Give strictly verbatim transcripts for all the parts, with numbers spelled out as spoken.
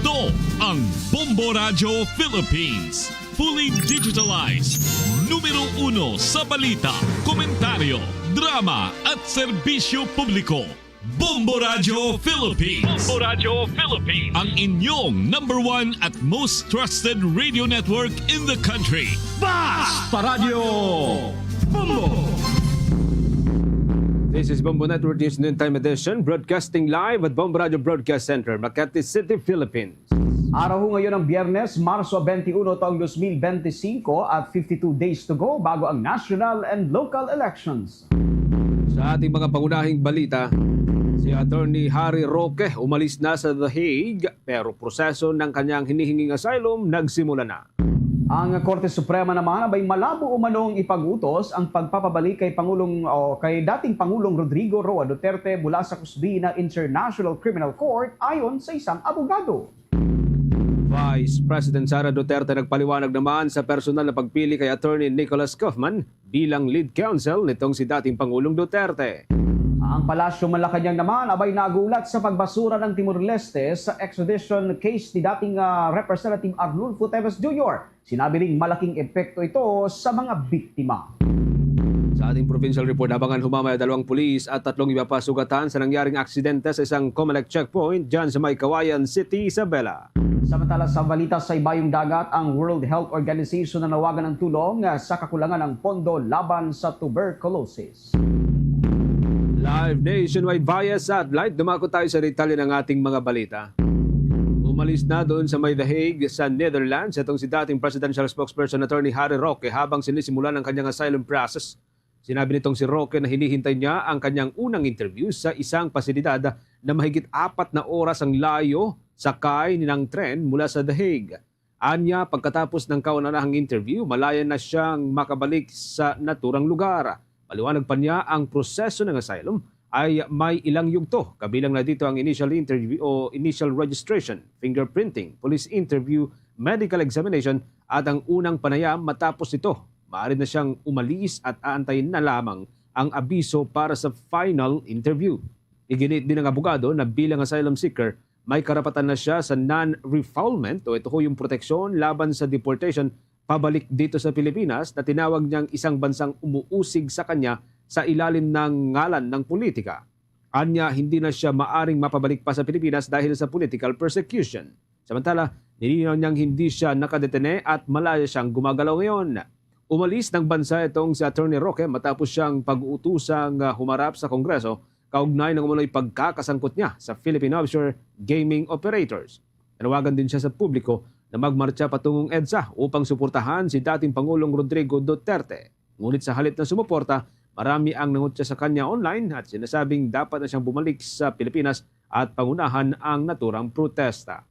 Ito ang Bombo Radyo Philippines. Fully digitalized. Numero uno sa balita, komentaryo, drama at serbisyo publiko. Bombo Radyo Philippines. Bombo Radyo Philippines. Ang inyong number one at most trusted radio network in the country. Basta Radyo Bombo! This is Bombo Network News Noontime Edition, broadcasting live at Bombo Radyo Broadcast Center, Makati City, Philippines. Araw ho ngayon ang Biyernes, Marso twenty-one, taong twenty twenty-five, at fifty-two days to go bago ang national and local elections. Sa ating mga pangunahing balita, si Attorney Harry Roque umalis na sa The Hague, pero proseso ng kanyang hinihinging asylum nagsimula na. Ang Korte Suprema naman abay malabo umanong ipag-utos ang pagpapabalik kay Pangulong, o kay dating Pangulong Rodrigo Roa Duterte mula sa kusdi na International Criminal Court, ayon sa isang abogado. Vice President Sara Duterte nagpaliwanag naman sa personal na pagpili kay Attorney Nicholas Kaufman bilang lead counsel nitong si dating Pangulong Duterte. Ang Palasyo Malacañang naman abay nagulat sa pagbasura ng Timor-Leste sa extradition case ni dating, ah, Representative Arnulfo Teves Junior. Sinabi ring malaking epekto ito sa mga biktima. Sa ating provincial report, habangan humamay ang dalawang pulis at tatlong iba pa sugatan sa nangyaring aksidente sa isang Comelec checkpoint dyan sa may Cauayan City, Isabela. Samantala, sa balita sa ibayong dagat, ang World Health Organization nanawagan ng tulong, ah, sa kakulangan ng pondo laban sa tuberculosis. Live nationwide via satellite, dumako tayo sa detalye ng ating mga balita. Umalis na doon sa may The Hague sa Netherlands itong si dating presidential spokesperson Attorney Harry Roque habang sinisimulan ang kanyang asylum process. Sinabi nitong si Roque na hinihintay niya ang kanyang unang interview sa isang pasilidad na mahigit apat na oras ang layo sakay ng tren mula sa The Hague. Anya, pagkatapos ng kauna-unahang interview, malaya na siyang makabalik sa naturang lugar. Paliwanag pa niya, ang proseso ng asylum ay may ilang yugto, kabilang na dito ang initial interview o initial registration, fingerprinting, police interview, medical examination, at ang unang panayam. Matapos ito, maaari na siyang umalis at aantayin na lamang ang abiso para sa final interview. Iginiit din ng abogado na bilang asylum seeker, may karapatan na siya sa non-refoulement, o ito ho yung proteksyon laban sa deportation pabalik dito sa Pilipinas, na tinawag niyang isang bansang umuusig sa kanya sa ilalim ng ngalan ng politika. Anya, hindi na siya maaring mapabalik pa sa Pilipinas dahil sa political persecution. Samantala, nilinaw niyang hindi siya nakadetene at malaya siyang gumagalaw ngayon. Umalis ng bansa itong si Attorney Roque matapos siyang pag-utusang, ah, humarap sa Kongreso kaugnay ng umano'y pagkakasangkot niya sa Philippine offshore gaming operators. Nanawagan din siya sa publiko na magmartsa patungong EDSA upang suportahan si dating Pangulong Rodrigo Duterte. Ngunit sa halip na sumuporta, marami ang nangutya sa kanya online at sinasabing dapat na siyang bumalik sa Pilipinas at pangunahan ang naturang protesta.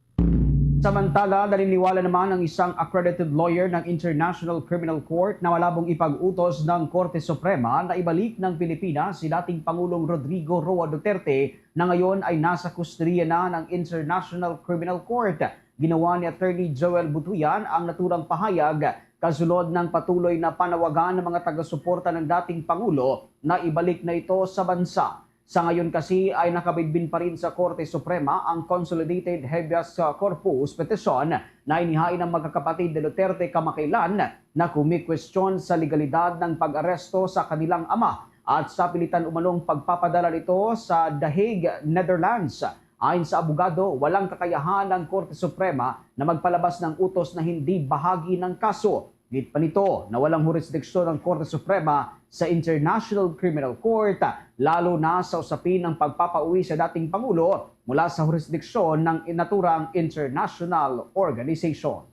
Samantala, naniniwala naman ang isang accredited lawyer ng International Criminal Court na malabong ipag-utos ng Korte Suprema na ibalik ng Pilipinas si dating Pangulong Rodrigo Roa Duterte, na ngayon ay nasa kustodiya na ng International Criminal Court. Ginawa ni Attorney Joel Butuyan ang naturang pahayag kasunod ng patuloy na panawagan ng mga taga-suporta ng dating Pangulo na ibalik na ito sa bansa. Sa ngayon kasi ay nakabidbin pa rin sa Korte Suprema ang Consolidated Habeas Corpus Petition na inihain ng magkakapatid na Duterte kamakailan, na kumikwestiyon sa legalidad ng pag-aresto sa kanilang ama at sa pilitan umanong pagpapadala nito sa The Hague, Netherlands. Ayon sa abogado, walang kakayahan ng Korte Suprema na magpalabas ng utos na hindi bahagi ng kaso. Gid pa nito na walang hurisdiksyon ang Korte Suprema sa International Criminal Court, lalo na sa usapin ng pagpapauwi sa dating Pangulo mula sa hurisdiksyon ng naturang international organization.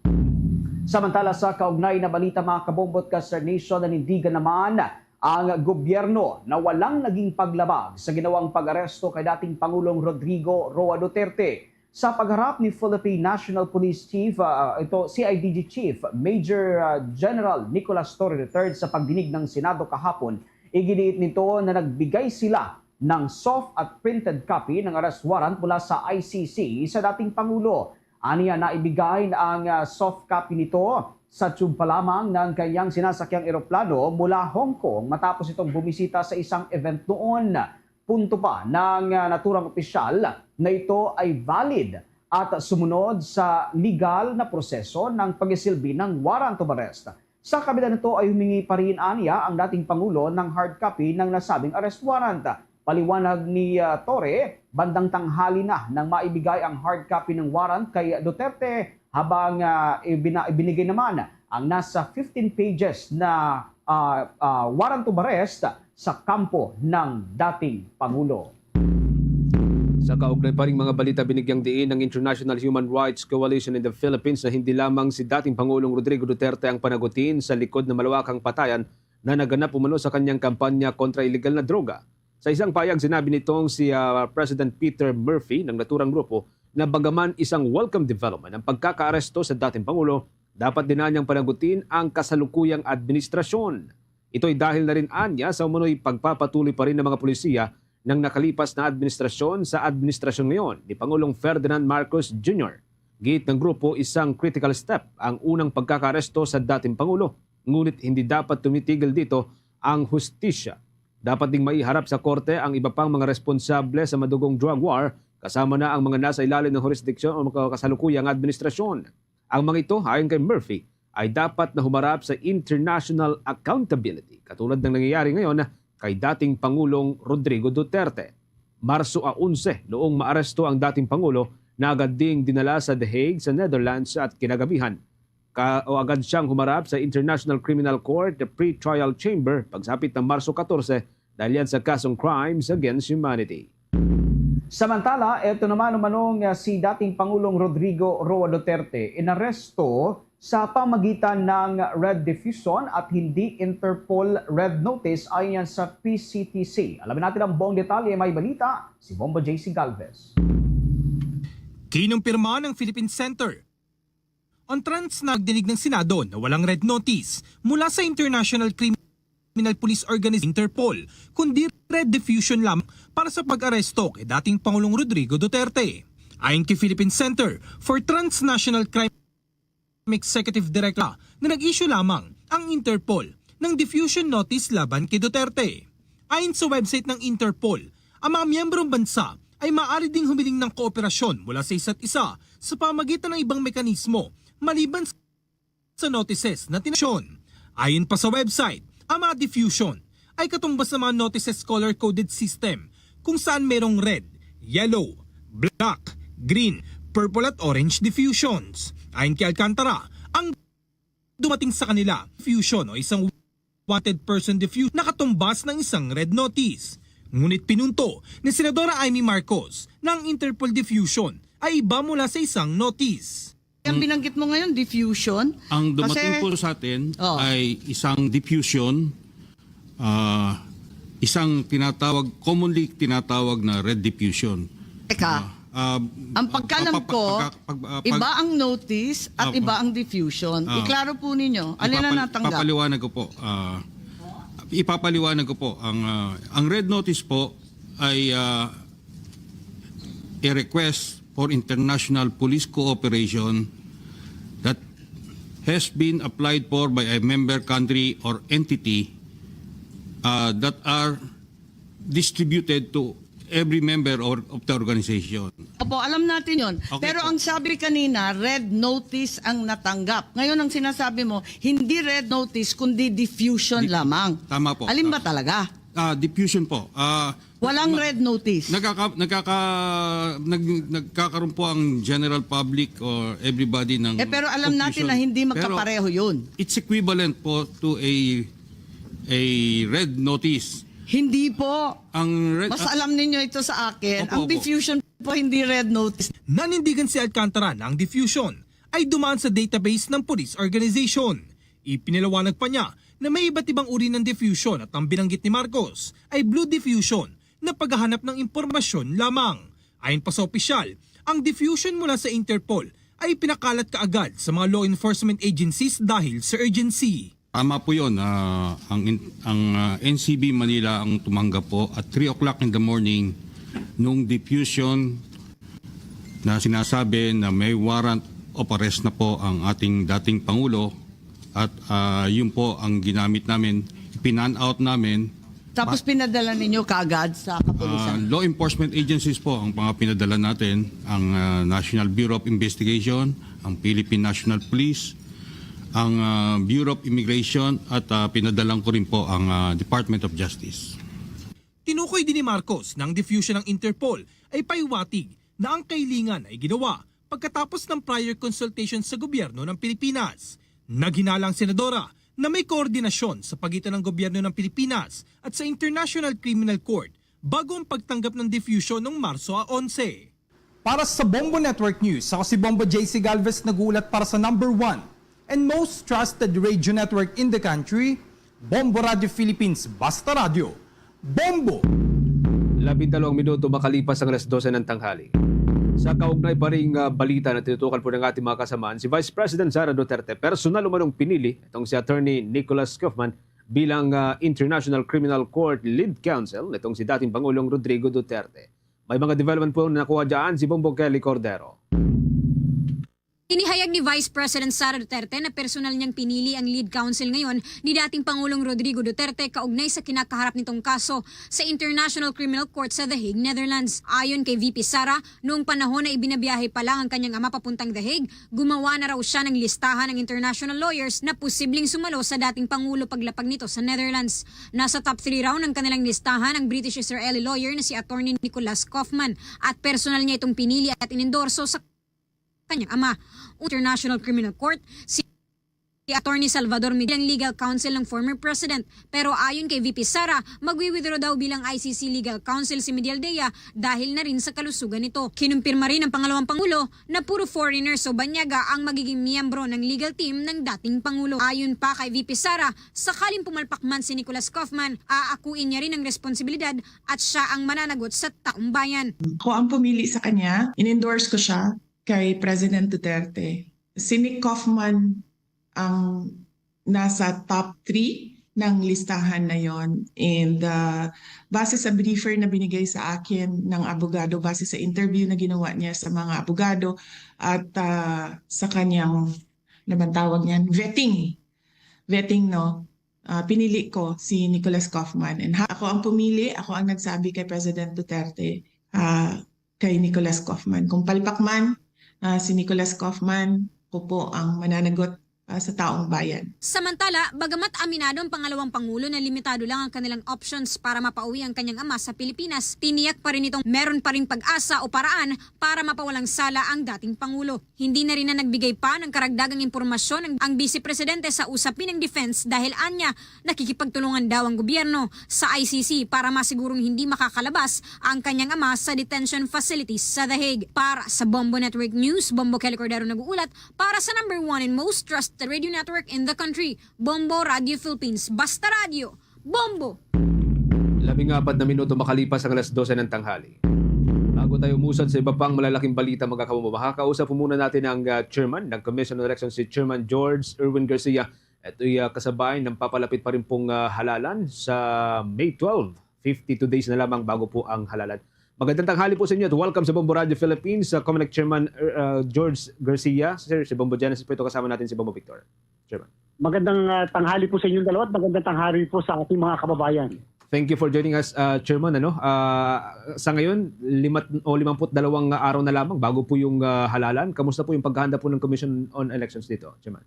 Samantala, sa kaugnay na balita, mga kabombot ka Star Nation, nanindigan naman ang gobyerno na walang naging paglabag sa ginawang pag-aresto kay dating Pangulong Rodrigo Roa Duterte. Sa pagharap ni Philippine National Police Chief, ah, ito, C I D G Chief Major, ah, General Nicolas Torre the third sa pagdinig ng Senado kahapon, iginiit nito na nagbigay sila ng soft at printed copy ng arrest warrant mula sa I C C sa dating Pangulo. Aniya, naibigay ang, ah, soft copy nito sa tube pa lamang ng kanyang sinasakyang eroplano mula Hong Kong matapos itong bumisita sa isang event noon. Punto pa ng, ah, naturang opisyal na ito ay valid at sumunod sa legal na proseso ng pagsilbi ng warrant of arrest. Sa kabila nito ay humingi pa rin aniya ang dating Pangulo ng hard copy ng nasabing arrest warrant. Paliwanag ni, ah, Torre, bandang tanghali na nang maibigay ang hard copy ng warrant kay Duterte habang, ah, ibina-, ibinigay naman ang nasa fifteen pages na, ah, ah, warrant of arrest sa kampo ng dating Pangulo. Sa kaugnay pa ring mga balita, binigyang diin ng International Human Rights Coalition in the Philippines na hindi lamang si dating Pangulong Rodrigo Duterte ang panagutin sa likod ng malawakang patayan na naganap umano sa kanyang kampanya kontra iligal na droga. Sa isang pahayag, sinabi nitong si, ah, President Peter Murphy ng naturang grupo na bagaman isang welcome development ang pagkakaaresto sa dating Pangulo, dapat din niyang panagutin ang kasalukuyang administrasyon. Ito'y dahil na rin anya sa umano'y pagpapatuloy pa rin ng mga pulisiya ng nakalipas na administrasyon sa administrasyon ngayon ni Pangulong Ferdinand Marcos Junior. Giit ng grupo, isang critical step ang unang pagkakaaresto sa dating Pangulo, ngunit hindi dapat tumitigil dito ang hustisya. Dapat ding maiharap sa korte ang iba pang mga responsable sa madugong drug war, kasama na ang mga nasa ilalim ng jurisdiction o kasalukuyang administrasyon. Ang mga ito, ayon kay Murphy, ay dapat na humarap sa international accountability, katulad ng nangyayari ngayon kay dating Pangulong Rodrigo Duterte. Marso a onse, noong maaresto ang dating Pangulo, na agad ding dinala sa The Hague sa Netherlands at kinagabihan ka, o agad siyang humarap sa International Criminal Court pre-trial chamber pagsapit ng Marso katorse dahil yan sa kasong crimes against humanity. Samantala, eto naman umanong, ah, si dating Pangulong Rodrigo Roa Duterte inaresto sa pamagitan ng Red Diffusion at hindi Interpol Red Notice ayon yan sa P C T C. Alamin natin ang buong detalye, may balita si Bombo J C Galvez. Kinumpirma ng Philippine Center ang trans nagdinig ng Senado na walang red notice mula sa International Criminal Police Organization, Interpol, kundi red diffusion lamang para sa pag-aresto kay dating Pangulong Rodrigo Duterte. Ayon kay Philippine Center for Transnational Crime Executive Director na nag-issue lamang ang Interpol ng diffusion notice laban kay Duterte. Ayon sa website ng Interpol, ang mga miyembrong bansa ay maaari ding humiling ng kooperasyon mula sa isa't isa sa pamagitan ng ibang mekanismo maliban sa notices na tinasyon. Ayon pa sa website, ang mga diffusion ay katumbas ng mga notices color-coded system kung saan merong red, yellow, black, green, purple at orange diffusions. Ayon kay Alcantara, ang dumating sa kanila, diffusion o isang wanted person diffusion nakatumbas ng isang red notice. Ngunit pinunto ni Senadora Imee Marcos na ang Interpol diffusion ay iba mula sa isang notice. Ang binanggit mo ngayon, diffusion? Ang dumating Kasi po sa atin Oh. ay isang diffusion, ah, isang tinatawag, commonly tinatawag na red diffusion. Teka, Ah, ah, ang pagkalam ah, pag- ko, pag- pag- ah, pag- iba ang notice at Opo. iba ang diffusion. Ah. Iklaro po ninyo, alin ang Ipapal- natanggap? Ipapaliwanag ko po. Ah, ipapaliwanag ko po. Ang, ah, ang red notice po ay, ah, a request for international police cooperation that has been applied for by a member country or entity, ah, that are distributed to every member or of the organization. Opo, alam natin yon. Okay Pero po. ang sabi kanina, red notice ang natanggap. Ngayon, ang sinasabi mo, hindi red notice, kundi diffusion Di- lamang. Tama po. Alin ba Tama. talaga? Ah, diffusion po. Ah, Walang ma- red notice. Nagkaka, nagkaka, nag, nagkakaroon po ang general public or everybody ng Eh, pero alam natin confusion. na hindi Pero magkapareho yun. It's equivalent po to a a red notice. Hindi po. Ang red, Mas ah, alam ninyo ito sa akin. Opo, Ang opo. diffusion po hindi red notice. Nanindigan si Alcantara na ang diffusion ay dumaan sa database ng police organization. Ipinaliwanag pa niya na may iba't ibang uri ng diffusion at ang binanggit ni Marcos ay blue diffusion na paghahanap ng impormasyon lamang. Ayon pa sa opisyal, ang diffusion mula sa Interpol ay pinakalat kaagad sa mga law enforcement agencies dahil sa urgency. Tama po yun. Ah, ang in- ang, ah, N C B Manila ang tumanggap po at three o'clock in the morning nung diffusion na sinasabi na may warrant of arrest na po ang ating dating Pangulo at, ah, yun po ang ginamit namin, pinan out namin Tapos pinadala ninyo kaagad sa kapulisan? Ah, law enforcement agencies po ang mga pinadala natin, ang, ah, National Bureau of Investigation, ang Philippine National Police, ang, ah, Bureau of Immigration, at, ah, pinadalan ko rin po ang, ah, Department of Justice. Tinukoy din ni Marcos na ang diffusion ng Interpol ay pahiwatig na ang kailingan ay ginawa pagkatapos ng prior consultation sa gobyerno ng Pilipinas. Naghinalang senadora na may koordinasyon sa pagitan ng gobyerno ng Pilipinas at sa International Criminal Court bago ang pagtanggap ng diffusion noong Marso a onse. Para sa Bombo Network News, ako si Bombo J C Galvez, nag-uulat para sa number one and most trusted radio network in the country, Bombo Radio Philippines, Basta Radio, Bombo! Labing dalawang minuto makalipas ang alas dose ng tanghali. Sa kaugnay pa ring, ah, balita na tinutukan po ng ating mga kasamaan, si Vice President Sara Duterte personal umanong pinili itong si Attorney Nicholas Kaufman bilang, ah, International Criminal Court Lead Counsel nitong si dating Pangulong Rodrigo Duterte. May mga development po na nakuha dyan si Bombo Kelly Cordero. Inihayag ni Vice President Sara Duterte na personal niyang pinili ang lead counsel ngayon ni dating Pangulong Rodrigo Duterte kaugnay sa kinakaharap nitong kaso sa International Criminal Court sa The Hague, Netherlands. Ayon kay V P Sara, noong panahon na ibinabiyahe pa lang ang kanyang ama papuntang The Hague, gumawa na raw siya ng listahan ng international lawyers na posibleng sumalo sa dating Pangulo paglapag nito sa Netherlands. Nasa top three raw ng kanilang listahan ang British-Israeli lawyer na si Attorney Nicholas Kaufman at personal niya itong pinili at inendorso sa kanyang ama. International Criminal Court, si Attorney Salvador Medialdea ang legal counsel ng former president. Pero ayon kay V P Sara, magwi-withdraw daw bilang I C C legal counsel si Medialdea dahil na rin sa kalusugan nito. Kinumpirma rin ng pangalawang pangulo na puro foreigners o banyaga ang magiging miyembro ng legal team ng dating pangulo. Ayon pa kay V P Sara, sakaling pumalpak man si Nicholas Kaufman, aakuin niya rin ang responsibilidad at siya ang mananagot sa taong bayan. Ako ang pumili sa kanya, in-endorse ko siya kay President Duterte. Si Nick Kaufman ang nasa top three ng listahan na yon. And uh, base sa briefer na binigay sa akin ng abogado, base sa interview na ginawa niya sa mga abogado at uh, sa kanyang, ano bang tawag niyan, vetting, vetting, no? Uh, pinili ko si Nicholas Kaufman. And ha- ako ang pumili, ako ang nagsabi kay President Duterte, uh, kay Nicholas Kaufman. Kung palpak man uh, si Nicholas Kaufman, ko po ang mananagot uh, sa taong bayan. Samantala, bagamat aminado ang pangalawang pangulo na limitado lang ang kanilang options para mapauwi ang kanyang ama sa Pilipinas, tiniyak pa rin itong meron pa ring pag-asa o paraan para mapawalang sala ang dating pangulo. Hindi na rin na nagbigay pa ng karagdagang impormasyon ang, ang Vice Presidente sa usapin ng defense dahil anya nakikipagtulungan daw ang gobyerno sa I C C para masigurong hindi makakalabas ang kanyang ama sa detention facilities sa The Hague. Para sa Bombo Network News, Bombo Kelly Cordero nag-uulat para sa number one and most trusted radio network in the country, Bombo Radio Philippines. Basta Radio, Bombo! Labing apat na minuto makalipas ang alas dose ng tanghali. Bago tayo umusad sa iba pang malalaking balita, mga kabombo, makakausap po muna natin ang uh, chairman ng Commission on Elections, si Chairman George Erwin Garcia. Ito'y uh, kasabay ng papalapit pa rin pong uh, halalan sa May twelve. Fifty-two days na lamang bago po ang halalan. Magandang tanghali po sa inyo at welcome sa Bombo Radio Philippines, sa Comelec Chairman uh, George Garcia. Sir, si Bombo Genesis po ito, kasama natin si Bombo Victor. Chairman. Magandang uh, tanghali po sa inyong dalawa at magandang tanghali po sa ating mga kababayan. Thank you for joining us, uh, Chairman. Ano, uh, sa ngayon, limat o limamput dalawang araw na lamang bago po yung uh, halalan. Kamusta po yung paghahanda po ng Commission on Elections dito, Chairman?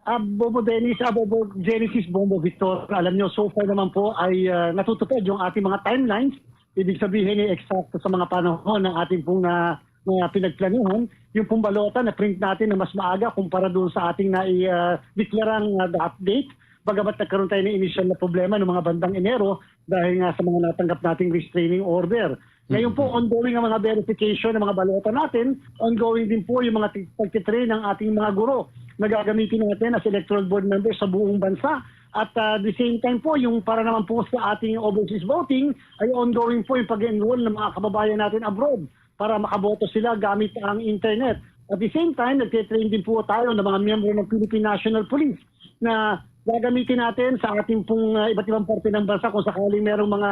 Uh, Bobo Dennis, uh, Bobo Genesis, Bombo Victor, alam nyo, so far naman po ay uh, natutupad yung ating mga timelines. Ibig sabihin ay eksakto sa mga panahon ng ating pong na, na pinagplanuhan. Yung pong balota na print natin na mas maaga kumpara doon sa ating na-declarang uh, uh, update. Bagamat nagkaroon tayo ng initial na problema noong mga bandang Enero dahil nga sa mga natanggap nating restraining order. Ngayon po, ongoing ang mga verification ng mga balota natin, ongoing din po yung mga pagtitrain ng ating mga guro na gagamitin natin as electoral board members sa buong bansa. At uh, the same time po, yung para naman po sa ating overseas voting, ay ongoing po yung pag-enroll ng mga kababayan natin abroad para makaboto sila gamit ang internet. At the same time, nagtitrain din po tayo ng mga miyembro ng Philippine National Police na gagamitin natin sa ating pong uh, iba't ibang parte ng bansa kung sakaling merong mga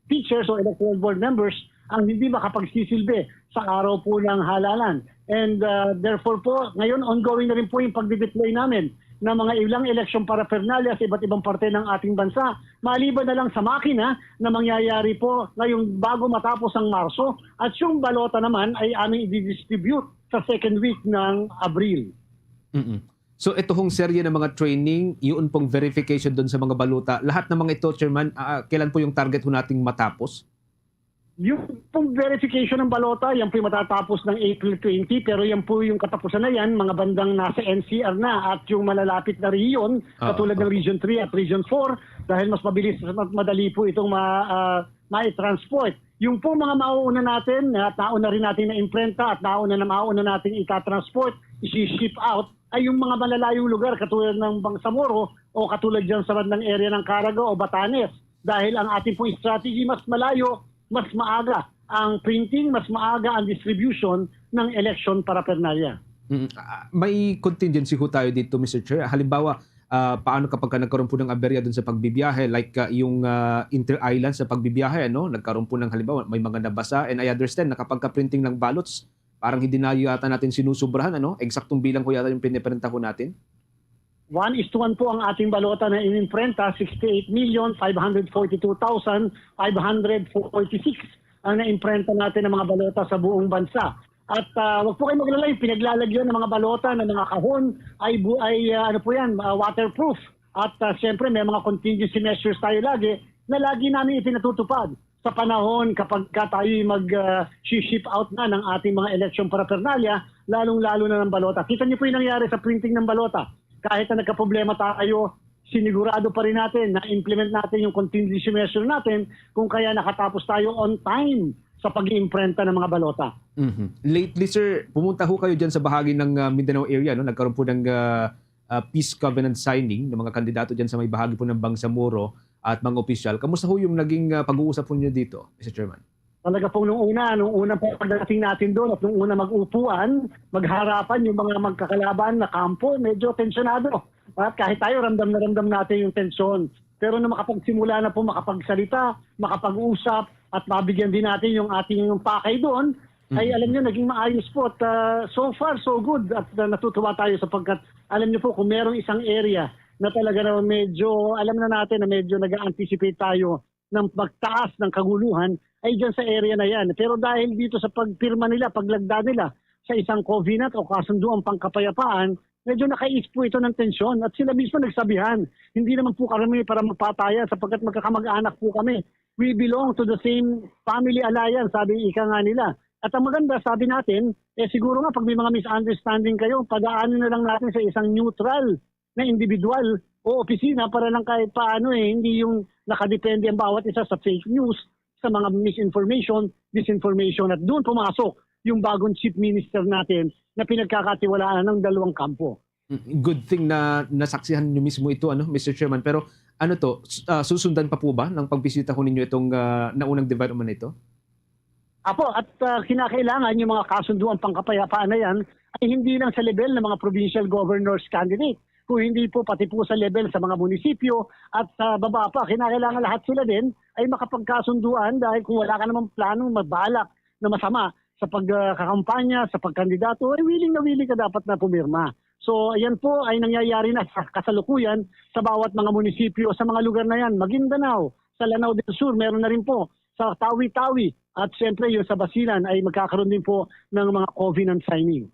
teachers o electoral board members ang hindi makapagsisilbi sa araw po ng halalan. And uh, therefore po, ngayon ongoing na rin po yung pagdideploy namin na mga ilang eleksyon paraphernalia sa iba't ibang parte ng ating bansa, maliban na lang sa makina na mangyayari po ngayong bago matapos ang Marso, at yung balota naman ay aming i-distribute sa second week ng Abril. Mm-mm. So ito hong serye ng mga training, yun pong verification doon sa mga balota, lahat ng mga ito, Chairman, ah, kailan po yung target ho nating matapos? Yung pong verification ng balota, yan po yung matatapos ng April twenty, pero yan po yung katapusan na yan, mga bandang nasa N C R na, at yung malalapit na rehiyon, Ah, katulad ng opo. Region three at Region four, dahil mas mabilis at madali po itong ma, ah, mai-transport. Yung pong mga mauuna natin, at nauna rin natin na imprenta at nauna na mauna nating ika-transport, isi-ship out, ay yung mga malalayong lugar katulad ng Bangsamoro o katulad dyan sa bandang area ng Caraga o Batanes. Dahil ang ating pong strategy, mas malayo, mas maaga ang printing, mas maaga ang distribution ng election paraphernalia. Mm, ah, may contingency ho tayo dito, Mister Chair. Halimbawa, ah, paano kapag ka nagkaroon po ng aberya dun sa pagbibiyahe, like, ah, yung, ah, inter-island sa pagbibiyahe, ano? Nagkaroon po ng, halimbawa, may mga nabasa, and I understand na kapag ka-printing ng ballots, parang hindi na yata natin sinusubrahan, ano? Eksaktong bilang ko yata yung piniprenta ko natin. One is to one po ang ating balota na inimprenta, sixty-eight million five hundred forty-two thousand five hundred forty-six ang naimprenta natin ng mga balota sa buong bansa. At ah, wag po kayong maglala, yung pinaglalagyan ng mga balota ng mga kahon ay, bu- ay ah, ano po yan, ah, waterproof. At ah, siyempre may mga contingency measures tayo lagi na lagi namin ipinatutupad sa panahon kapag ka tayo mag ah, ship out na ng ating mga election paraphernalia, lalong-lalo na ng balota. Kita niyo po yung nangyari sa printing ng balota. Kahit na nagkaproblema tayo, sinigurado pa rin natin na implement natin yung contingency measure natin, kung kaya nakatapos tayo on time sa pag-iimprenta ng mga balota. Mhm. Lately, sir, pumunta ho kayo dyan sa bahagi ng ah, Mindanao area, no? Nagkaroon po ng ah, ah, peace covenant signing ng mga kandidato dyan sa may bahagi po ng Bangsamoro at mga opisyal. Kamusta ho yung naging ah, pag-uusap po niyo dito, Mister Chairman? Talaga pong nung una, nung unang pagdating natin doon at nung una mag-upuan, magharapan yung mga magkakalaban na kampo, medyo tensyonado. At kahit tayo, ramdam na ramdam natin yung tensyon. Pero nung makapagsimula na po makapagsalita, makapag-usap, at mabigyan din natin yung ating pakay doon, ay Mhm. alam nyo, naging maayos po. At ah, so far, so good. At ah, natutuwa tayo sapagkat alam nyo po, kung merong isang area na talaga na medyo, alam na natin na medyo nag-anticipate tayo ng magtaas ng kaguluhan, ay dyan sa area na yan. Pero dahil dito sa pagpirma nila, paglagda nila sa isang covenant o kasunduang pangkapayapaan, medyo nakais po ito ng tensyon. At sila mismo nagsabihan, hindi naman po kami para mapatayan sapagkat magkakamag-anak po kami. We belong to the same family alliance, sabi ika nga nila. At ang maganda, sabi natin, eh siguro nga pag may mga misunderstanding kayo, padaanin na lang natin sa isang neutral na individual o opisina para lang kahit paano eh, hindi yung nakadepende ang bawat isa sa fake news, sa mga misinformation, disinformation, at doon pumasok yung bagong chief minister natin na pinagkakatiwalaan ng dalawang kampo. Mm, good thing na nasaksihan niyo mismo ito, ano, Mister Chairman. Pero ano to, s- ah, susundan pa po ba ng pagbisita ho ninyo itong ah, naunang development na ito? Apo, at ah, kinakailangan yung mga kasunduang pangkapayapaan na yan ay hindi lang sa level ng mga provincial governor's candidate, kung hindi po pati po sa level sa mga munisipyo at sa baba pa. Kinakailangan lahat sila din ay makapagkasunduan dahil kung wala ka namang planong mabalak na masama sa pagkakampanya, sa pagkandidato, ay willing na willing ka dapat na pumirma. So, yan po ay nangyayari na sa kasalukuyan sa bawat mga munisipyo, sa mga lugar na yan, Maguindanao, sa Lanao del Sur, meron na rin po, sa Tawi-Tawi, at siyempre yung sa Basilan ay magkakaroon din po ng mga covenant signing.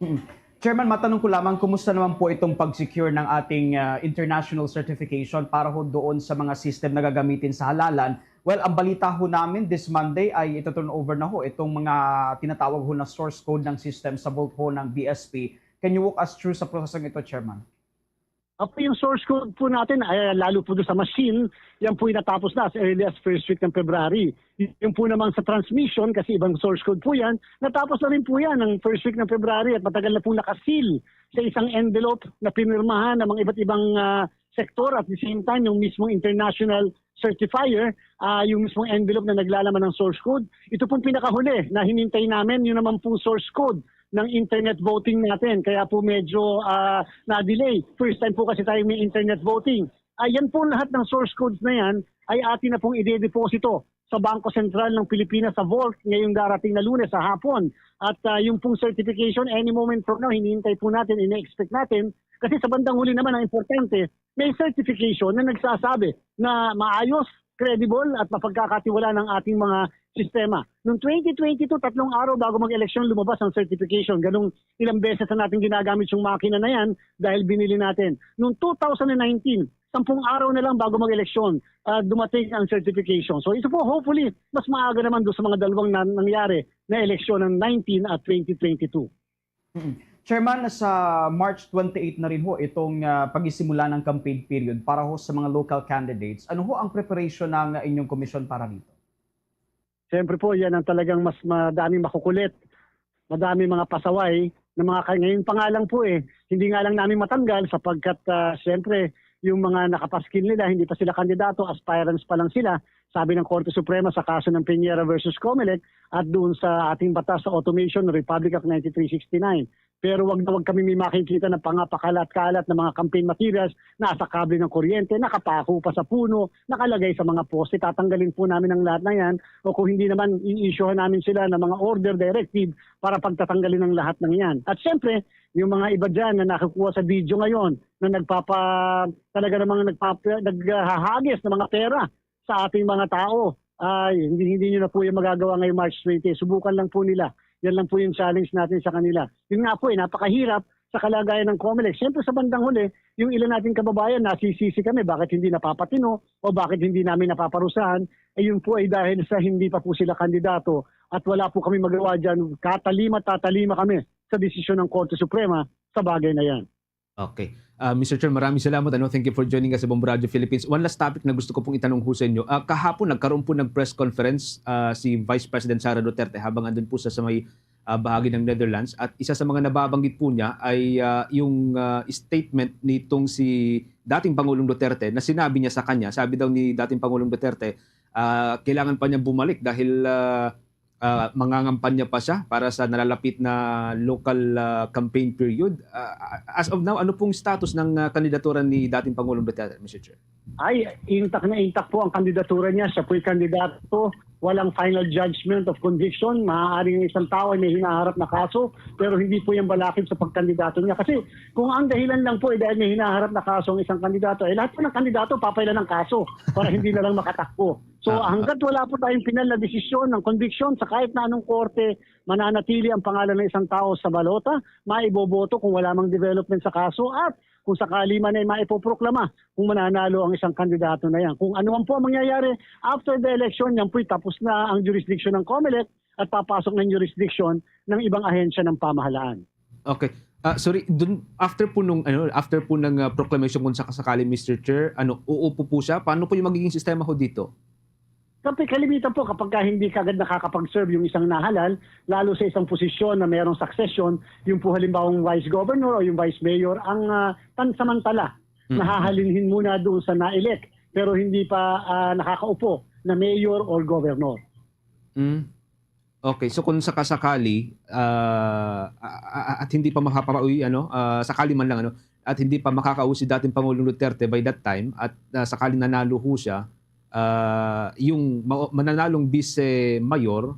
Mm. Chairman, matanong ko lamang, kumusta naman po itong pag-secure ng ating ah, international certification para ho doon sa mga system na gagamitin sa halalan? Well, ang balita ho namin this Monday ay ito-turn over na ho itong mga tinatawag ho na source code ng system sa vault ho ng B S P. Can you walk us through sa prosesong ito, Chairman? Apo, yung source code po natin, ay, lalo po doon sa machine, yan po yung natapos na as early as first week ng February. Yung po naman sa transmission, kasi ibang source code po yan, natapos na rin po yan ng first week ng February at matagal na pong nakasil sa isang envelope na pinirmahan ng mga iba't ibang ah, sektor, at the same time yung mismong international certifier, ah, yung mismong envelope na naglalaman ng source code. Ito pong pinakahuli na hinintay namin, yun naman pong source code ng internet voting natin. Kaya po medyo ah, na-delay. First time po kasi tayo may internet voting. Ayan po, lahat ng source codes na yan ay atin na pong idedeposito sa Bangko Sentral ng Pilipinas sa vault ngayong darating na Lunes sa hapon. At ah, yung pong certification, any moment from now, hinihintay po natin, ina-expect natin Kasi sa bandang huli naman, ang importante, may certification na nagsasabi na maayos, credible, at mapagkakatiwalaan ang ating mga sistema. Noong twenty twenty-two, tatlong araw bago mag-eleksyon, lumabas ang certification. Ganong ilang beses na natin ginagamit yung makina na yan dahil binili natin. Noong two thousand nineteen, sampung araw na lang bago mag-eleksyon, ah, dumating ang certification. So ito po, hopefully, mas maaga naman doon sa mga dalawang na nangyari na eleksyon ng nineteen at twenty twenty-two. Mm. Chairman, sa March twenty-eight na rin ho itong, ah, pagsisimula ng campaign period para ho sa mga local candidates. Ano ho ang preparation ng inyong komisyon para dito? Siyempre po, yan ang talagang mas madaming makukulit, madaming mga pasaway na mga ka-, ngayon pa nga lang po eh, hindi nga lang namin matanggal sapagkat, ah, siyempre, yung mga nakapaskil nila, hindi pa sila kandidato, aspirants pa lang sila, sabi ng Korte Suprema sa kaso ng Peñera versus Comelec at doon sa ating batas sa automation, Republic Act ninety-three sixty-nine. Pero wag na wag kami may makikita na pangapakalat-kalat ng mga campaign materials, nasa kable ng kuryente, nakapako pa sa puno, nakalagay sa mga poste. Tatanggalin po namin ang lahat na yan. O kung hindi naman, i-issuehan namin sila ng mga order directive para pagtatanggalin ang lahat ng yan. At siyempre, yung mga iba dyan na nakukuha sa video ngayon na nagpapa, talaga namang nagpapa, naghahagis ng mga pera sa ating mga tao. Ay, hindi, hindi nyo na po yung magagawa ngayong March twenty. Subukan lang po nila. Yan lang po yung challenge natin sa kanila. Yun nga po eh, napakahirap sa kalagayan ng Comelec. Siyempre sa bandang huli, yung ilan nating kababayan, nasisisi kami bakit hindi napapatino o bakit hindi namin napaparusahan. Eh yun po ay dahil sa hindi pa po sila kandidato at wala po kami magawa dyan. Katalima, tatalima kami sa desisyon ng Korte Suprema sa bagay na yan. Okay. Ah, Mister Chair, maraming salamat. Ano, thank you for joining us sa Bombo Radio Philippines. One last topic na gusto ko pong itanong ho sa inyo. Ah, kahapon nagkaroon po ng press conference ah, si Vice President Sara Duterte habang andun po sa, sa may ah, bahagi ng Netherlands. At isa sa mga nababanggit po niya ay ah, yung ah, statement nitong si dating Pangulong Duterte na sinabi niya sa kanya, sabi daw ni dating Pangulong Duterte, ah, kailangan pa niya bumalik dahil ah, ah, mangangampanya pa siya para sa nalalapit na local ah, campaign period. Ah, as of now, ano pong status ng ah, kandidatura ni dating Pangulong Duterte, Mister Chair? Ay, intact na intact po ang kandidatura niya. Siya po'y kandidato. Walang final judgment of conviction. Maaaring isang tao ay may hinaharap na kaso, pero hindi po yan balakid sa pagkandidato niya. Kasi kung ang dahilan lang po ay dahil may hinaharap na kaso ang isang kandidato, eh lahat po ng kandidato papailan ng kaso para hindi na lang makatakbo. So Ah, ah. hanggat wala po tayong final na desisyon ng conviction sa kahit na anong korte, mananatili ang pangalan ng isang tao sa balota, maiboboto kung wala mang development sa kaso at kung sakali man ay maipoproklama kung mananalo ang isang kandidato na yan. Kung ano man po ang mangyayari after the election, yan po'y tapos na ang jurisdiction ng Comelec at papasok na yung jurisdiction ng ibang ahensya ng pamahalaan. Okay. Ah, sorry, dun, after po nung ano, after po ng ah, proclamation, kung sakasakali, Mister Chair, ano, uupo po siya? Paano po yung magiging sistema ho dito? Kapag kalimitan po, kapag ka hindi kagad nakakapag-serve yung isang nahalal, lalo sa isang posisyon na mayroong succession, yung po halimbawang vice governor o yung vice mayor, ang ah, pansamantala, Mm. nahahalinhin muna doon sa na-elect, pero hindi pa ah, nakakaupo na mayor or governor. Mm. Okay, so kung sakasakali ah, a- a- at hindi pa makapauwi, ano, ah, sakali man lang, ano, at hindi pa makakauwi si dating Pangulong Duterte by that time at ah, sakali nanalo ho siya, ah, yung ma- mananalong vice mayor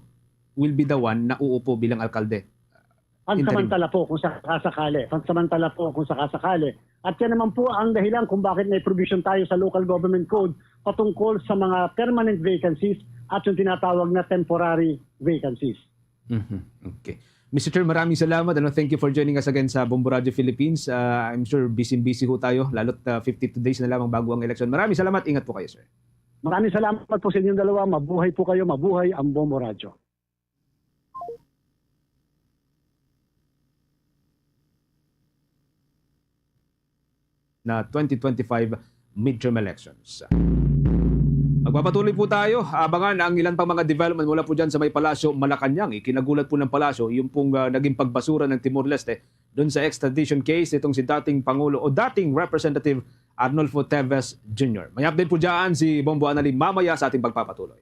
will be the one na uupo bilang alkalde. Pansamantala po kung sakasakali. Pansamantala po kung sakasakali. At yan naman po ang dahilan kung bakit may provision tayo sa Local Government Code patungkol sa mga permanent vacancies at yung tinatawag na temporary vacancies. Mhm. Okay. Mister Chair, maraming salamat. Ano, thank you for joining us again sa Bombo Radio Philippines. Ah, I'm sure busy-busy ho tayo, lalo't ah, fifty-two days na lamang bago ang election. Maraming salamat. Ingat po kayo, sir. Maraming salamat po sa inyong dalawa. Mabuhay po kayo. Mabuhay ang Bombo Radyo. Na twenty twenty-five midterm elections. Magpapatuloy po tayo. Abangan ang ilan pang mga development mula po dyan sa may Palasyo, Malacanang. Ikinagulat po ng Palasyo yung pong ah, naging pagbasura ng Timor-Leste doon sa extradition case nitong si dating Pangulo o dating Representative Arnulfo Teves Junior. May update po dyan si Bombo Anali mamaya sa ating pagpapatuloy.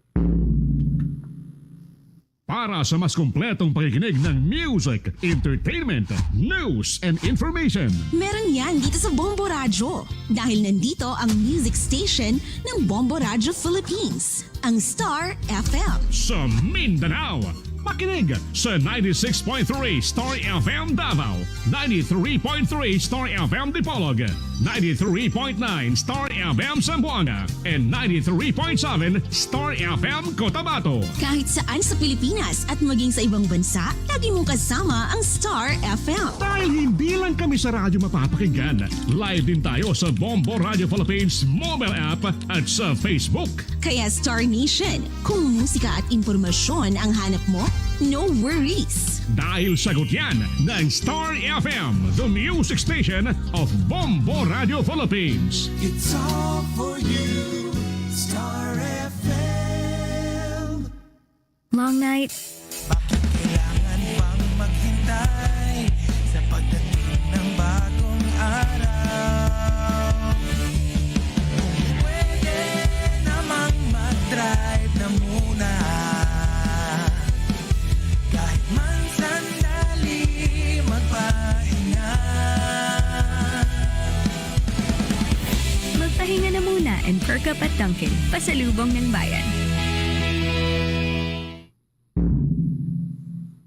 Para sa mas kompletong pakikinig ng music, entertainment, news, and information. Meron yan dito sa Bombo Radyo. Dahil nandito ang music station ng Bombo Radyo Philippines, ang Star F M. Sa Mindanao, Makinig sa ninety-six point three Star F M Davao, ninety-three point three Star F M Dipolog, ninety-three point nine Star F M Zamboanga, and ninety-three point seven Star F M Cotabato. Kahit saan sa Pilipinas at maging sa ibang bansa, lagi mong kasama ang Star F M. Dahil hindi lang kami sa radyo mapapakinggan, live din tayo sa Bombo Radio Philippines mobile app at sa Facebook. Kaya Star Nation, kung musika at impormasyon ang hanap mo, no worries. Dahil sagot yan ng Star F M, the music station of Bombo Radio Philippines. It's all for you, Star F M. Long night. Bakit kailangan pang maghintay sa pagdating ng bagong araw? Kung pwede namang mag-drive na muna, kahit man sandali magpahinga. Magpahinga na muna and perk up at Dunkin', pasalubong ng bayan.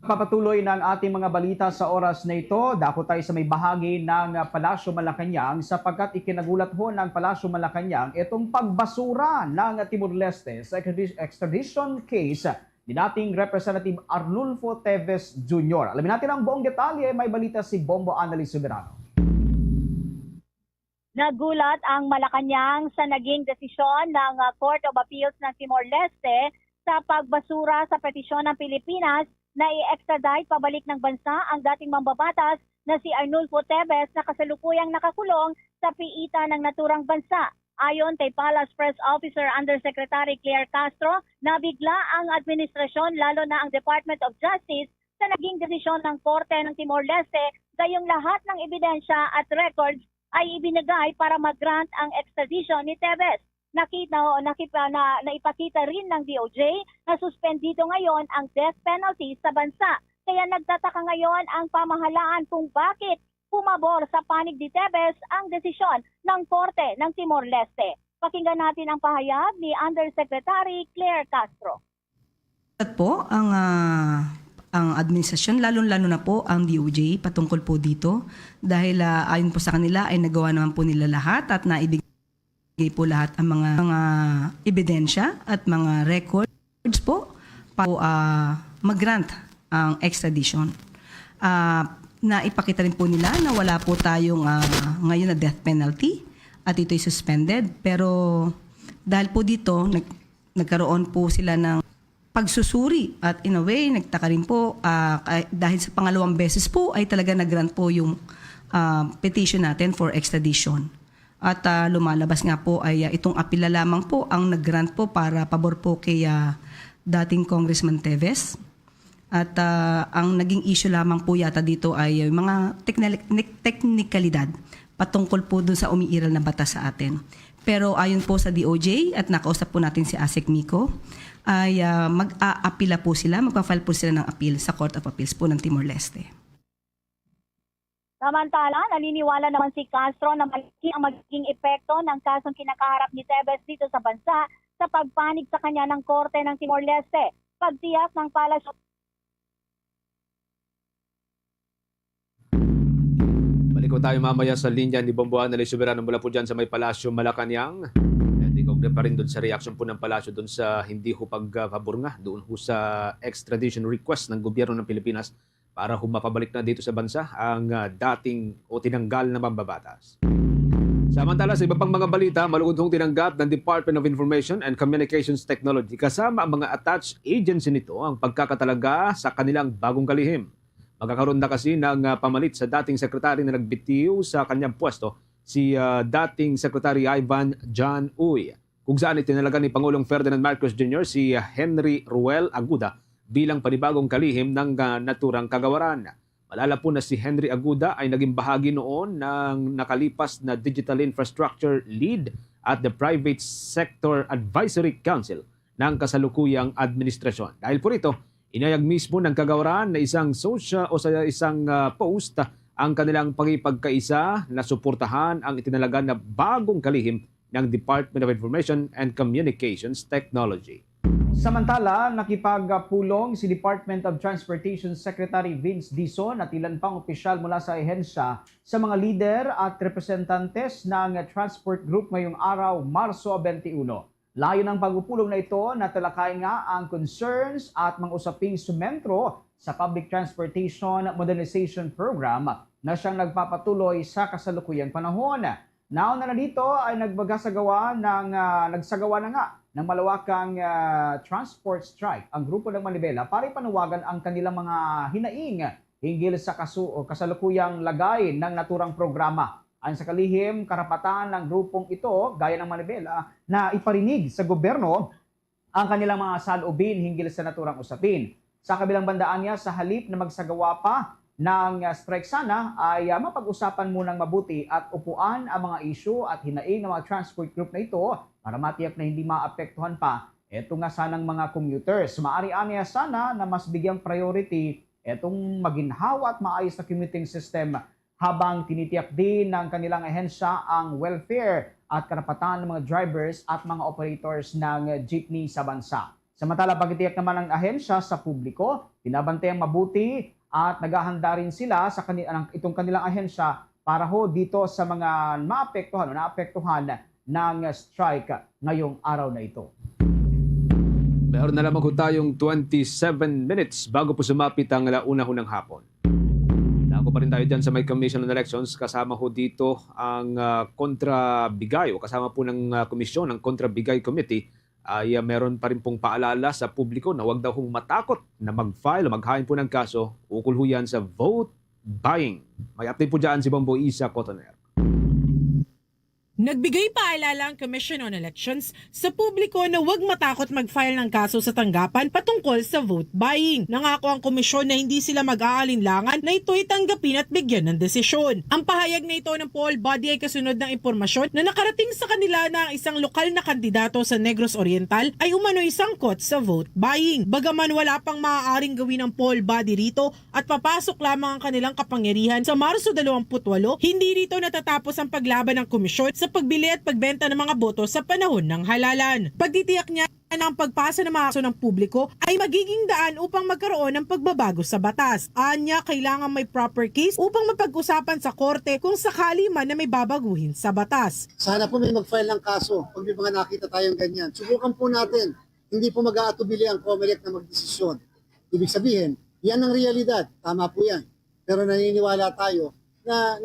Papatuloy na ang ating mga balita sa oras na ito. Dako tayo sa may bahagi ng, ah, Palasyo Malacañang, sapagkat ikinagulat ho ng Palasyo Malacañang itong pagbasura ng Timor-Leste sa extradi-, extradition case ni dating Representative Arnulfo Teves Junior. Alamin natin ang buong detalye. May balita si Bombo Annalyn Soberano. Nagulat ang Malacañang sa naging desisyon ng, ah, Court of Appeals ng Timor-Leste sa pagbasura sa petisyon ng Pilipinas na i-extradite pabalik ng bansa ang dating mambabatas na si Arnulfo Teves na kasalukuyang nakakulong sa piitan ng naturang bansa. Ayon kay Palace Press Officer Undersecretary Claire Castro, nabigla ang administrasyon, lalo na ang Department of Justice, sa naging desisyon ng Korte ng Timor-Leste, gayong lahat ng ebidensya at records ay ibinigay para mag-grant ang extradition ni Teves. Nakita o nakipa-, na, naipakita rin ng D O J na suspendido ngayon ang death penalty sa bansa. Kaya nagtataka ngayon ang pamahalaan kung bakit pumabor sa panig ni Teves ang desisyon ng Korte ng Timor-Leste. Pakinggan natin ang pahayag ni Undersecretary Claire Castro. At po, ang, ah, ang administrasyon, lalong-lalo na po ang D O J, patungkol po dito. Dahil, ah, ayon po sa kanila, ay nagawa naman po nila lahat at naibigay po lahat ang mga, mga ebidensya at mga records po para po, ah, mag-grant ang extradition. Ah, naipakita rin po nila na wala po tayong, ah, ngayon na death penalty at ito'y suspended. Pero dahil po dito, nag-, nagkaroon po sila ng pagsusuri at, in a way, nagtaka rin po, ah, kay-, dahil sa pangalawang beses po ay talaga nag-grant po yung, ah, petition natin for extradition. At, ah, lumalabas nga po ay, ah, itong apila lamang po ang nag-grant po para pabor po kay, ah, dating Congressman Teves. At, ah, ang naging issue lamang po yata dito ay yung mga technil-, nic-, teknikalidad patungkol po dun sa umiiral na batas sa atin. Pero ayon po sa D O J at nakausap po natin si ASEC Mico, ay, ah, mag-aapila po sila, magpa-file po sila ng appeal sa Court of Appeals po ng Timor-Leste. Samantala, naniniwala naman si Castro na malaki ang magiging epekto ng kasong kinakaharap ni Teves dito sa bansa sa pagpanig sa kanya ng Korte ng Timor-Leste. Pagtiyak ng Palasyo. Balik ko tayo mamaya sa linya ni Bombo Annalyn Soberano mula po dyan sa may Palasyo Malacañang. Pwede kong pa rin doon sa reaksyon po ng Palasyo doon sa hindi ho pagpabor nga doon ho sa extradition request ng gobyerno ng Pilipinas para ho mapabalik na dito sa bansa ang, ah, dating o tinanggal na mambabatas. Samantala, sa iba pang mga balita, malugod hong tinanggap ng Department of Information and Communications Technology kasama ang mga attached agency nito ang pagkakatalaga sa kanilang bagong kalihim. Magkakaroon na kasi ng, ah, pamalit sa dating sekretary na nagbitiw sa kanyang pwesto, si, ah, dating Secretary Ivan John Uy, kung saan itinalaga ni Pangulong Ferdinand Marcos Junior si Henry Ruel Aguda bilang panibagong kalihim ng, ah, naturang kagawaran. Malala po na si Henry Aguda ay naging bahagi noon ng nakalipas na Digital Infrastructure Lead at the Private Sector Advisory Council ng kasalukuyang administrasyon. Dahil po rito, inayag mismo ng kagawaran na isang sosya o sa isang, ah, post ang kanilang pakipagkaisa na suportahan ang itinalaga na bagong kalihim ng Department of Information and Communications Technology. Samantala, nakipagpulong si Department of Transportation Secretary Vince Dizon at ilan pang opisyal mula sa ahensya sa mga lider at representantes ng transport group ngayong araw, Marso twenty-one. Layo ng pagpupulong na ito na talakay nga ang concerns at mga usaping sumentro sa Public Transportation Modernization Program na siyang nagpapatuloy sa kasalukuyang panahon. Nauna na dito ay nagmagasagawa ng, ah, nagsagawa na nga ng malawakang, ah, transport strike ang grupo ng Manibela para ipanawagan ang kanilang mga hinaing hinggil sa kasu-, o kasalukuyang lagay ng naturang programa. Ayon sa kalihim, karapatan ng grupong ito, gaya ng Manibela, na iparinig sa gobyerno ang kanilang mga saloobin hinggil sa naturang usapin. Sa kabilang banda, anya, sa halip na magsagawa pa ng, ah, strike sana, ay, ah, mapag-usapan munang mabuti at upuan ang mga isyu at hinaing ng mga transport group na ito para matiyak na hindi maapektuhan pa eto nga sanang mga commuters. Maari anya sana na mas bigyang priority etong maginhawa at maayos na commuting system habang tinitiyak din ng kanilang ahensya ang welfare at karapatan ng mga drivers at mga operators ng jeepney sa bansa. Samantala, pagtitiyak naman ng ahensya sa publiko, binabantayang mabuti at naghahanda rin sila sa kani-, ang, itong kanilang ahensya para ho dito sa mga maapektuhan o naapektuhan ng strike ngayong araw na ito. Meron na lamang ho tayong twenty-seven minutes bago po sumapit ang ala una ho ng hapon. Nako pa rin tayo dyan sa may Commission on Elections. Kasama ho dito ang, ah, Kontra Bigay, o kasama po ng, ah, komisyon ang Kontra Bigay Committee. Ay, ah, meron pa rin pong paalala sa publiko na wag daw hong matakot na mag-file o maghain po ng kaso ukol ho yan sa vote buying. May update po dyan si Bombo Isa Cotoner. Nagbigay paalala ang Commission on Elections sa publiko na huwag matakot mag-file ng kaso sa tanggapan patungkol sa vote buying. Nangako ang komisyon na hindi sila mag-aalinlangan na ito'y tanggapin at bigyan ng desisyon. Ang pahayag na ito ng poll body ay kasunod ng impormasyon na nakarating sa kanila na ang isang lokal na kandidato sa Negros Oriental ay umano'y sangkot sa vote buying. Bagaman wala pang maaaring gawin ng poll body rito, at papasok lamang ang kanilang kapangyarihan sa Marso dalawampu't walo, hindi rito natatapos ang paglaban ng komisyon sa pagbili at pagbenta ng mga boto sa panahon ng halalan. Pagtitiyak niya na ang pagpasa ng mga kaso ng publiko ay magiging daan upang magkaroon ng pagbabago sa batas. Anya, kailangan may proper case upang mapag-usapan sa korte kung sakali man na may babaguhin sa batas. Sana po may mag-file ng kaso pag may mga nakita tayong ganyan. Subukan po natin. Hindi po mag-aatubili ang Comelec na magdesisyon. Ibig sabihin, yan ang realidad. Tama po yan. Pero naniniwala tayo na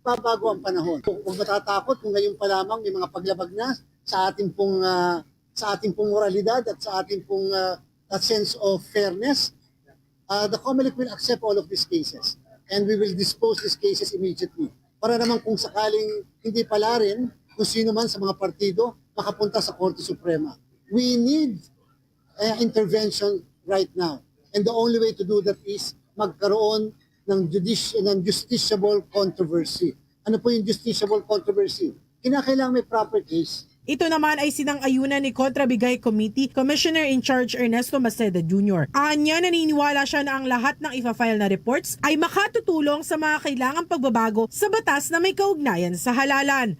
nagbabago ang panahon. Huwag matatakot kung ngayon pa lamang may mga paglabag na sa ating pong, ah, sa ating pong moralidad at sa ating pong, ah, ah, sense of fairness. Ah, the Comelec will accept all of these cases and we will dispose these cases immediately. Para naman kung sakaling hindi pala rin kung sino man sa mga partido makapunta sa Korte Suprema. We need, eh, intervention right now. And the only way to do that is magkaroon ng judici-, ng justiciable controversy. Ano po yung justiciable controversy? Kinakailangan may proper case. Ito naman ay sinang-ayunan ni Kontra Bigay Committee Commissioner in Charge Ernesto Maceda Junior. Anya, naniniwala siya na ang lahat ng ifa-file na reports ay makatutulong sa mga kailangang pagbabago sa batas na may kaugnayan sa halalan.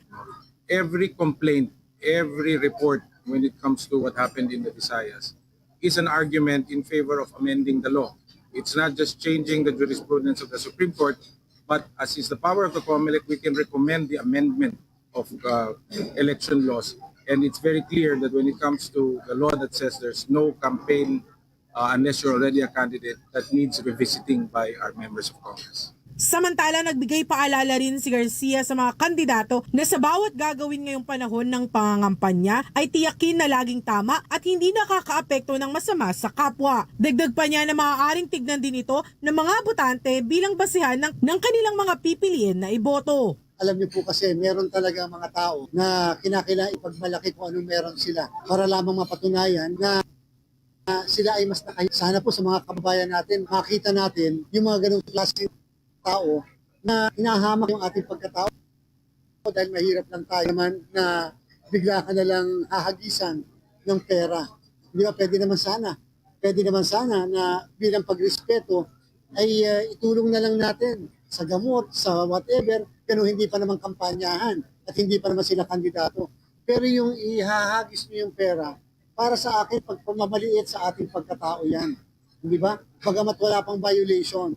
Every complaint, every report when it comes to what happened in the Visayas is an argument in favor of amending the law. It's not just changing the jurisprudence of the Supreme Court, but as is the power of the Comelec, we can recommend the amendment of, uh, election laws. And it's very clear that when it comes to the law that says there's no campaign, uh, unless you're already a candidate, that needs revisiting by our members of Congress. Samantala, nagbigay paalala rin si Garcia sa mga kandidato na sa bawat gagawin ngayong panahon ng pangangampanya ay tiyakin na laging tama at hindi nakakaapekto ng masama sa kapwa. Dagdag pa niya na maaaring tignan din ito ng mga botante bilang basehan ng, ng kanilang mga pipiliin na iboto. Alam niyo po kasi, meron talaga mga tao na kinakailangan ipagmalaki kung anong meron sila para lamang mapatunayan na, na sila ay mas nakahi-, sana po sa mga kababayan natin, makita natin yung mga ganong klaseng tao na hinahamak yung ating pagkatao dahil mahirap lang tayo naman na bigla ka na lang hahagisan ng pera. Di ba? Pwede naman sana. Pwede naman sana na bilang pagrespeto ay, ah, itulong na lang natin sa gamot, sa whatever, pero hindi pa naman kampanyahan at hindi pa naman sila kandidato. Pero yung ihahagis mo yung pera, para sa akin, pagpamamaliit sa ating pagkatao yan. Di ba? Bagamat wala pang violation.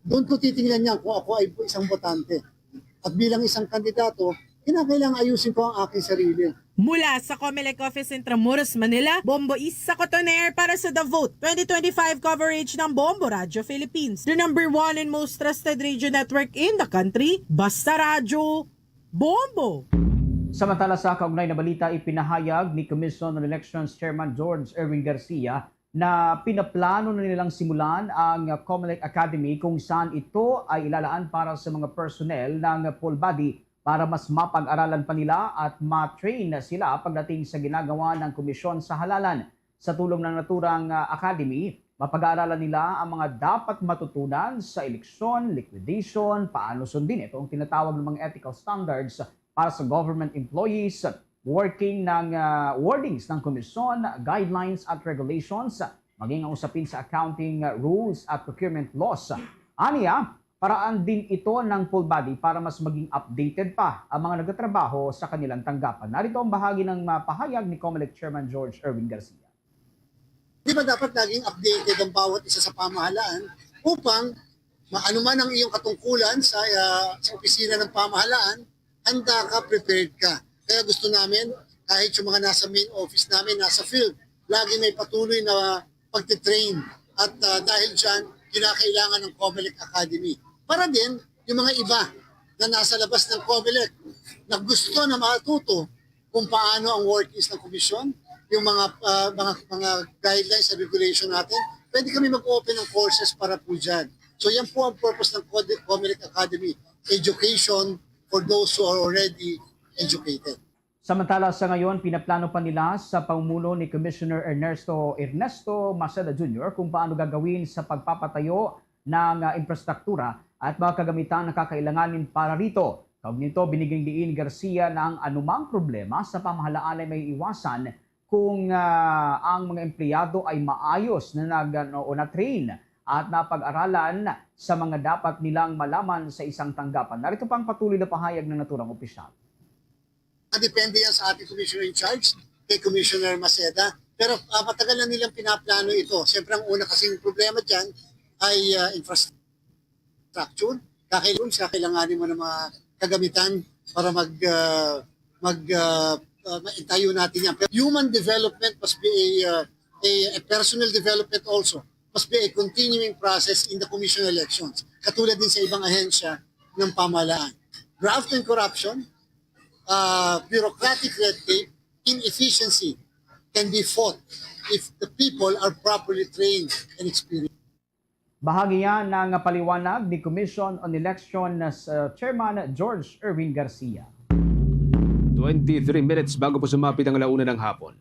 Doon ko titingnan yan kung ako ay isang botante. At bilang isang kandidato, kinakailangan ayusin ko ang aking sarili. Mula sa Comelec Office Intramuros, Manila, Bombo Isa Cotoner para sa The Vote twenty twenty-five coverage ng Bombo Radio Philippines, the number one and most trusted radio network in the country. Basta Radyo, Bombo! Samantala, sa kaugnay na balita, ipinahayag ni Commission on Elections Chairman George Erwin Garcia na pinaplano na nilang simulan ang Comelec Academy, kung saan ito ay ilalaan para sa mga personnel ng full body para mas mapag-aralan pa nila at ma-train na sila pagdating sa ginagawa ng komisyon sa halalan. Sa tulong ng naturang, ah, academy, mapag-aaralan nila ang mga dapat matutunan sa eleksyon, liquidation, paano sundin ito ang tinatawag ng mga ethical standards para sa government employees, working ng, ah, wordings ng komisyon, guidelines at regulations, maging ang usapin sa accounting, ah, rules at procurement laws. Aniya, paraan din ito ng full body para mas maging updated pa ang mga nagtatrabaho sa kanilang tanggapan. Narito ang bahagi ng, ah, pahayag ni Comelec Chairman George Erwin Garcia. Di ba dapat laging updated ang bawat isa sa pamahalaan upang ma-, ano man ang iyong katungkulan sa, ah, sa opisina ng pamahalaan, handa ka, prepared ka. Kaya gusto namin, kahit yung mga nasa main office namin, nasa field, lagi may patuloy na pagtitrain. At, ah, dahil dyan, kinakailangan ng Comelec Academy. Para din, yung mga iba na nasa labas ng Comelec na gusto na matuto kung paano ang workings ng komisyon, yung mga, ah, mga, mga guidelines at regulation natin, pwede kami mag-open ng courses para po dyan. So yan po ang purpose ng Code-, Comelec Academy, education for those who are already educated. Samantala, sa ngayon, pinaplano pa nila sa pamumuno ni Commissioner Ernesto Ernesto Maceda Junior kung paano gagawin sa pagpapatayo ng, ah, infrastruktura at mga kagamitan na kakailanganin para rito. Kaugnay nito, binigyang diin ni Garcia na ang anumang problema sa pamahalaan ay may iwasan kung, ah, ang mga empleyado ay maayos na nag-, ano, o na-train at napag-aralan sa mga dapat nilang malaman sa isang tanggapan. Narito pa ang patuloy na pahayag ng naturang opisyal. Depende yan sa ating commissioner in charge, kay Commissioner Maceda. Pero, ah, matagal na nilang pinaplano ito. Siyempre, ang una kasing problema dyan ay, ah, infrastructure. Kakailangan siya, kailanganin mo ng mga kagamitan para mag, ah, mag, ah, ah, maitayo natin yan. Pero human development must be a, ah, a, a personal development also. Must be a continuing process in the commission elections. Katulad din sa ibang ahensya ng pamahalaan. Graft and corruption, uh, bureaucratic red tape, inefficiency can be fought if the people are properly trained and experienced. Bahagi yan ng paliwanag ni Commission on Elections, uh, Chairman George Erwin Garcia. Twenty-three minutes bago po sumapit ang alauna ng hapon.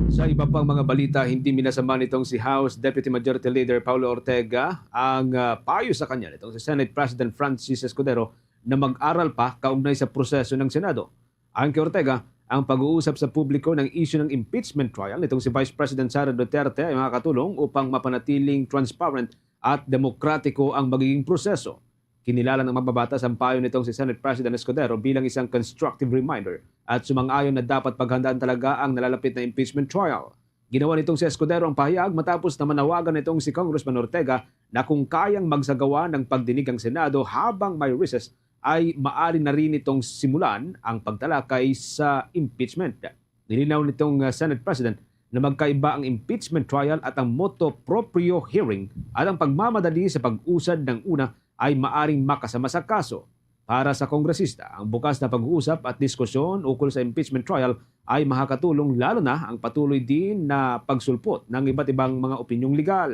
Sa iba pang mga balita, hindi minasama nitong si House Deputy Majority Leader Paulo Ortega ang, ah, payo sa kanya nitong si Senate President Francis Escudero na mag-aral pa kaugnay sa proseso ng Senado. Ayon kay Ortega, ang pag-uusap sa publiko ng isyu ng impeachment trial nitong si Vice President Sara Duterte ay makakatulong upang mapanatiling transparent at demokratiko ang magiging proseso. Kinilala ng mambabatas ang payo nitong si Senate President Escudero bilang isang constructive reminder at sumang-ayon na dapat paghandaan talaga ang nalalapit na impeachment trial. Ginawa nitong si Escudero ang pahayag matapos na manawagan nitong si Congressman Ortega na kung kayang magsagawa ng pagdinig ang Senado habang may recess, ay maari na rin nitong simulan ang pagtalakay sa impeachment. Nilinaw nitong, uh, Senate President na magkaiba ang impeachment trial at ang motu proprio hearing, at ang pagmamadali sa pag-usad ng una ay maaring makasama sa kaso. Para sa kongresista, ang bukas na pag-uusap at diskusyon ukol sa impeachment trial ay makakatulong, lalo na ang patuloy din na pagsulpot ng iba't ibang mga opinyong legal.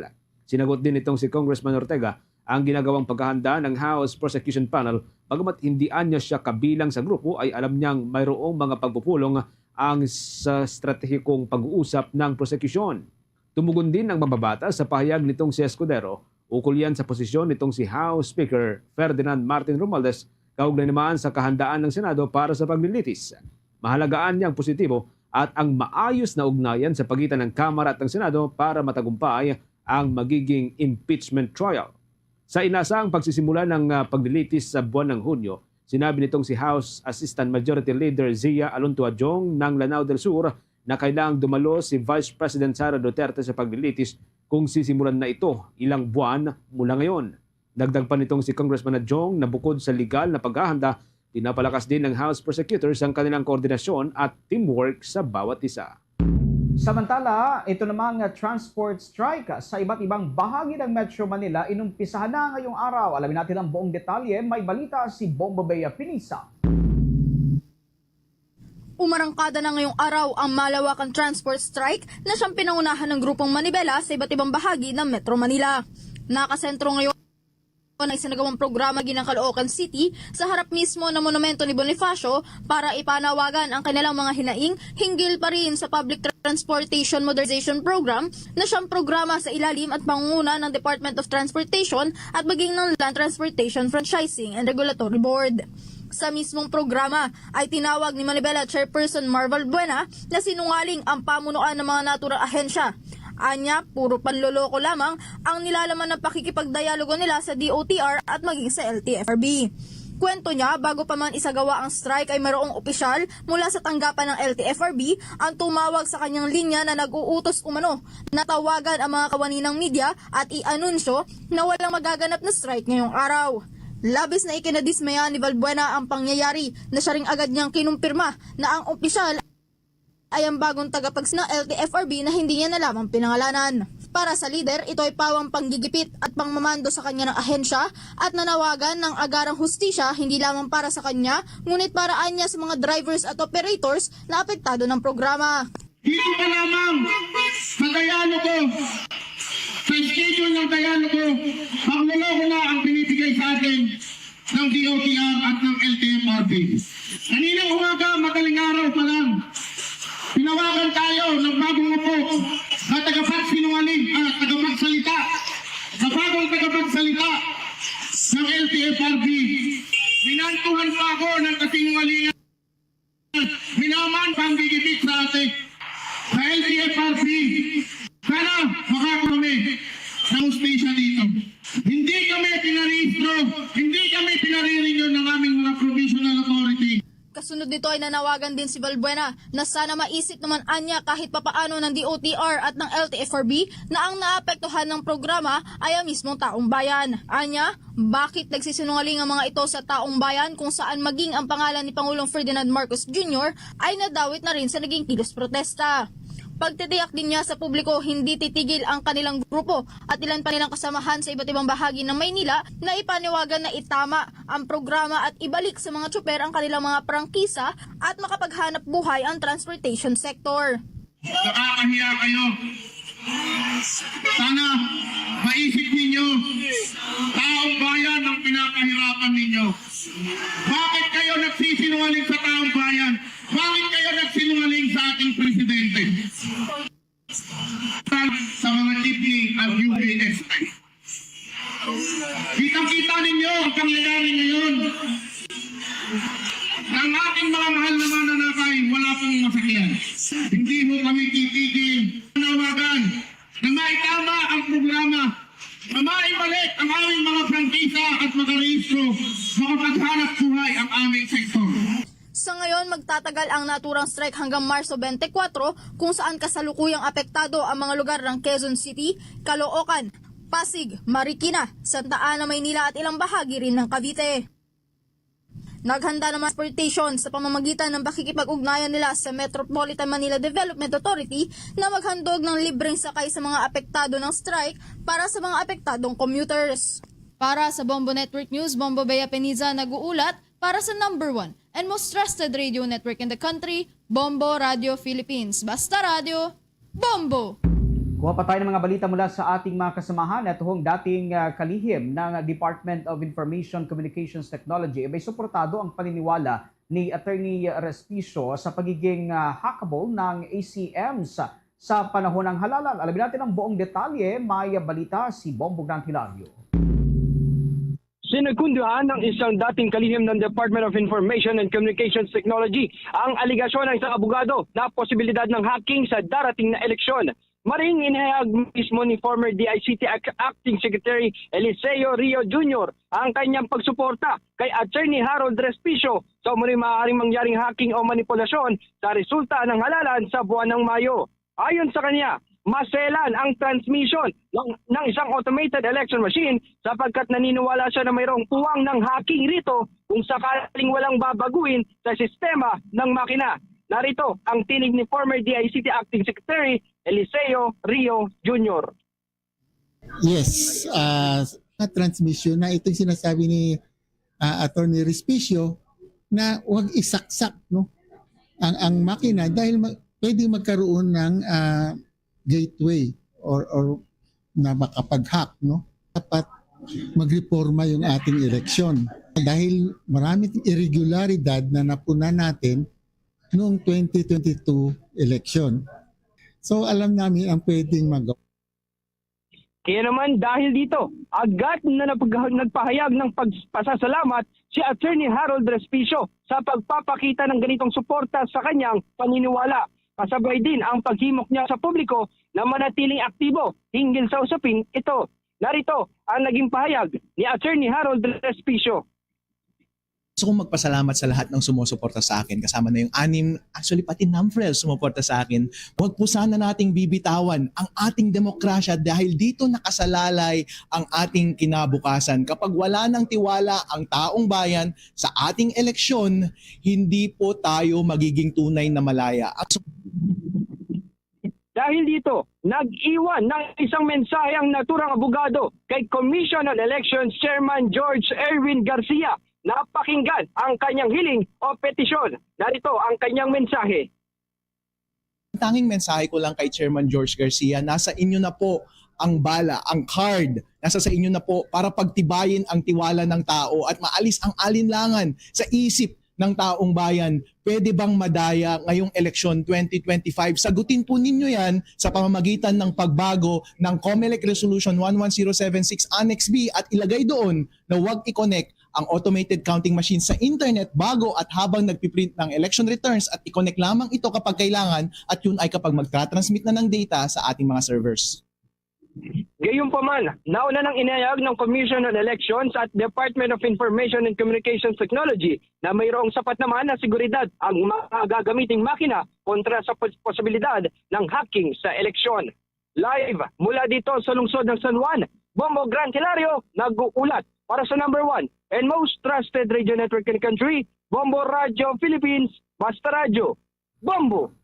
Sinagot din nitong si Congressman Ortega ang ginagawang paghahanda ng House Prosecution Panel, bagamat hindi anya siya kabilang sa grupo, ay alam niyang mayroong mga pagpupulong ang sa estratehikong pag-uusap ng prosekusyon. Tumugon din ang mambabatas sa pahayag nitong si Escudero ukol yan sa posisyon nitong si House Speaker Ferdinand Martin Romualdez kaugnay naman sa kahandaan ng Senado para sa paglilitis. Mahalagaan niya ang positibo at ang maayos na ugnayan sa pagitan ng Kamara at ng Senado para matagumpay ang magiging impeachment trial. Sa inasahang pagsisimula ng, ah, paglilitis sa buwan ng Hunyo, sinabi nitong si House Assistant Majority Leader Zia Alonto Adjong ng Lanao del Sur na kailangang dumalo si Vice President Sara Duterte sa paglilitis kung sisimulan na ito ilang buwan mula ngayon. Dagdag pa nitong si Congressman Adjong na bukod sa legal na paghahanda, pinapalakas din ng House Prosecutors ang kanilang koordinasyon at teamwork sa bawat isa. Samantala, ito namang transport strike sa iba't ibang bahagi ng Metro Manila inumpisahan na ngayong araw. Alamin natin ang buong detalye. May balita si Bombo Bea Pinisa. Umarangkada na ngayong araw ang malawakang transport strike na siyang pinangunahan ng Grupong Manibela sa iba't ibang bahagi ng Metro Manila. Nakasentro ngayon ang isinagawang programa ginang Caloocan City sa harap mismo ng monumento ni Bonifacio para ipanawagan ang kanilang mga hinaing hinggil pa rin sa Public Transportation Modernization Program na siyang programa sa ilalim at pangunguna ng Department of Transportation at maging ng Land Transportation Franchising and Regulatory Board. Sa mismong programa ay tinawag ni Manibela Chairperson Marval Buena na sinungaling ang pamunuan ng mga naturang ahensya. Anya, puro panloloko lamang ang nilalaman ng pakikipagdialogo nila sa D O T R at maging sa L T F R B. Kwento niya, bago pa man isagawa ang strike ay mayroong opisyal mula sa tanggapan ng L T F R B ang tumawag sa kanyang linya na nag-uutos umano na tawagan ang mga kawani ng media at i-anunsyo na walang magaganap na strike ngayong araw. Labis na ikinadismaya ni Valbuena ang pangyayari na siya ring agad niyang kinumpirma na ang opisyal ay ang bagong tagapagsa ng L T F R B na hindi niya na lamang pinangalanan. Para sa lider, ito ay pawang panggigipit at pangmamando sa kanya ng ahensya at nanawagan ng agarang hustisya hindi lamang para sa kanya ngunit para anya sa mga drivers at operators na apektado ng programa. Dito pa lamang sa Dialogo, sa schedule ng Dialogo, pagloloko na ang binibigay sa atin ng D O T R at ng L T F R B. Kaninang umaga, madaling araw pa lang, tinawagan tayo ng bagong upo na tagapagsinungaling, ah, tagapagsalita, sa bagong tagapagsalita ng L T F R B. Minantuhan pa ako ng kasinungalingan. Minaman pang gigipit sa atin sa L T F R B. Sana makakuha kami ng hustisya dito. Hindi kami pinarehistro, hindi kami pinare-renew ng aming mga provisional authority. Kasunod nito ay nanawagan din si Valbuena na sana maisip naman anya kahit papaano ng D O T R at ng L T F R B na ang naapektuhan ng programa ay ang mismong taong bayan. Anya, bakit nagsisinungaling ang mga ito sa taong bayan kung saan maging ang pangalan ni Pangulong Ferdinand Marcos Junior ay nadawit na rin sa naging kilos protesta? Pagtitiyak din niya sa publiko, hindi titigil ang kanilang grupo at ilan pa nilang kasamahan sa iba't ibang bahagi ng Maynila na ipaniwagan na itama ang programa at ibalik sa mga tsuper ang kanilang mga prangkisa at makapaghanap buhay ang transportation sector. Nakakahiya kayo. Sana maisip ninyo, taong bayan ang pinapahirapan ninyo. Bakit kayo nagsisinungaling sa taong bayan? Bakit kayo nagsinungaling sa ating presidente? Sa mga jeepney at U B S I. Kitang-kita ninyo ang pangyayari ngayon. Ang ating mga mahal na mananakay, wala pong masakyan. Hindi ho kami titigil. Nanawagan na maitama ang programa, na maibalik ang aming mga prangkisa at makarehistro, makapaghanap buhay ang aming sektor. Sa ngayon, magtatagal ang naturang strike hanggang Marso twenty-four, kung saan kasalukuyang apektado ang mga lugar ng Quezon City, Caloocan, Pasig, Marikina, Santa Ana, Maynila at ilang bahagi rin ng Cavite. Naghanda naman ang transportation sa pamamagitan ng pakikipag-ugnayan nila sa Metropolitan Manila Development Authority na maghandog ng libreng sakay sa mga apektado ng strike para sa mga apektadong commuters. Para sa Bombo Network News, Bombo Bea Peniza nag-uulat para sa number one and most trusted radio network in the country, Bombo Radio Philippines. Basta Radio, Bombo! Kuha pa tayo ng mga balita mula sa ating mga kasamahan. Ito ang dating ah, kalihim ng Department of Information Communications Technology. May suportado ang paniniwala ni Attorney Respicio sa pagiging ah, hackable ng A C Ms sa panahon ng halalan. Alamin natin ang buong detalye. May balita si Bombo Grant Hilario. Sinekunduhan ng isang dating kalihim ng Department of Information and Communications Technology ang alegasyon ng isang abogado na posibilidad ng hacking sa darating na eleksyon. Maring inihayag mismo ni former D I C T Act- Acting Secretary Eliseo Rio Junior ang kanyang pagsuporta kay Attorney Harold Respicio sa umano'y maaaring mangyaring hacking o manipulasyon sa resulta ng halalan sa buwan ng Mayo. Ayon sa kanya, maselan ang transmission ng, ng isang automated election machine sapagkat naniniwala siya na mayroong puwang ng hacking rito kung sakaling walang babaguhin sa sistema ng makina. Narito ang tinig ni former D I C T Acting Secretary Eliseo Rio Junior. Yes, ah, sa transmission na itong sinasabi ni ah, Attorney Respicio na wag isaksak, no, ang ang makina dahil ma- pwede magkaroon ng ah, gateway or or na makapag-hack, no. Dapat magreporma yung ating eleksyon dahil maraming irregularidad na napunan natin noong twenty twenty-two election. So alam namin ang pwedeng magawa. Kaya naman dahil dito, agad na napag- nagpahayag ng pagpasasalamat si Attorney Harold Respicio sa pagpapakita ng ganitong suporta sa kanyang paniniwala. Kasabay din ang paghimok niya sa publiko na manatiling aktibo hinggil sa usaping ito. Narito ang naging pahayag ni Attorney Harold Respicio. Gusto kong magpasalamat sa lahat ng sumusuporta sa akin, kasama na yung anim, actually pati Namfrel sumuporta sa akin. Huwag po sana nating bibitawan ang ating demokrasya dahil dito nakasalalay ang ating kinabukasan. Kapag wala ng tiwala ang taong bayan sa ating eleksyon, hindi po tayo magiging tunay na Malaya. Ang Dahil dito, nag-iwan ng isang mensahe ang naturang abogado kay Commission on Elections Chairman George Erwin Garcia na pakinggan ang kanyang hiling o petisyon. Narito ang kanyang mensahe. Tanging mensahe ko lang kay Chairman George Garcia, nasa inyo na po ang bala, ang card, nasa sa inyo na po para pagtibayin ang tiwala ng tao at maalis ang alinlangan sa isip ng taong bayan. Pwede bang madaya ngayong eleksyon twenty twenty-five? Sagutin po ninyo yan sa pamamagitan ng pagbago ng COMELEC Resolution one one zero seven six Annex B at ilagay doon na huwag i-connect ang automated counting machine sa internet bago at habang nagpiprint ng election returns at i-connect lamang ito kapag kailangan at yun ay kapag magtratransmit na ng data sa ating mga servers. Gayunpaman, nauna nang inihayag ng Commission on Elections at Department of Information and Communications Technology na mayroong sapat naman na seguridad ang mga gagamiting makina kontra sa pos- posibilidad ng hacking sa eleksyon. Live mula dito sa lungsod ng San Juan, Bombo Grant Hilario nag-uulat para sa number one and most trusted radio network in the country, Bombo Radio Philippines, Basta Radyo, Bombo!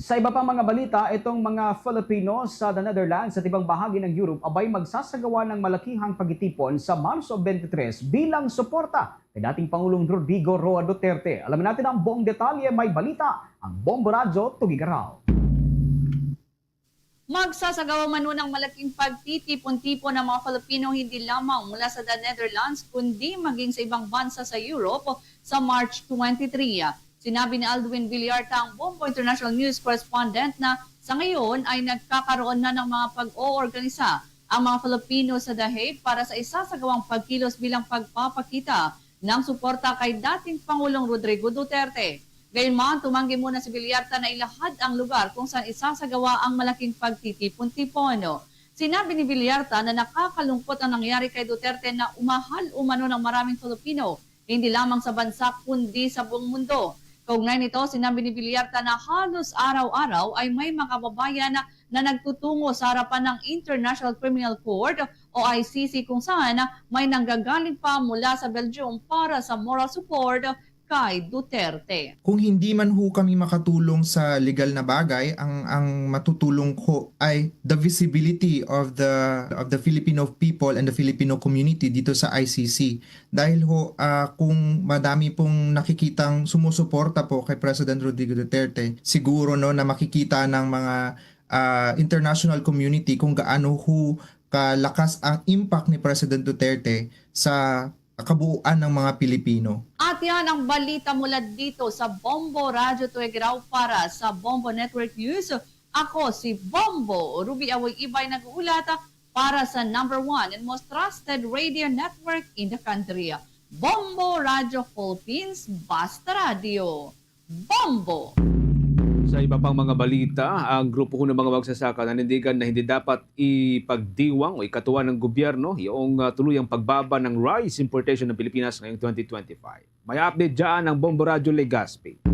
Sa iba pang mga balita, itong mga Filipino sa the Netherlands at ibang bahagi ng Europe abay magsasagawa ng malakihang pagtitipon sa Marso twenty-three bilang suporta kay dating Pangulong Rodrigo Roa Duterte. Alamin natin ang buong detalye, may balita ang Bombo Radyo Tugigaraw. Magsasagawa man nun ng malaking pagtitipon-tipon ang mga Filipino hindi lamang mula sa the Netherlands kundi maging sa ibang bansa sa Europe sa March twenty-three. Sinabi ni Aldwin Villarta, ang Bombo International News Correspondent, na sa ngayon ay nagkakaroon na ng mga pag-oorganisa ang mga Filipino sa The Hague para sa isasagawang pagkilos bilang pagpapakita ng suporta kay dating Pangulong Rodrigo Duterte. Gayunman, tumanggi muna si Villarta na ilahad ang lugar kung saan isasagawa ang malaking pagtitipon-tipon. Sinabi ni Villarta na nakakalungkot ang nangyari kay Duterte na umahal umano ng maraming Filipino hindi lamang sa bansa kundi sa buong mundo. Kaugnay nito, sinabi ni Villarta na halos araw-araw ay may mga kababayan na, na nagtutungo sa harapan ng International Criminal Court o I C C kung saan may nanggagaling pa mula sa Belgium para sa moral support kay Duterte. Kung hindi man ho kami makatulong sa legal na bagay, ang ang matutulong ko ay the visibility of the of the Filipino people and the Filipino community dito sa I C C. Dahil ho, ah, kung madami pong nakikitang sumusuporta po kay President Rodrigo Duterte, siguro, no, na makikita ng mga ah, international community kung gaano ho kalakas ang impact ni President Duterte sa kabuuan ng mga Pilipino. At yan ang balita mula dito sa Bombo Radyo Tuigiraw para sa Bombo Network News. Ako si Bombo Ruby Awoy Ibay, nag-uulat para sa number one and most trusted radio network in the country, Bombo Radyo Philippines, Basta Radio. Bombo! Sa iba pang mga balita, ang grupo ng mga magsasaka nanindigan na hindi dapat ipagdiwang o ikatuwa ng gobyerno yung, ah, tuluyang pagbaba ng rice importation ng Pilipinas ngayong twenty twenty-five. May update dyan ang Bombo Radyo Legazpi.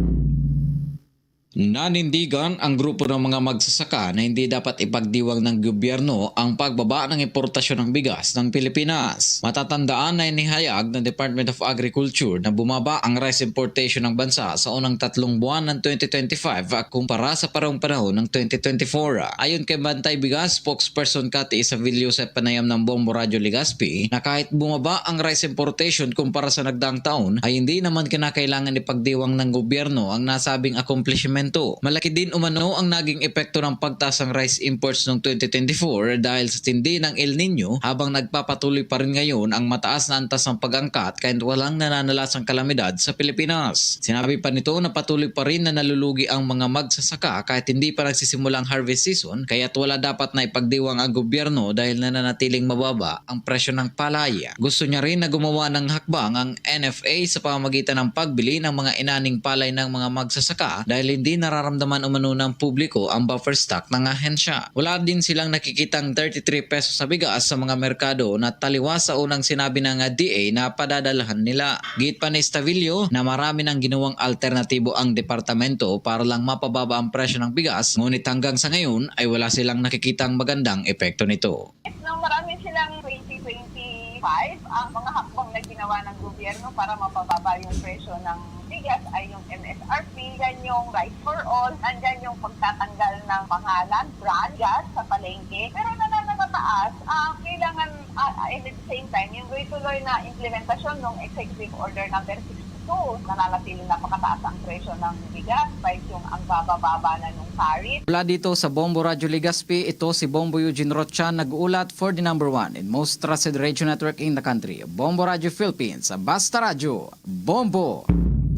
Nanindigan ang grupo ng mga magsasaka na hindi dapat ipagdiwang ng gobyerno ang pagbaba ng importasyon ng bigas ng Pilipinas. Matatandaan na inihayag ng Department of Agriculture na bumaba ang rice importation ng bansa sa unang tatlong buwan ng twenty twenty-five kumpara sa parehong panahon ng twenty twenty-four. Ayon kay Bantay Bigas spokesperson Cathy Isavillo sa panayam ng Bombo Radyo Legazpi na kahit bumaba ang rice importation kumpara sa nagdaang taon, ay hindi naman kinakailangan ipagdiwang ng gobyerno ang nasabing akomplishmento. Malaki din umano ang naging epekto ng pagtaas ng rice imports noong twenty twenty-four dahil sa tindi ng El Niño, habang nagpapatuloy pa rin ngayon ang mataas na antas ng pag-angkat kahit walang nananalasang kalamidad sa Pilipinas. Sinabi pa nito na patuloy pa rin na nalulugi ang mga magsasaka kahit hindi pa nagsisimula ang harvest season, kaya't wala dapat na ipagdiwang ang gobyerno dahil nananatiling mababa ang presyo ng palay. Gusto niya rin na gumawa ng hakbang ang N F A sa pamamagitan ng pagbili ng mga inaning palay ng mga magsasaka dahil hindi nararamdaman umano ng publiko ang buffer stock ng ahensya. Wala din silang nakikitang thirty-three pesos sa bigas sa mga merkado na taliwas sa unang sinabi ng D A na padadalhan nila. Giit pa ni Estavillo na marami nang ginawang alternatibo ang departamento para lang mapababa ang presyo ng bigas, ngunit hanggang sa ngayon ay wala silang nakikitang magandang epekto nito. Yes, no, marami silang twenty twenty-five ang mga hakbang na ginawa ng gobyerno para mapababa yung presyo ng bigas ay yung M S R P, yan yung rice for all, andyan yung pagtatanggal ng pangalan, brand, gas sa palengke. Pero nananamataas, ah, kailangan, ah, and at the same time, yung tuloy-tuloy na implementasyon ng Executive Order number sixty-two, nananatiling napakataas ang presyo ng bigas, price yung ang baba-baba na nung tariff. Mula dito sa Bombo Radyo Legazpi, ito si Bombo Eugene Rocha nag-uulat for the number one and most trusted radio network in the country, Bombo Radyo Philippines, Basta Radyo, Bombo!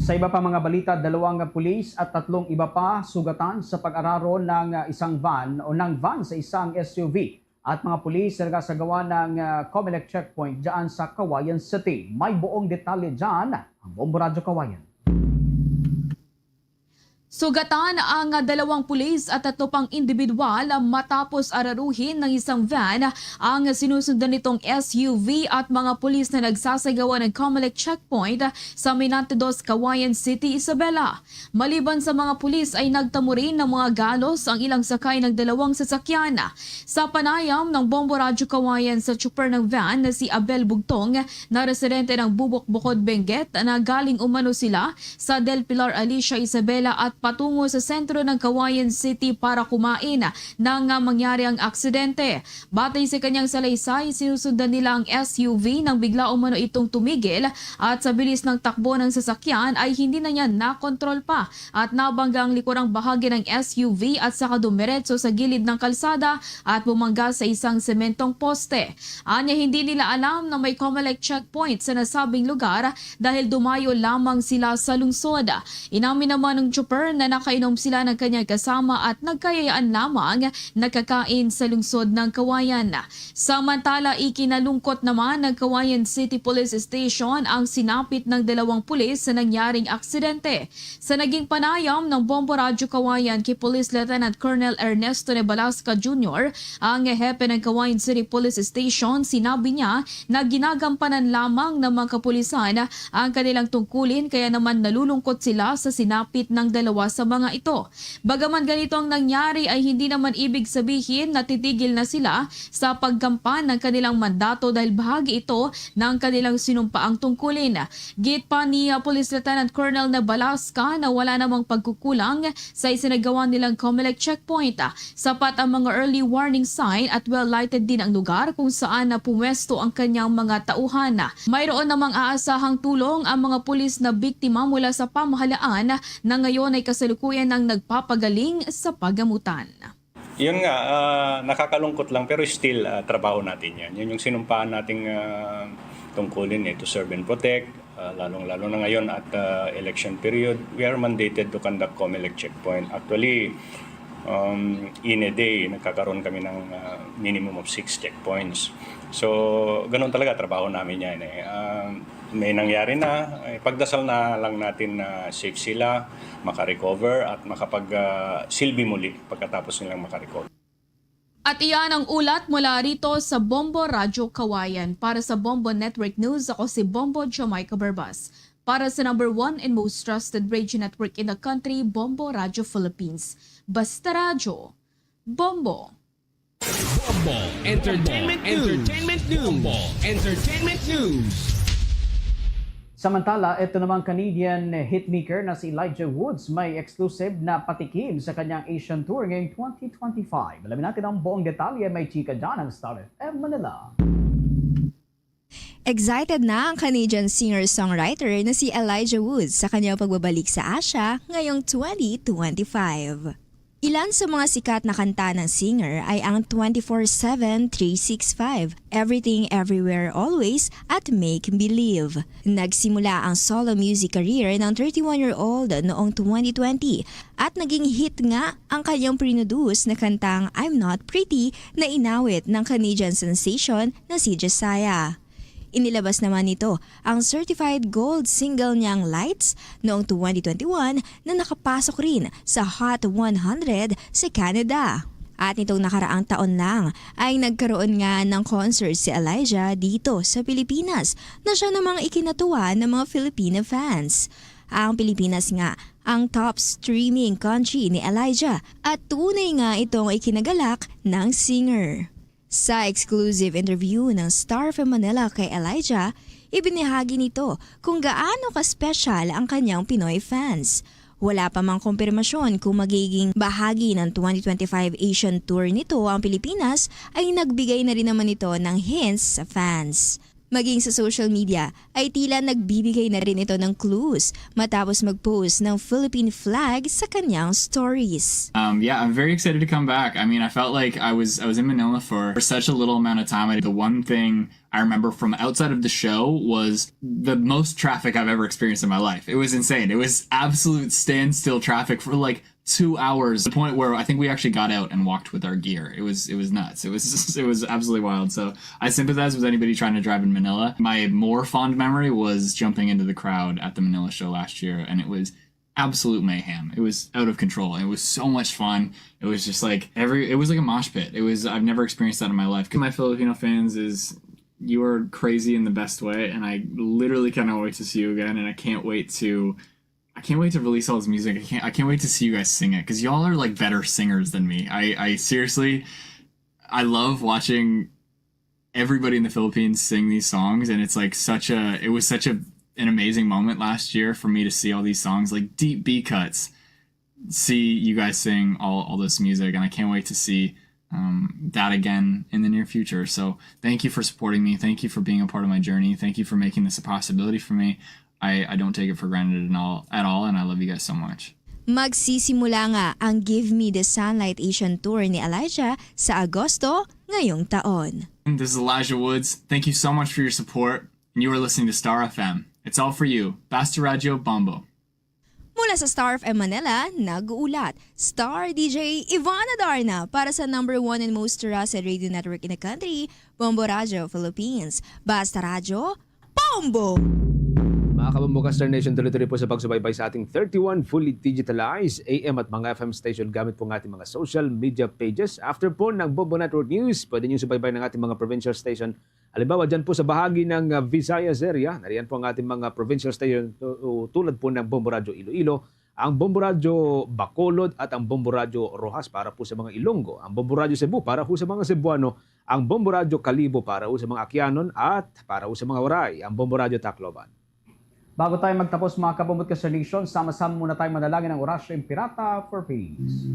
Sa iba pa mga balita, dalawang pulis at tatlong iba pa sugatan sa pag-araro ng isang van o ng van sa isang S U V at mga pulis na nagasagawa ng, ah, Comelec checkpoint dyan sa Cauayan City. May buong detalye dyan ang Bombo Radyo Cauayan. Sugatan ang dalawang pulis at tatlo pang individual matapos araruhin ng isang van ang sinusundan nitong S U V at mga pulis na nagsasagawa ng Comelec checkpoint sa Minante Dos, Cauayan City, Isabela. Maliban sa mga pulis ay nagtamo rin ng mga galos ang ilang sakay ng dalawang sasakyan. Sa panayam ng Bombo Radyo Cauayan sa chopper ng van na si Abel Bugtong na residente ng Bubok Bukod, Benguet na galing umano sila sa Del Pilar, Alicia, Isabela at patungo sa sentro ng Cauayan City para kumain nang mangyari ang aksidente. Batay sa kanyang salaysay, sinusundan nila ang S U V nang bigla umano itong tumigil at sa bilis ng takbo ng sasakyan ay hindi na niya nakontrol pa at nabangga ang likurang bahagi ng S U V at saka dumiretso sa gilid ng kalsada at bumangga sa isang sementong poste. Anya, hindi nila alam na may Comelec checkpoint sa nasabing lugar dahil dumayo lamang sila sa lungsod. Inamin naman ng chopper na nakainom sila ng kanyang kasama at nagkayayaan lamang nagkakain sa lungsod ng Cauayan. Samantala, ikinalungkot naman ng Cauayan City Police Station ang sinapit ng dalawang pulis sa nangyaring aksidente. Sa naging panayam ng Bombo Radyo Cauayan kay Police Lieutenant Colonel Ernesto Nebalasca Junior, ang hepe ng Cauayan City Police Station, sinabi niya na ginagampanan lamang ng mga kapulisan ang kanilang tungkulin, kaya naman nalulungkot sila sa sinapit ng dalawa sa mga ito. Bagaman ganito ang nangyari, ay hindi naman ibig sabihin na titigil na sila sa paggampan ng kanilang mandato dahil bahagi ito ng kanilang sinumpaang tungkulin. Giit pa ni, ah, Police Lieutenant Colonel Nebalasca na wala namang pagkukulang sa isinagawa nilang Comelec checkpoint. Sapat ang mga early warning sign at well lighted din ang lugar kung saan na pumwesto ang kanyang mga tauhan. Mayroon namang aasahang tulong ang mga pulis na biktima mula sa pamahalaan na ngayon ay kasalukuyan nang nagpapagaling sa pagamutan. Yun nga, ah, nakakalungkot lang, pero still, ah, trabaho natin yan. Yun yung sinumpaan nating, ah, tungkulin, eh, to serve and protect, ah, lalong-lalo na ngayon at, ah, election period. We are mandated to conduct Comelec checkpoint. Actually, um, in a day, nagkakaroon kami ng, ah, minimum of six checkpoints. So, ganun talaga, trabaho namin yan, eh. Ah, May nangyari na, eh, pagdasal na lang natin na safe sila, makarecover at makapag, ah, silbi muli pagkatapos nilang makarecover. At iyan ang ulat mula rito sa Bombo Radyo Kawayan. Para sa Bombo Network News, ako si Bombo Jamaica Barbas. Para sa number one and most trusted radio network in the country, Bombo Radyo Philippines. Basta Radyo, Bombo. Bombo Entertainment News. Entertainment News. Bombo Entertainment News. Samantala, ito namang Canadian hitmaker na si Elijah Woods may exclusive na patikim sa kanyang Asian Tour ngayong twenty twenty-five. Alamin natin ang buong detalye, may chika dyan ang Star F M Manila. Excited na ang Canadian singer-songwriter na si Elijah Woods sa kanyang pagbabalik sa Asia ngayong twenty twenty-five. Ilan sa mga sikat na kanta ng singer ay ang twenty-four seven, three six five, Everything Everywhere Always at Make Believe. Nagsimula ang solo music career ng thirty-one-year-old noong twenty twenty at naging hit nga ang kanyang prinuduce na kantang I'm Not Pretty na inawit ng Canadian sensation na si Josiah. Inilabas naman nito ang certified gold single niyang Lights noong twenty twenty-one na nakapasok rin sa Hot one hundred sa Canada. At nitong nakaraang taon lang ay nagkaroon nga ng concert si Elijah dito sa Pilipinas na siya namang ikinatuwa ng mga Filipino fans. Ang Pilipinas nga ang top streaming country ni Elijah at tunay nga itong ikinagalak ng singer. Sa exclusive interview ng Star F M Manila kay Elijah, ibinahagi nito kung gaano ka-special ang kanyang Pinoy fans. Wala pa mang kumpirmasyon kung magiging bahagi ng twenty twenty-five Asian Tour nito ang Pilipinas, ay nagbigay na rin naman ito ng hints sa fans. Maging sa social media ay tila nagbibigay na rin ito ng clues matapos mag-post ng Philippine flag sa kanyang stories. Um, yeah, I'm very excited to come back. I mean, I felt like I was I was in Manila for, for such a little amount of time. I, the one thing I remember from outside of the show was the most traffic I've ever experienced in my life. It was insane. It was absolute standstill traffic for like two hours. The point where I think we actually got out and walked with our gear. It was it was nuts. It was it was absolutely wild. So I sympathize with anybody trying to drive in Manila. My more fond memory was jumping into the crowd at the Manila show last year, and it was absolute mayhem. It was out of control. It was so much fun. It was just like every it was like a mosh pit. It was I've never experienced that in my life. My Filipino fans is you are crazy in the best way, and I literally cannot wait to see you again, and I can't wait to I can't wait to release all this music. I can't I can't wait to see you guys sing it because y'all are like better singers than me. I I seriously I love watching everybody in the Philippines sing these songs, and it's like such a it was such a an amazing moment last year for me to see all these songs, like deep B cuts, see you guys sing all all this music, and I can't wait to see um, that again in the near future. So thank you for supporting me. Thank you for being a part of my journey. Thank you for making this a possibility for me. I, I don't take it for granted at all, at all, and I love you guys so much. Magsisimula nga ang Give Me the Sunlight Asian Tour ni Elijah sa Agosto ngayong taon. This is Elijah Woods. Thank you so much for your support. And you are listening to Star F M. It's all for you. Basta Radyo Bombo. Mula sa Star F M Manila, nag-uulat Star D J Ivana Darna para sa number one and most trusted radio network in the country, Bombo Radyo Philippines. Basta Radyo, Bombo! Mga kabombo ka Star Nation, tuloy-tuloy po sa pagsubaybay sa ating thirty-one fully digitalized A M at mga F M station gamit po ng ating mga social media pages. After po ng Bombo Network News, pwede niyo subaybayan ang ating mga provincial station. Halimbawa, dyan po sa bahagi ng uh, Visayas area, nariyan po ang ating mga provincial station uh, tulad po ng Bombo Radyo Iloilo, ang Bombo Radyo Bacolod at ang Bombo Radyo Roxas para po sa mga Ilonggo, ang Bombo Radyo Cebu para po sa mga Cebuano, ang Bombo Radyo Kalibo para po sa mga Akyanon at para po sa mga Waray, ang Bombo Radyo Tacloban. Bago tayo magtapos, mga kabombo ka Star Nation, sama-sama muna tayo manalangin ng Orasyo Imperata for peace.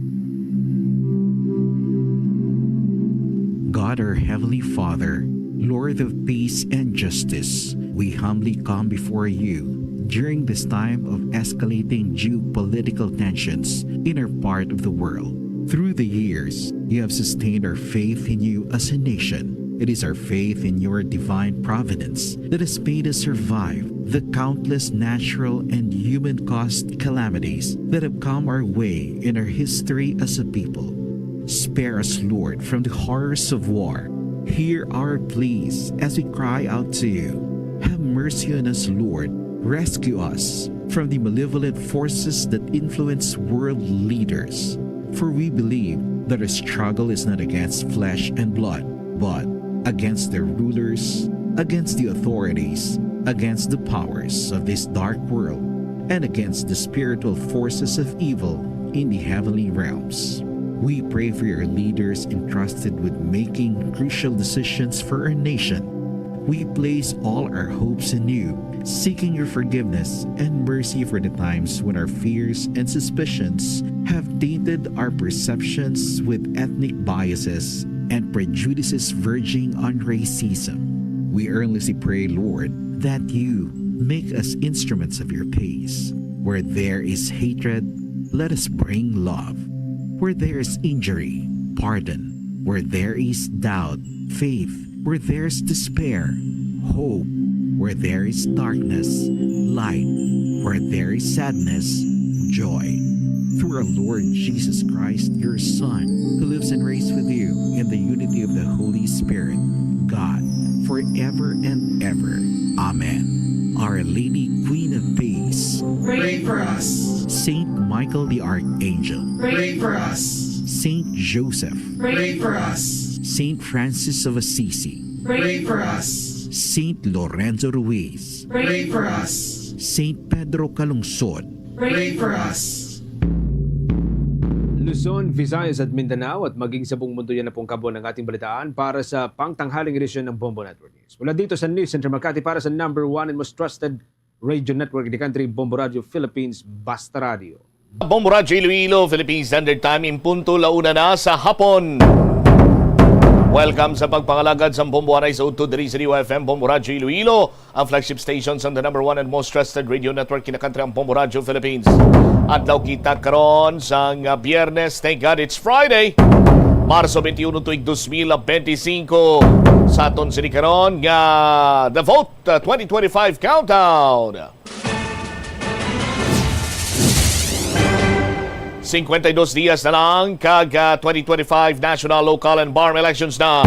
God, our Heavenly Father, Lord of peace and justice, we humbly come before you during this time of escalating geopolitical tensions in our part of the world. Through the years, you have sustained our faith in you as a nation. It is our faith in your divine providence that has made us survive the countless natural and human caused calamities that have come our way in our history as a people. Spare us, Lord, from the horrors of war. Hear our pleas as we cry out to you. Have mercy on us, Lord. Rescue us from the malevolent forces that influence world leaders. For we believe that our struggle is not against flesh and blood, but against their rulers, against the authorities, against the powers of this dark world, and against the spiritual forces of evil in the heavenly realms. We pray for your leaders entrusted with making crucial decisions for our nation. We place all our hopes in you, seeking your forgiveness and mercy for the times when our fears and suspicions have tainted our perceptions with ethnic biases and prejudices verging on racism. We earnestly pray, Lord, that you make us instruments of your peace. Where there is hatred, let us bring love. Where there is injury, pardon. Where there is doubt, faith. Where there's despair, hope. Where there is darkness, light. Where there is sadness, joy. Through our Lord Jesus Christ, your Son, who lives and reigns with you in the unity of the Holy Spirit, God, forever and ever. Amen. Our Lady, Queen of Peace, pray for us. Saint Michael the Archangel, pray for us. Saint Joseph, pray for us. Saint Francis of Assisi, pray for us. Saint Lorenzo Ruiz, pray for us. Saint Pedro Calungsod, pray for us. Luzon, Visayas at Mindanao at maging sa buong mundo, yan na pong kabuuan ng ating balitaan para sa pangtanghaling edisyon ng Bombo Network News. Mula dito sa News Center Makati para sa number one and most trusted radio network in the country, Bombo Radio Philippines, Basta Radio. Bombo Radyo Iloilo, Philippine Standard Time, in punto la una na sa hapon. Welcome sa pagpangalagad sa Bombo Anay sa Udto diri sa D Y F M, Bombo Radyo Iloilo, ang flagship station sa the number one and most trusted radio network in the country, ang Bombo Radyo Philippines. Adlaw kita karon sang, ah, Biyernes. Thank God it's Friday. Marso twenty-one, tuig dos mil benti singko. Sa aton sini karon nga The Vote, ah, twenty twenty-five Countdown. Cincuenta y dos dias na lang kag, ah, twenty twenty-five national, local, and BARMM elections na.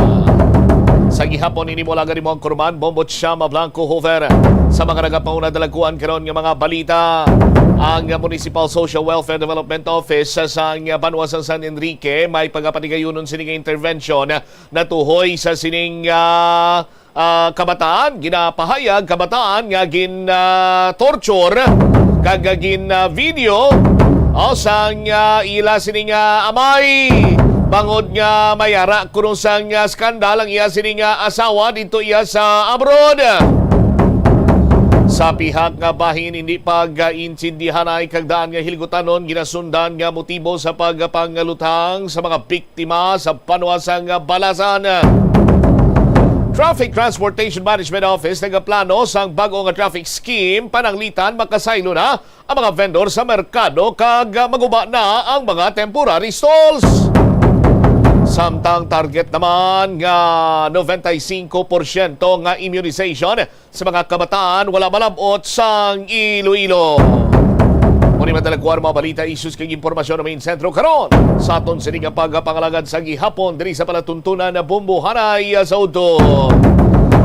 Sa gihapon ini mo alagad imo ang kurman, Bombo Chama Blanco Hoover. Sa mga nagapauna, dalagkuan karon nga mga balita. Ang Municipal Social Welfare Development Office sa, sa banwa sang San Enrique may pagapatigayunon sini nga intervention natuhoy sa sining, ah, ah, kabataan, ginapahayag kabataan nga gin, ah, torture kag gin, ah, video o sang, ah, ila sini nga amay bangod nga mayara kuno sang, ah, skandal ang iya sini nga asawa dito iya sa abroad. Sa pihak nga bahin, hindi pag-intindihanay kag daan nga hilgutanon ginasundan nga motibo sa pagpangaluthang sa mga biktima sa banwa sang Balasan. Traffic Transportation Management Office nagaplano sang bag-o nga traffic scheme, pananglitan makasaylo na ang mga vendor sa merkado kag maguba na ang mga temporary stalls. Samtang target naman nga noventa y cinco porsyento nga immunization sa mga kabataan wala malab-ot sang Iloilo. Mao ni madalagkuan mga balita, issues kag impormasyon nga main sentro karon sa aton sini nga pagpangalagad sa gihapon diri sa palatuntunan na Bombo Anay sa Udto.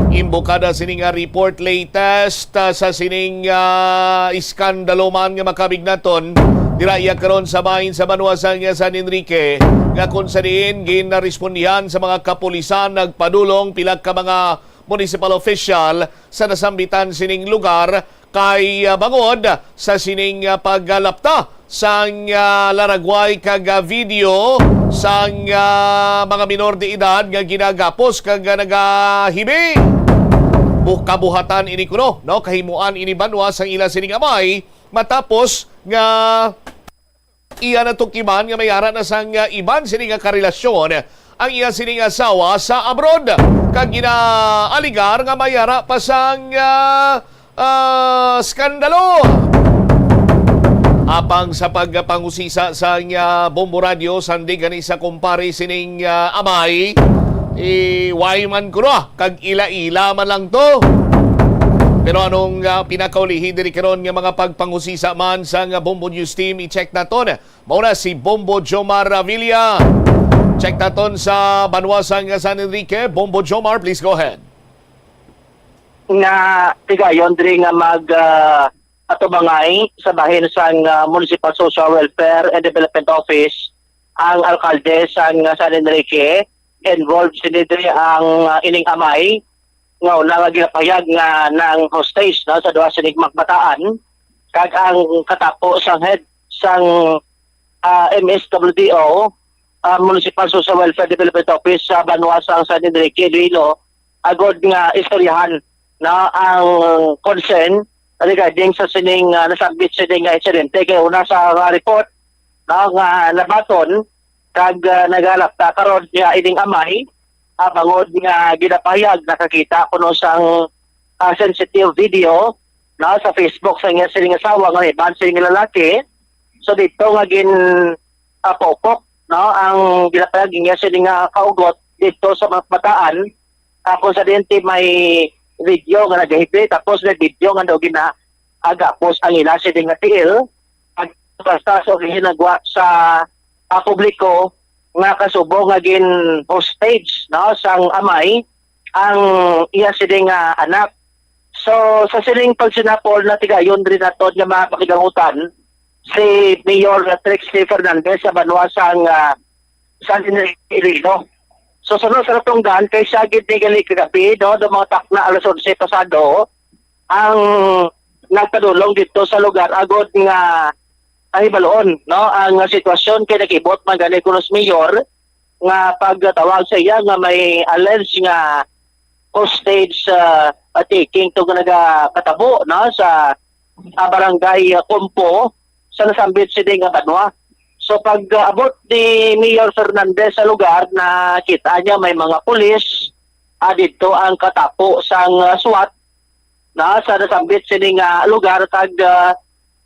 Imbokada sini nga report latest, ah, sa sining, ah, iskandalo man nga makabig naton. Dira iya karon sa bahin sa banwa sang San Enrique, nga kung sa diin ginarespondihan sa mga kapulisan, nagpadulong pila ka mga municipal official sa nasambitan sining lugar kay, ah, bangod sa sining, ah, paggalapta sang, ah, laragway kag, ah, video sang, ah, mga minor de edad nga ginagapos kag, ah, nagahibi. Bu-, kabuhatan ini kuno, no? Kahimuan ini banwa sang ila sining amay matapos nga iya natukiman nga may ara na sang, ah, iban sini nga karelasyon ang iya sining asawa sa abroad, kag ginaaligar nga may ara pa sang, ah, ah, skandalo. Apang sa pagpangusisa sang, ah, Bombo Radyo, sandig gani sa kumpare sining, ah, amay, eh, why man kuno, ah? Kag ila-ila man lang to. Pero anong, ah, pinakaulihi diri karon nga mga pagpangusisa man sang Bombo News Team, i-check naton. Mao na si Bombo Jomar Avila. Check naton sa banwa sang San Enrique. Bombo Jomar, please go ahead. nga tigayon diri nga mag, ah, atubangay sa bahin sang, ah, Municipal Social Welfare and Development Office ang alkalde sang, ah, San Enrique. Involved sini diri ang, ah, ining amay nga una nga ginapahayag nga nang hostage, no, sa duha sining mga kabataan, kag ang katapo sang head sang, ah, M S W D O, ah, Municipal Social Welfare Development Office sa banwa sang San Enrique, Iloilo, agod nga istoryahan na ang concern regarding sa sining, ah, nasambit sining nga insidente. Kay una sa nga report, no, nga nabaton kag, ah, naghalapta karon nga ining amay, ah, bangod nga ginapahayag nakakita kuno sang, ah, sensitive video, no, sa Facebook sa iya sining asawa nga may ban sining lalaki. So dito nga gin, ah, paupok, no, ang ginapahayag niya sining nga kaugot dito sa mga kabataan, ah, kung sa dente may video nga nagahibi, tapos may video nga daw gina agapos ang ila sining nga tiil, ag basta sa hinagwa sa, ah, publiko nga kasubong nga gin hostage, no, sang amay ang iya sining nga anak. So sa sining pagsinapol, natigayon diri naton nga mga pakidangutan si Mayor Trixie Fernandez sa banwa sang, ah, San Iloilo. So sunod sa natungdan, kay siya gid ni gali kagabi, no, do mga takna alas onse pasado, ang nagpadulong dito sa lugar agod nga, ah, hibaluon, no, ang sitwasyon. Kay nakibot man gani kuno si Mayor nga pagtawag sa iya nga may alleged nga hostage, ah, taking to nga nagakatabo, no, sa, ah, barangay, ah, Kumpo sa nasambit sini nga banwa. So pag, ah, abot ni Mayor Fernandez sa lugar, nakita niya may mga pulis, ah, dito ang katapo sang, ah, SWAT na sa nasambit sini nga lugar, kag, ah,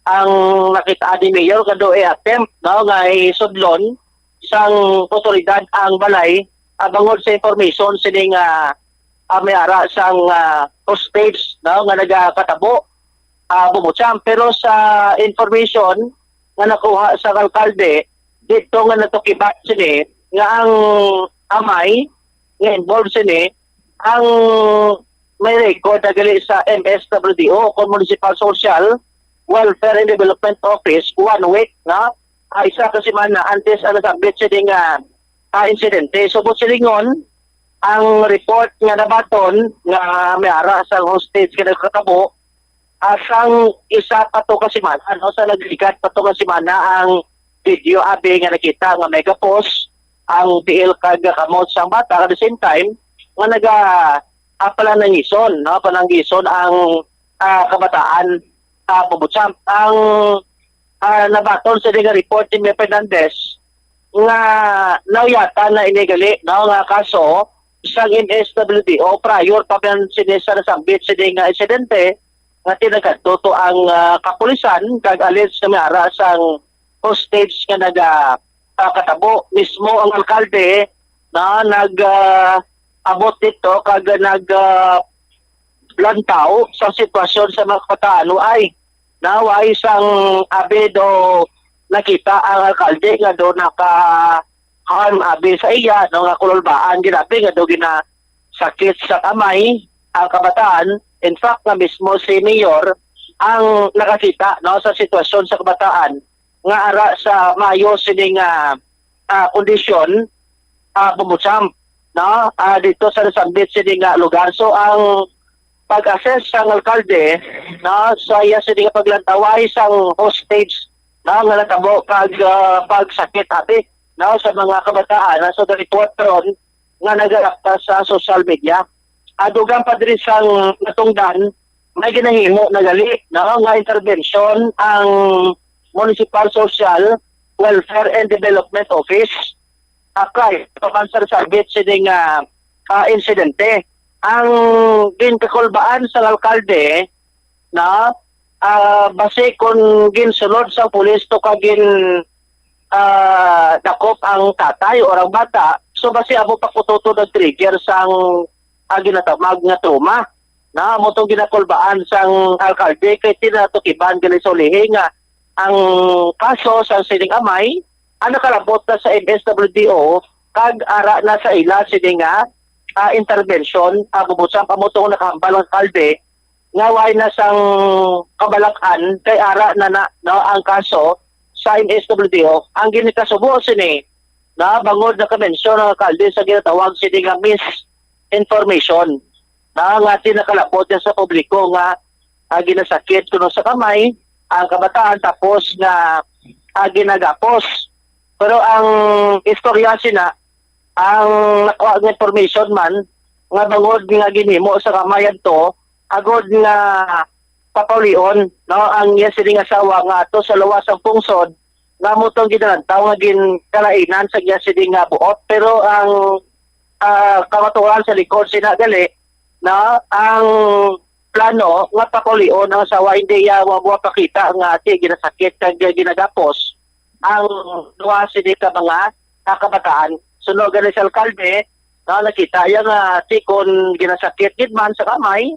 ang nakita ni Mayor kado ay attempt, no, nga isudlon sang otoridad ang balay, ah, bangod sa information sini nga, ah, may ara sang, ah, hostage, no, nga nagakatabo, ah, Bubucham. Pero sa information nga nakuha sa alkalde, dito nga natukibat sini nga ang amay nga involved sini ang may record na gali sa M S W D O o kon Municipal Social Welfare and Development Office one week, no? Ah, isa ka semana antes ang nasambit sini nga, ah, insidente. So, buot silingon, ang report nga nabaton nga may ara sang hostage nga nagkatabo, ah, sang isa pa to ka semana, no? Sa nagligad pa to ka semana ang video abi nga nakita nga may gapos ang tiil kag kamot sang bata, at the same time nga naga, ah, panangison, no? Panangison ang, ah, kabataan, ah, Bubucham. Ang, ah, nabaton sa nga report ni Mayor Fernandez nga nauyatan na ini gali, no, nga kaso sang M S W D O prior pa man sini sa nasambit sini nga insidente nga tinagad to ang, ah, kapulisan kag alleged nga may ara sang hostage nga naga, ah, katabo. Mismo ang alkalde na nag, ah, abot dito kag nag, ah, lantaw sa sitwasyon sa mga kabataan. Ay, na way sang abi do nakita ang alkalde nga do naka harm abi sa iya, no, nga kululbaan ginabi nga do ginasakit sa kamay ang kabataan. In fact, nga mismo si Mayor ang nakakita, no, sa sitwasyon sa kabataan nga ara sa mayo sini nga, ah, kondisyon, ah, Bubucham, no, ah, dito sa nasambit sini nga lugar. So ang pag-assess sang alkalde, no, sa iya sini nga paglantaway sang hostage, no, nga natabo kag, ah, pagsakit abi, no, sa mga kabataan, no? So the report ron nga nagalapta sa social media. At dugang pa diri sang natungdan, may ginahimo na gali, no, nga intervention ang Municipal Social Welfare and Development Office, ah, kay pa man sa nasambit sini nga, ah, insidente. Ang ginkakulbaan sang alkalde na, ah, basi kon ginsulod sang pulis to kag gin, ah, dakop ang tatay or ang bata, so basi amo pa kutoto nag-trigger sang, ah, ginatawag nga trauma. Na amo tong ginakulbaan sang alkalde kay tinatukiban gali sa ulihi nga ang kaso sa sining amay ang nakalabot na sa M S W D O kag ara na sa ila sini nga, ah, intervention, ah, bubusa pa mo tong nakahambal ang alkalde, nga way na sang kabalak-an kay ara na, na, no, ang kaso sa M S W D O. Ang ginikasubo sini na bangod nakamensyon ang alkalde sa ginatawag sini nga misinformation na nga di nakalapot niya sa publiko nga, ah, ginasakit kuno sa kamay ang kabataan tapos nga, ah, ginagapos. Pero ang istorya sina, ang nakuha nga information man nga bangod nga ginhimo sa kamay adto agod nga papaulion, no, ang iya sining asawa nga ato sa luwas sang pungsod nga mo tong ginalantaw nga ginkalainan sa iya sining nga buot. Pero ang, ah, kamatuoran sa likod sina gali, no, ang plano nga papaulion ang asawa, hindi iya mo mapakita nga ti ginasakit kag ginagapos ang duha sini ka mga, ah, kabataan. Suno gani sa alkalde, no, nakita iya nga ti kon ginasakit gid man sa kamay,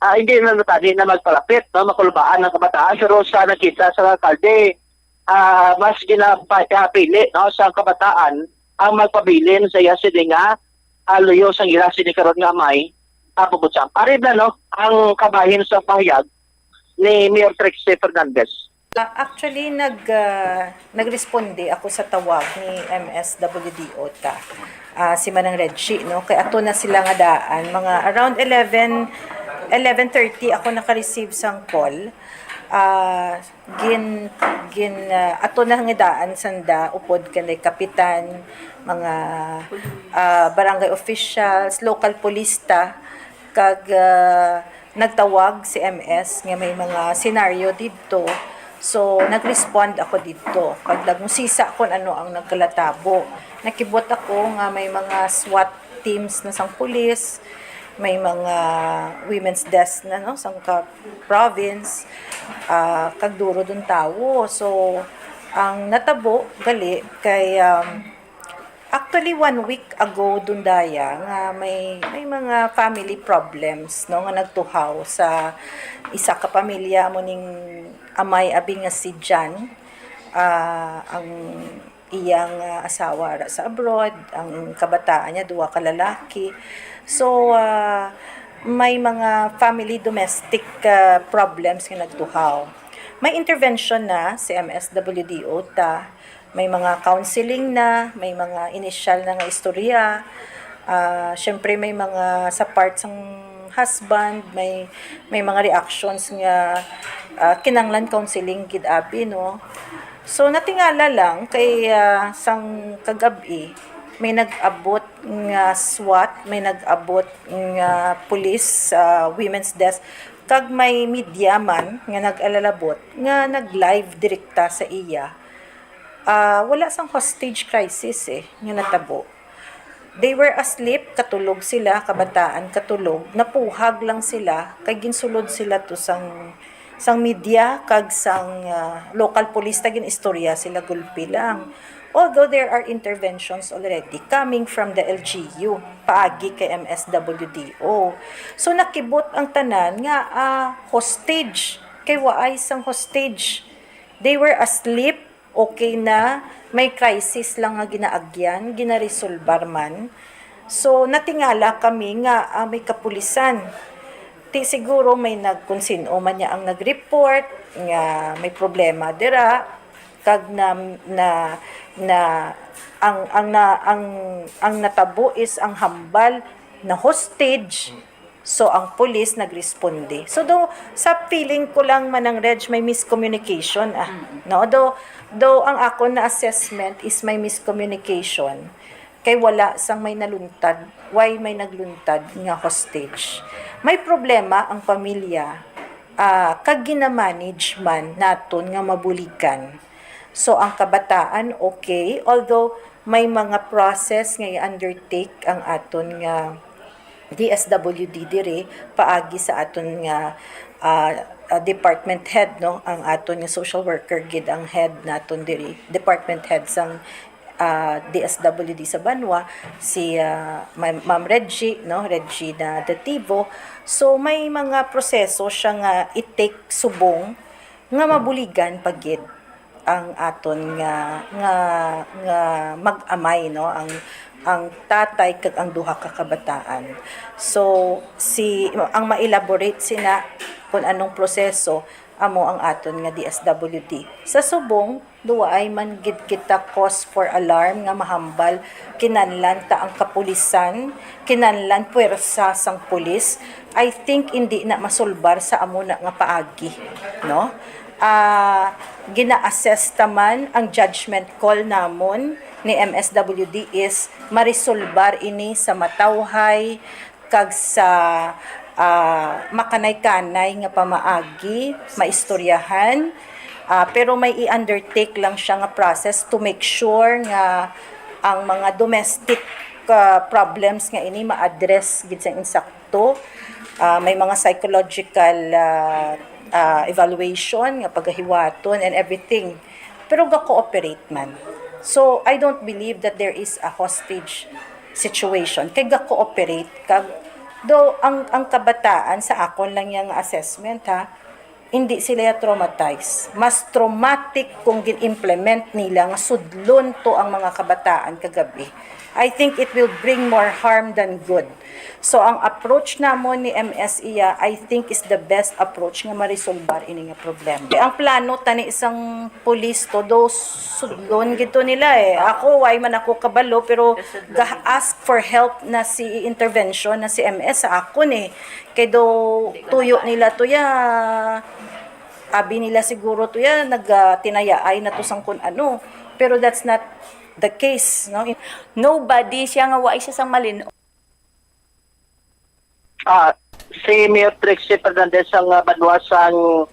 ah, hindi na natani na magpalapit, no, makulbaan ang kabataan. Pero sa nakita sa alkalde, ah, mas ginapili, no, sa kabataan ang magpabilin sa iya sini nga, ah, luyo sang ila sini karon nga amay, ah, bubutyang. Ari na, no, ang kabahin sa pahayag ni Mayor Trixie Fernandez. Ah, actually, nag, ah, nagresponde ako sa tawag ni M S W D O ta, ah, si Manang Reggie, no? Kay ato na sila nga daan, mga around eleven, eleven thirty ako naka-receive sang call. Ah, gin, gin, ah, ato na nga daan sanda upod kanay kapitan, mga, ah, barangay officials, local police ta, kag, ah, nagtawag si M S nga may mga senaryo didto. So, nag-respond ako didto. Kag nagmusisa kon ano ang nagkalatabo. Nakibot ako nga may mga SWAT teams na sang pulis, may mga women's desk na, no, sang ka province, ah, kag duro dun tawo. So, ang natabo gali kay, um, actually, one week ago dun daya nga may, may mga family problems, no, nga nagtuhaw sa isa ka pamilya, amo ning amay abi nga si Jan. Ah, ang iyang, ah, asawa ara sa abroad, ang kabataan niya, duha ka lalaki. So, ah, may mga family domestic, ah, problems nga nagtuhaw. May intervention na si M S W D O ta, may mga counseling na, may mga initial na nga istorya. Ah, syempre may mga sa part sang husband, may, may mga reactions nga, ah, kinanglan counseling gid abi, no? So, natingala lang kay, ah, sang kagab-i, may nag-abot nga SWAT, may nag-abot nga police, ah, women's desk, kag may media man nga nag-alalabot nga nag-live direkta sa iya. Ah, wala sang hostage crisis, eh, nga natabo. They were asleep, katulog sila, kabataan katulog, napuhag lang sila, kay ginsulod sila to sang, sang media, kag sang, ah, local police, ta gin-istorya sila, gulpi lang. Although there are interventions already coming from the L G U, paagi kay M S W D O. So, nakibot ang tanan nga, ah, hostage, kay waay sang hostage. They were asleep, okay na, may crisis lang nga ginaagyan, ginaresolbar man. So, natingala kami nga, ah, may kapulisan. Ti siguro may nag-, kung sin-o man niya ang nag-report nga may problema dira, kag na, na, na ang, ang na, ang, ang natabo is ang hambal na hostage. So, ang pulis nagresponde. So, do, sa feeling ko lang, Manang Reg, may miscommunication, ah. Mm. No? Do, do, ang akon na assessment is may miscommunication. Kay wala sang may naluntad, why may nagluntad nga hostage. May problema ang pamilya, ah, kag ginamanage man naton nga mabuligan. So, ang kabataan, okay. Although, may mga process nga i-undertake ang aton nga D S W D diri, paagi sa aton nga, ah, ah, department head, no? Ang aton nga social worker gid ang head naton diri, department head sang, ah, D S W D sa banwa, si, ah, Ma'am, Ma'am Reggie, no? Regina Dativo. So, may mga proseso siya nga i-take subong nga mabuligan pa gid. ang aton nga, nga, nga mag-amay, no? Ang, ang tatay kag ang duha ka kabataan. So, si, ang ma-elaborate sina kung anong proseso, amo ang aton nga D S W D. Sa subong, duwaay man gid kita cause for alarm nga mahambal, kinahanglan ta ang kapulisan, kinahanglan puwersa sang pulis. I think hindi na masulbar sa amo na nga paagi, no? Ah, gina-assess ta man ang judgment call namon ni M S W D is marisulbar ini sa matawhay kag sa, ah, makanay-kanay nga pamaagi, maistoryahan. Ah, pero may i-undertake lang siya nga process to make sure nga ang mga domestic, ah, problems nga ini ma-address gid sa insakto. Ah, may mga psychological, ah, ah, evaluation nga pagahiwaton and everything. Pero ga-cooperate man. So, I don't believe that there is a hostage situation. Kay ga-cooperate kag, though ang, ang kabataan sa akon lang yang assessment, ha, hindi sila ya traumatized. Mas traumatic kung gin-implement nila nga sudlon to ang mga kabataan kagabi. I think it will bring more harm than good. So, ang approach namon ni M S iya, I think, is the best approach nga marisolbar ini nga problema. Ang plano tani sang pulis to, do sudlon gid to nila eh. Ako, why man ako kabalo, pero ga-ask for help na si intervention na si M S sa akon eh. Kay do tuyo nila to ya, abi nila siguro to ya, nagtinayaay na to sang kun ano. Pero that's not the case, no? Nobody siya nga wa siya sang malin-, Ah, si Mayor Trixie Fernandez ang, ah, banwa sang,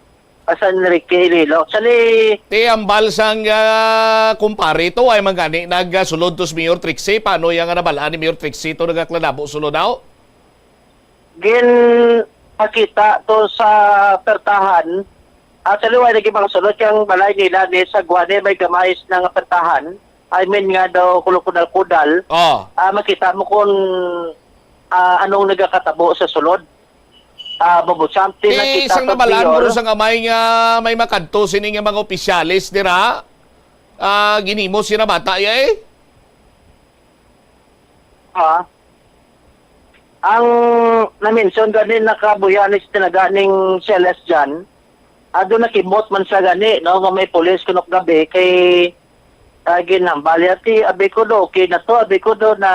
ah, San Enrique, Iloilo. Actually, Ti ambal sang, ah, kumpare to, ay man gani nagasulod to si Mayor Trixie. Paano iya nga nabalaan ni Mayor Trixie to nagaklanabo sulod daw? Ginpakita to sa pertahan. Actually, wala lagi makasulod kay ang balay nila ni sa Guane may gamay na nga pertahan. I mean nga daw kulukudal-kudal. Oh. Ah, makita mo kung, ah, anong nagakatabo sa sulod. Ah, mabusyante na Ti kita sang sa nabalaan mo mayor. Ron sang amay nga may makadto sini nga mga opisyales dira. Ah, ginhimo sina bata ya eh. Ah. Ang na-mention gani nakabuya ni tinaga ning C L S dyan. Ado nakimot man siya gani, no, nga may pulis kunok gabi kay, ah, ginhambal niya, ti, abi ko do, okay na to, abi ko do na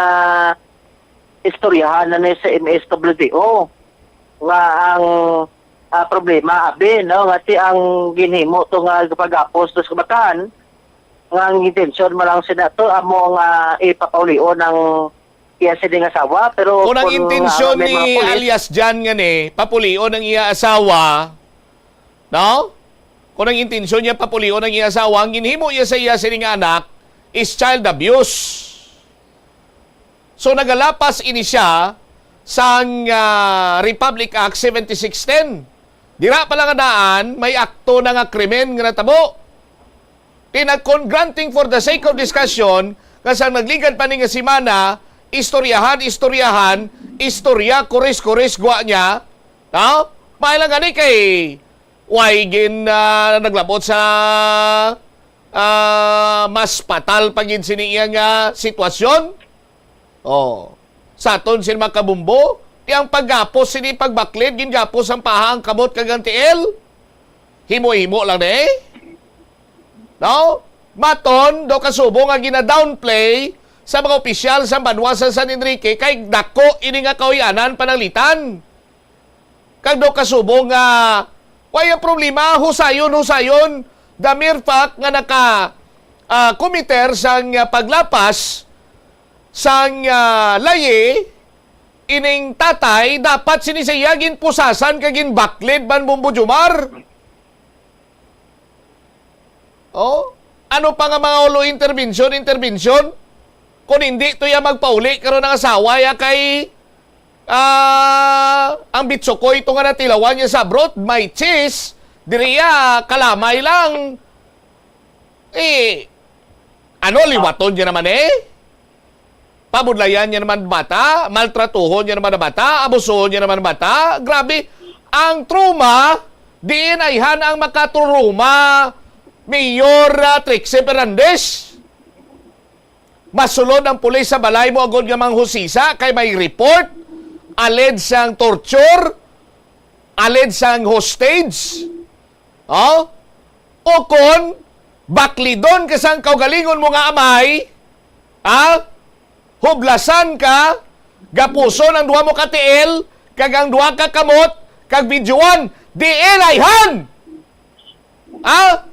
istoryahan na ni sa M S W D O nga ang, ah, problema, abi, no, nga ti ang ginhimo to nga pagapos dos kabataan, nga ang intensyon mo lang sina to, amo nga ipapaulion ang iya sini nga asawa, pero Kung ang kung, intensyon ah, may mga ni pulis alias Jan nga ni, papulion ang iya asawa, no? Kung ang intensyon niya papulion ang iya asawa, ang ginhimo niya sa iya sini nga anak is child abuse. So, nagalapas ini siya sang, ah, Republic Act seventy-six ten. Dira pa lang nga daan, may akto na nga krimen nga natabo. Ti nagkon granting for the sake of discussion, nga sang nagligad pa ni nga semana, istoryahan, istoryahan, istorya, kuris-kuris, gwa niya, no? May lang gani kay, why gin, ah, naglabot sa, ah, mas patal pa gid sini iya nga sitwasyon? Oh. Sa aton sin mga kabumbo, ti ang paggapos sini pagbaklid, gingapos ang paha, ang kamot, kag ang tiil. Himo-himo lang ni. No? Maton, do kasubo nga gina-downplay sa mga opisyal sa banwa sa San Enrique kay dako ini nga kahuy-anan pananglitan. Kag do kasubo nga, way ang problema, husayon, husayon, the mere fact nga naka, ah, committer sang, ah, paglapas sang, ah, layi, ining tatay, dapat sini sa iya ginpusasan kag ginbaklid man, Bombo Jomar. Oh, ano pa nga mga ulo intervention, intervention? Kung hindi to ya magpauli karon ang asawa ya kay, ah, ang bitsukoy to nga natilawan niya sa abroad, may cheese, diri ya, kalamay lang. Eh, ano, liwaton niya naman eh? Pabudlayan niya naman bata, maltratuhon niya naman ang bata, abusuhon niya naman ang bata. Grabe, ang trauma, diin ayhan ang makatruma Mayor, ah, Trixie Fernandez, masulod ang pulis sa balay mo agod nga manghusisa kay may report, alleged sang torture, alleged sang hostage, oh? O kon, baklidon ka sang kaugalingon mo nga amay, ah? Hublasan ka, gapuson ang duha mo ka tiil, kag ang duha ka kamot, kag videoan, diin ayhan? Ah?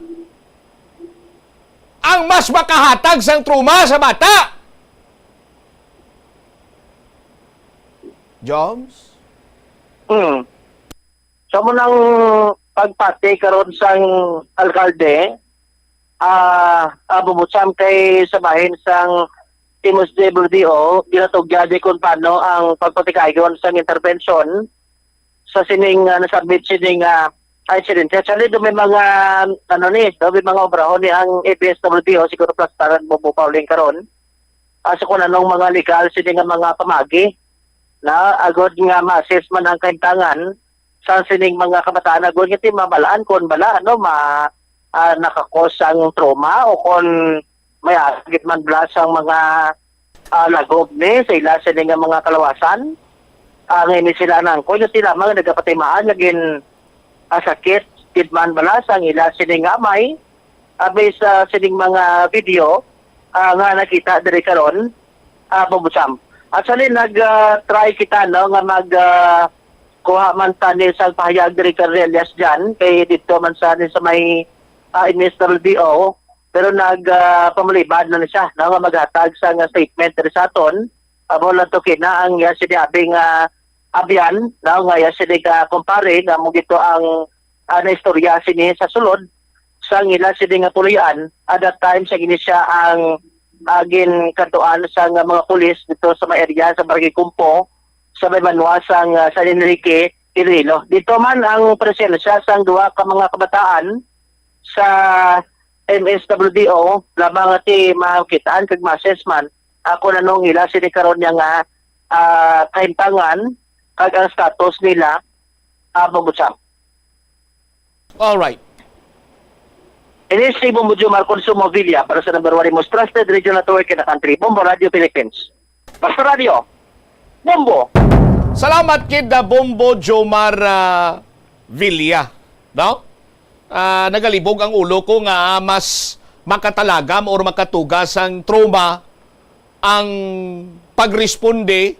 Ang mas makahatag sang trauma sa bata. Joms? Hmm. Sa mo nang pagpati karon sang alkalde, ah, ah, Bumbo Sam, kay sa bahin sang M S W D O, ginatugya di kung paano ang pagpatikayon sang intervention sa sining, ah, nasabit sining, ah, insidente. Actually, do may mga, ano ni, do may mga obrahon ni ang A B S W D O, siguro plastaran mo po, Pauling, karon. Ah, sa kung anong mga legal sini nga mga pamagi na agod nga ma-assess man ang kahimtangan sa sining mga kabataan, agod nga ti mabalaan kon bala, ano, ma-, ah, nakakos ang trauma o kon may agit man bala sang mga, ah, lagob ni sa ila sini nga mga kalawasan. Ah, nga ini sila nangkoy nga sila man nagapatimaan nga gin, ah, sakit gid man bala sang ila sini nga amay, ah, based sa sining mga video, ah, nga nakita diri karon, ah, Bumbo Sam. Actually, nag, ah, try kita, no, nga mag, ah, kuha man tani sa pahayag diri kay Elias Jan, kay dito man sa, sa may, ah, M S W D O, pero nag, ah, pamulibad na ni siya, no, nga maghatag sa nga statement diri sa aton. Amo lang to kina ang iya sinabi nga abyan, no, nga iya sini ka kumpare nga mo gito ang, ah, naistorya sini sa sulod sang ila sini nga puloy-an. At that time, sa gini siya ang, ah, ginkantuan sa nga mga pulis dito sa may area sa Barangay Kumpo, sa may banwa sang, ah, San Enrique, Iloilo. Dito man ang presensya sang duha ka mga kabataan sa M S W D O lamang ti makitaan kag ma-assess man, ah, kung anong ila sini karon niya nga, ah, kahimtangan kag ang status nila, ah, Bumbo Sam. Alright. Ini si Bumbo Jomar Consumo Villa para sa number one most trusted radio network in the country, Bombo Radio Philippines. Basta Radio, Bombo! Salamat kid na Bombo Jomar, ah, Villa, no? Ah, nagalibog ang ulo ko nga mas makatalagam or makatugas ang trauma ang pagresponde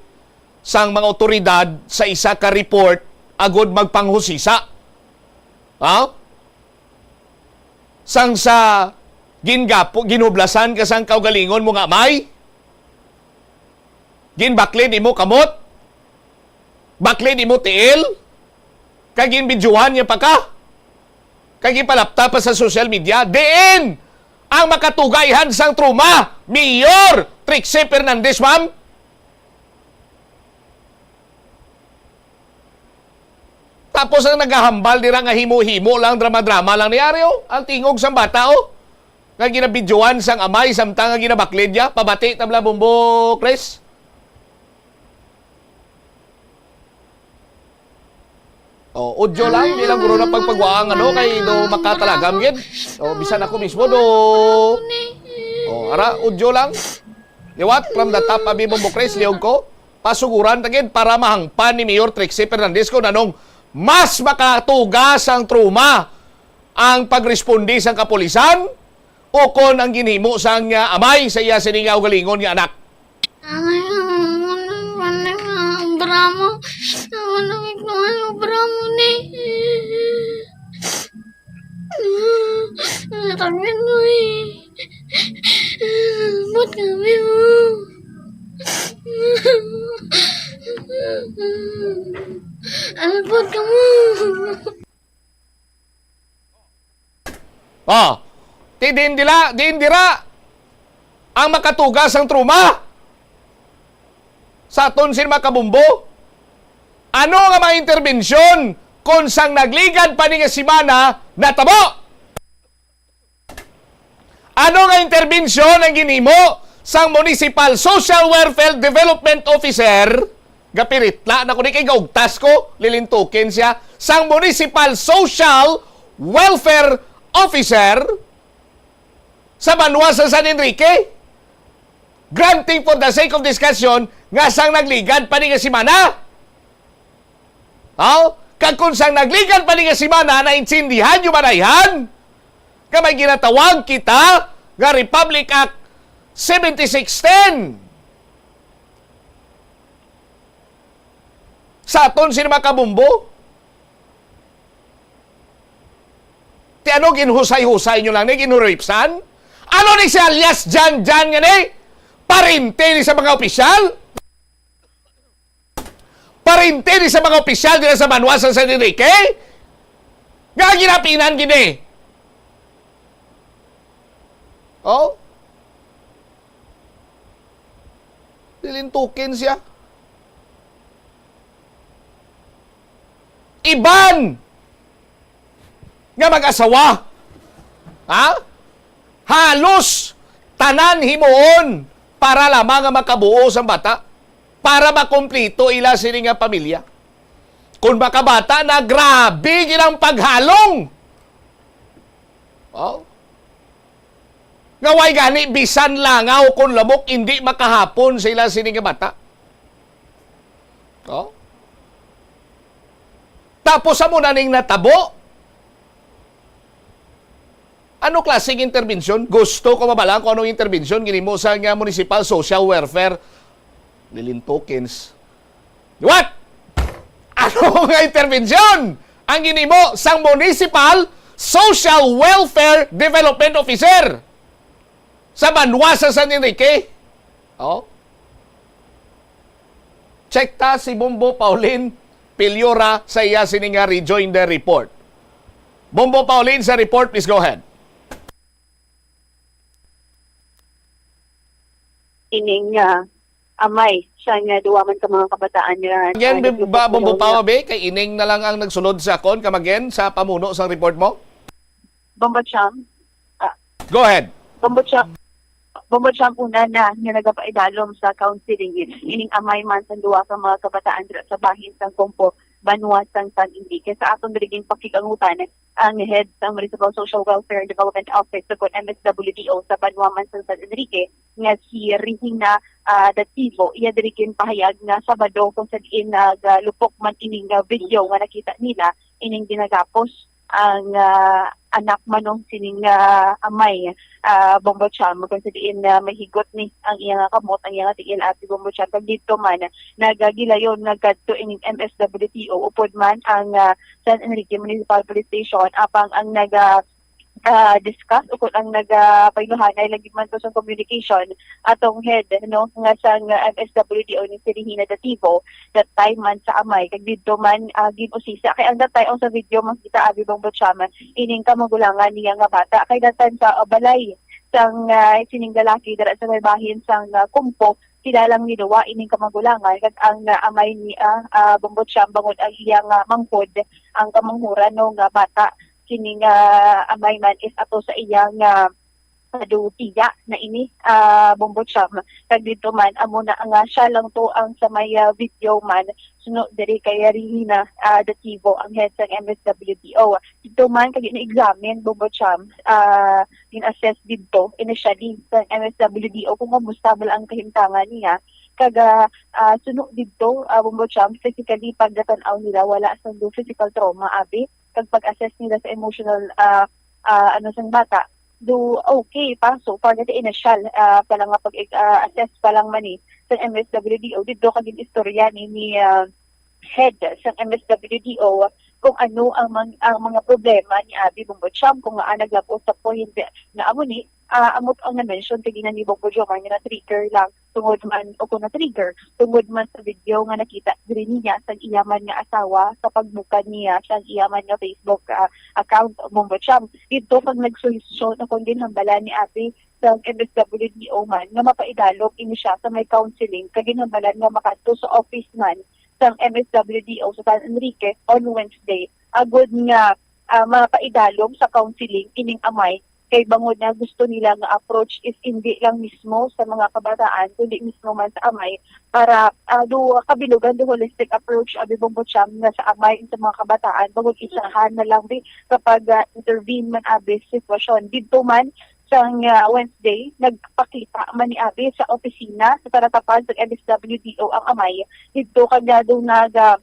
sang mga awtoridad sa isa ka report agod magpanghusisa. Ha? Sang sa gingapo, ginhublasan ka sang kaugalingon mo nga amay? Ginbaklid imo kamot? Baklid imo tiil? Kag ginbidyuhan niya pa ka? Kag ipalapta pa sa social media? Diin ang makatuga ayhan sang trauma, Mayor Trixie Fernandez, ma'am? Tapos ang nagahambal dira nga himo-himo lang, drama-drama lang ni Ario, ang tingog sang bata, oh. Nga ginabidyoan sang amay, samtang nga ginabaklid niya, pabati tabla, Bombo Chris. Oh, audio lang, di lang guro na pagpagwaang, ano, kay do makatalagam gid. Oh, bisan ako mismo do. Oh, ara, audio lang. Liwat from the top, abi, Bombo Chris, liog ko. Pasuguran ta gid para mahangpan ni Mayor Trixie Fernandez kung anong mas makatugas ang trauma, ang pagresponde sang kapulisan o kon ang ginhimo sang, ah, amay sa iya sini nga ugalingon nga anak. Ay, ano, ano, ano, ano, bravo. Ano, ano, ano, bravo ni. Natanggal mo eh. Ba't kami mo? Albot ka mo. Oh, ti diin dila, diin dira ang makatugas ang trauma sa aton sin mga kabumbo? Ano nga mga interbensyon kung sang nagligad pa ni nga semana natabo? Ano nga interbensyon ang ginhimo sang Municipal Social Welfare Development Officer? Gapiritla na ko ni kay gaugtas ko, lilintukin siya. Sang Municipal Social Welfare Officer, sa banwa sa San Enrique? Granting for the sake of discussion nga sang nagligad pa ni nga semana. Aw, kag kung sang nagligad pa ni nga semana, naintindihan nyo ba, dayhan, nga may ginatawag kita nga Republic Act seventy-six ten? Sa aton sini mga kabombo? Ti ano, ginhusay-husay nyo lang ni, ginhuripsan? Ano ni si alias Jan Jan nga ni? Parente ni sa mga opisyal? Parente ni sa mga opisyal dira sa banwa sa San Enrique? Nga ginapinan gini? Oh? Lilintukin siya. Iban nga mag-asawa. Ha? Halos tanan himuon para lamang nga makabuo sang bata, para makumpleto ila sini nga pamilya. Kung makabata na, grabe gid ang paghalong. Oh. Nga way gani, bisan langaw kon lamok, indi makahapon sa ila sini nga bata. Oh. Tapos amo na ning natabo. Ano klaseng interbensyon? Gusto ko mabala kung anong interbensyon ginimo sa nga Municipal Social Welfare. Lilintukins. What? Ano nga interbensyon ang ginimo sang Municipal Social Welfare Development Officer sa banwa sa San Enrique? Oh. Check ta si Bombo Pauline Piliora sa iya sini nga rejoinder report. Bombo Pauline, sa report, please go ahead. Ining, ah, amay siya nga duwa man ka mga kabataan nga, Again, ah, bi- ba, naglupo-lupo Bombo nga Pao, be, kay ining na lang ang nagsulod sa akon. Come again, sa pamuno sang report mo? Bombo Cham, ah, Go ahead. Bombo Cham, Bombo Cham, una na nga nagapaidalom sa counseling ining amay man sang duwa ka mga kabataan dira sa bahin sang Compo, banwa sang San Enrique. Sa aton diri ginpakigangutan ang head sang Municipal Social Welfare and Development Office, sukon M S W D O sa banwa man sang San Enrique, nga si Regina, ah, Dativo. Iya diri ginpahayag nga Sabado kung sa diin nagalupok man ining, ah, video nga nakita nila ining ginagapos ang, ah, anak manong sining, ah, amay, ah, Bombo Cham, kung sa diin, ah, may higot ni ang iya nga kamot, ang iya nga tiil, ati Bombo Cham. Kag dito man, nagagilayon nagkadto ining M S W D O, upod man ang, ah, San Enrique Municipal Police Station, apang ang naga, ah, discuss o kung ang nagapailuhanay lagi man to sa communication atong head, no, nga sang, ah, M S W D O ni si Regina Dativo, that time man sa amay, kag didto man, ah, gin-usisa. Kay ang that time, ang sa video makita, abi Bombo Cham, ining kamagulangan niya nga bata. Kay that time sa, ah, balay sang, ah, sining lalaki dira sa may bahin sang, ah, Kumpo, sila lang ni duwa ining kamagulangan, kag ang, ah, amay ni, ah, ah, Bombo Cham, bangod ang iyang, ah, manghod, ang kamanghuran, no, nga bata, kining, ah, amay man is ato sa iyang, ah, sa dutiya na ini, ah, Bombo Cham. Kag dito man, amo na nga siya lang to ang sa may, ah, video man, suno diri kay Regina, ah, Dativo, ang head sang M S W D O. Dito man, kag ina-examine, Bombo Cham, ah, in-assess dito, initially, sa M S W D O, kung kamusta bala ang kahimtangan niya. Kag, ah, ah, suno dito, ah, Bombo Cham, physically, pagkatan-aw nila, wala sa physical trauma, abi. Kag pag-assess nila sa emotional, ah, ah, ano sang bata, do okay pa. So far, kasi initial, ah, pa lang nga pag, ah, assess pa lang man ni sa M S W D O, dito kag istorya ni, ni, ah, head sa M S W D O kung ano ang, mang- ang mga problema ni Abi Bombo Cham, kung nga naglabot sa point na amo ni, ah, amo ang na-mention kagina ni Bombo Jomar nga na-trigger lang tungod man o kung na-trigger tungod man sa video nga nakita diri niya sang iya man nga asawa sa pagbukan niya sang iya man nga Facebook, ah, account, Bombo Cham. Dito pag nagsuhestyon o kung ginhambalan ni Abi sa M S W D O man nga mapaidalom ini siya sa may counseling, kag ginhambalan nga makadto sa office man sang M S W D O sa San Enrique on Wednesday, agud nga, ah, mapaidalom sa counseling ining amay, kay bangod na gusto nila nga approach is hindi lang mismo sa mga kabataan, kundi mismo man sa amay, para, ah, do kabilugan, do holistic approach, abi Bombo Cham, nga sa amay sa mga kabataan, bangod isahan na lang di kapag, ah, intervene man abi sa sitwasyon. Didto man, sang, ah, Wednesday, nagpakita man ni abi sa opisina sa Talatapan sa M S W D O ang amay didto, kag, ah, daw nag, ah,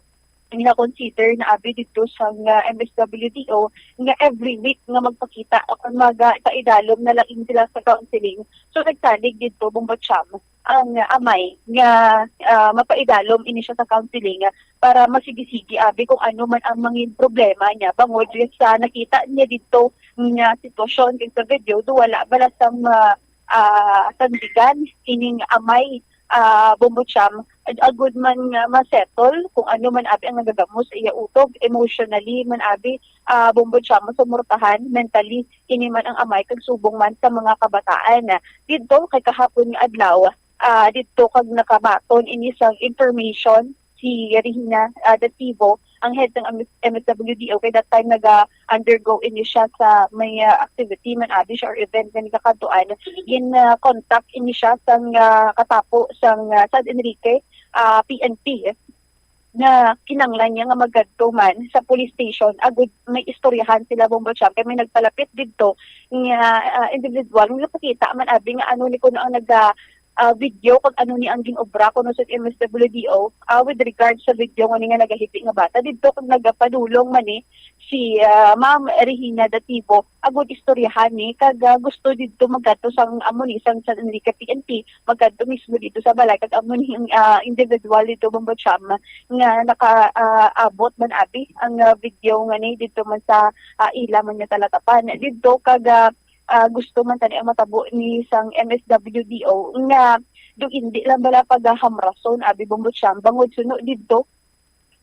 gina-consider na abi didto sang, ah, M S W D O nga every week nga magpakita o kon mag, ah, paidalom na lang sila sa counseling. So, nagsalig didto, Bombo Cham, ang, ah, amay nga, ah, mapaidalom ini siya sa counseling, ah, para masigi-sigi abi kung ano man ang mangin problema niya, bangod sa nakita niya didto nga sitwasyon kag sa video, do wala bala sang, ah, ah, sandigan ining amay, ah, Bombo Cham, ag-, agud man nga ma-settle kung ano man abi ang nagagamo sa iya utog, emotionally man abi, ah, Bombo Cham, masumortahan mentally ini man ang amay kag subong man sa mga kabataan. Didto kay kahapon nga adlaw, ah, didto kag nakabaton ini sang information si Regina, ah, Dativo, ang head sang M S W D O, kay that time naga-undergo ini siya sa may, ah, activity man abi siya or event nga nagakadtuan. Gin, ah, contact ini siya sang, ah, katapo sang, ah, San Enrique, ah, P N P, na kinanglan niya nga magkadto man sa police station agud may istoryahan sila, Bombo Cham, kay may nagpalapit didto nga, ah, individual nga nakakita man abi nga ano ni kuno ang naga, ah, video kag ano ni ang gin-obra kuno sa M S W D O, ah, with regard sa video nga ni nga nagahipi nga bata didto, kag nagapadulong man ni si, ah, Ma'am Regina Dativo agud istoryahan ni, kag, ah, gusto didto magkadto sang amo ni sang San Enrique P N P, magkadto mismo didto sa balay, kag amo ni, ah, individual didto, Bombo Cham, nga naka, ah, abot man abi ang, ah, video nga ni didto man sa, ah, ila man nga Talatapan didto, kag, ah, ah, gusto man tani ang matabo ni sang M S W D O nga do hindi lang bala pagahamrason abi, Bombo Cham, bangod suno didto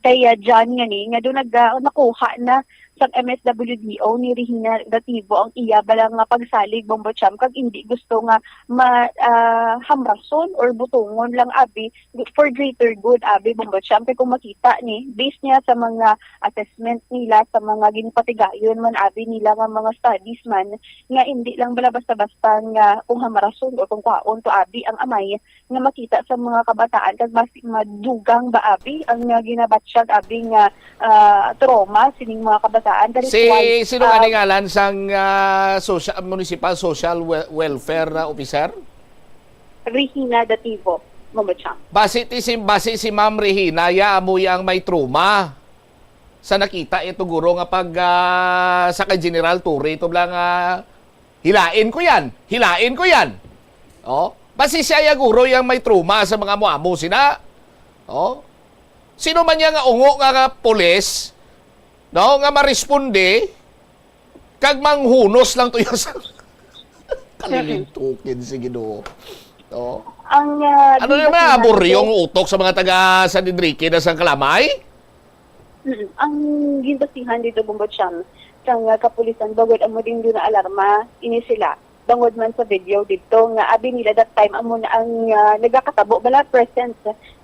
kay, ah, John nga ni nga do nag, ah, nakuha na sang M S W D O ni Regina Dativo ang iya bala nga pagsalig, Bombo Cham, kag hindi gusto nga ma, ah, hamrason or butongon lang abi for greater good abi, Bombo Cham, kay kung makita ni, based niya sa mga assessment nila, sa mga ginpatigayon man abi nila nga mga studies man, nga hindi lang bala basta-basta nga kung hamarason o kung kwaon to abi ang amay nga makita sa mga kabataan, kag mas madugang ba abi ang, ah, ginabatyag abi nga, ah, trauma sining mga kabataan. That is Si why, sino nga ah, ni ngalan sang, ah, social, municipal social wel-, welfare, ah, officer? Regina Dativo, Bombo Cham. Basi ti si, basi si Ma'am Regina ya amo yang may trauma sa nakita ito guro nga pag, ah, sa kay General Torre ito bala nga hilain ko yan, hilain ko yan. Oh, basi siya ya guro yang may trauma sa mga amo-amo sina. Oh, sino man niya nga ungo nga, nga pulis, no, nga maresponde kag manghunos lang to ya sa kalilintukin si Ginoo. No? Ang, ah, Ano naman, ginabasehan aburyong dito utok sa mga taga San Enrique na sang Kalamay? Mm, ang ginbasihan dito, Bombo Cham, sang, ah, kapulisan, bangod amo din doon na alarma, ini sila. Bangod man sa video dito, nga abi nila that time, amo na ang, ah, nagakatabo, bala present,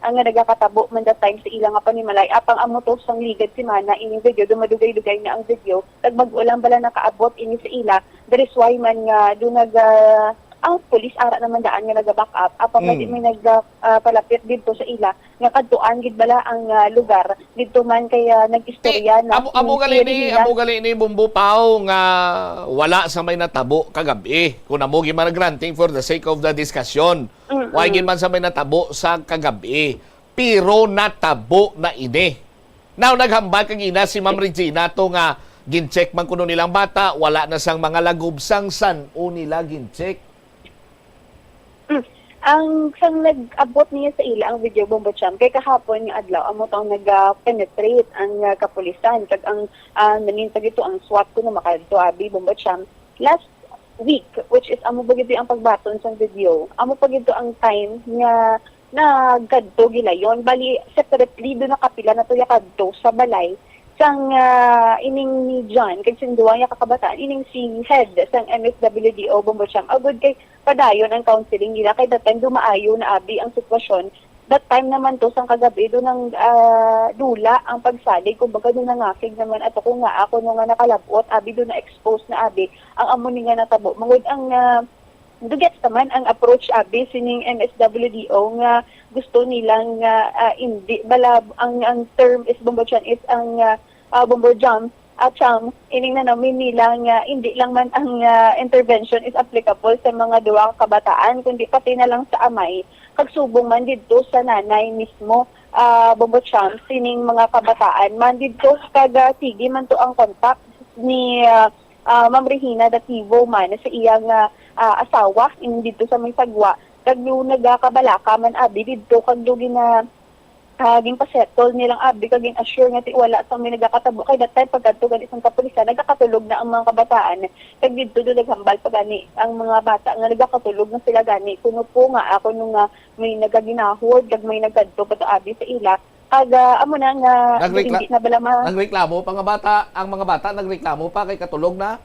ang nga nagakatabo man that time sa ila nga panimalay. Apang amo to sang ligad semana, ining video, dumadugay-dugay na ang video, kag bag-o lang bala nakaabot ini sa ila. That is why man nga doon nag, ah, ang police ara naman daan nga naga-back up. Apang may, Mm. may nag, ah, ah, palapit dito sa ila, nga kadtuan gid bala ang, ah, lugar. Dito man kaya Ti, nag-istorya na amo, amo si gali ni, Regina. Amo gali ni Bombo Pao nga wala sa may natabo kagabi. Kung amo gid man granting for the sake of the discussion, Mm-mm. Wala gid man sa may natabo sa kagabi. Pero natabo na ini. Now, naghambal kagina si Ma'am Regina to nga gin-check man kuno nilang bata, wala na sang mga lagob sang san-o nila gin-check. Mm. Ang sang nag-abot niya sa ila ang video, Bombo Cham, kay kahapon nga adlaw, amo tong nag-penetrate ang, ah, kapulisan. Kag ang, ah, nangin pa gito ang SWAT kuno makadto, abi, Bombo Cham. Last week, which is amo pa gito ang pagbaton sang video, amo pa gito ang time nga nagkadto gilayon. Bali, separately, doon nakapila na to ya kadto sa balay sang, ah, ining ni John, kag sing duwa niya kakabataan, ining si head sang M S W D O Bombo Cham. Agud kay padayon ang counseling nila, kay that time dumaayo na abi ang sitwasyon. That time naman to, sang kagabi, doon ang, ah, dula ang pagsalig. Kumbaga, doon nangakig naman ato kung nga ako no nga nakalabot, abi, doon na-expose na abi ang amo ni nga natabo. Mangod ang, ah, dugets naman ang approach, abi, sining M S W D O nga gusto nilang, ah, ah, hindi bala, ang, ang term is Bombo Chan is ang, ah, ah, Bombo Jump, At siya, ining nanamin nila nga hindi lang man ang, ah, intervention is applicable sa mga duha ka kabataan, kundi pati na lang sa amay, kag subong man didto sa nanay mismo, ah, Bombo Champ, sining mga kabataan man didto, kag, ah, sige man to ang contact ni, ah, ah, Ma'am Regina Dativo man sa iyang, ah, ah, asawa, in didto sa may sagwa, kag do nagakabalaka man abi didto, kag do gina-, ah, ginpasettle nilang abi kag gin-assure nga ti wala sang may nagakatabo. Kay that time, pagkadto gani sang kapulisan, nagakatulog na ang mga kabataan. Kag didto do naghambal pa gani ang mga bata nga nagakatulog na sila gani. Kuno po nga, ah, kuno nga may nagaginahod kag may nagkadto pa to abi sa ila. Kag, ah, amo na nga Nagrekla-, hindi na bala ma- nagreklamo pa nga bata, ang mga bata nagreklamo pa kay katulog na?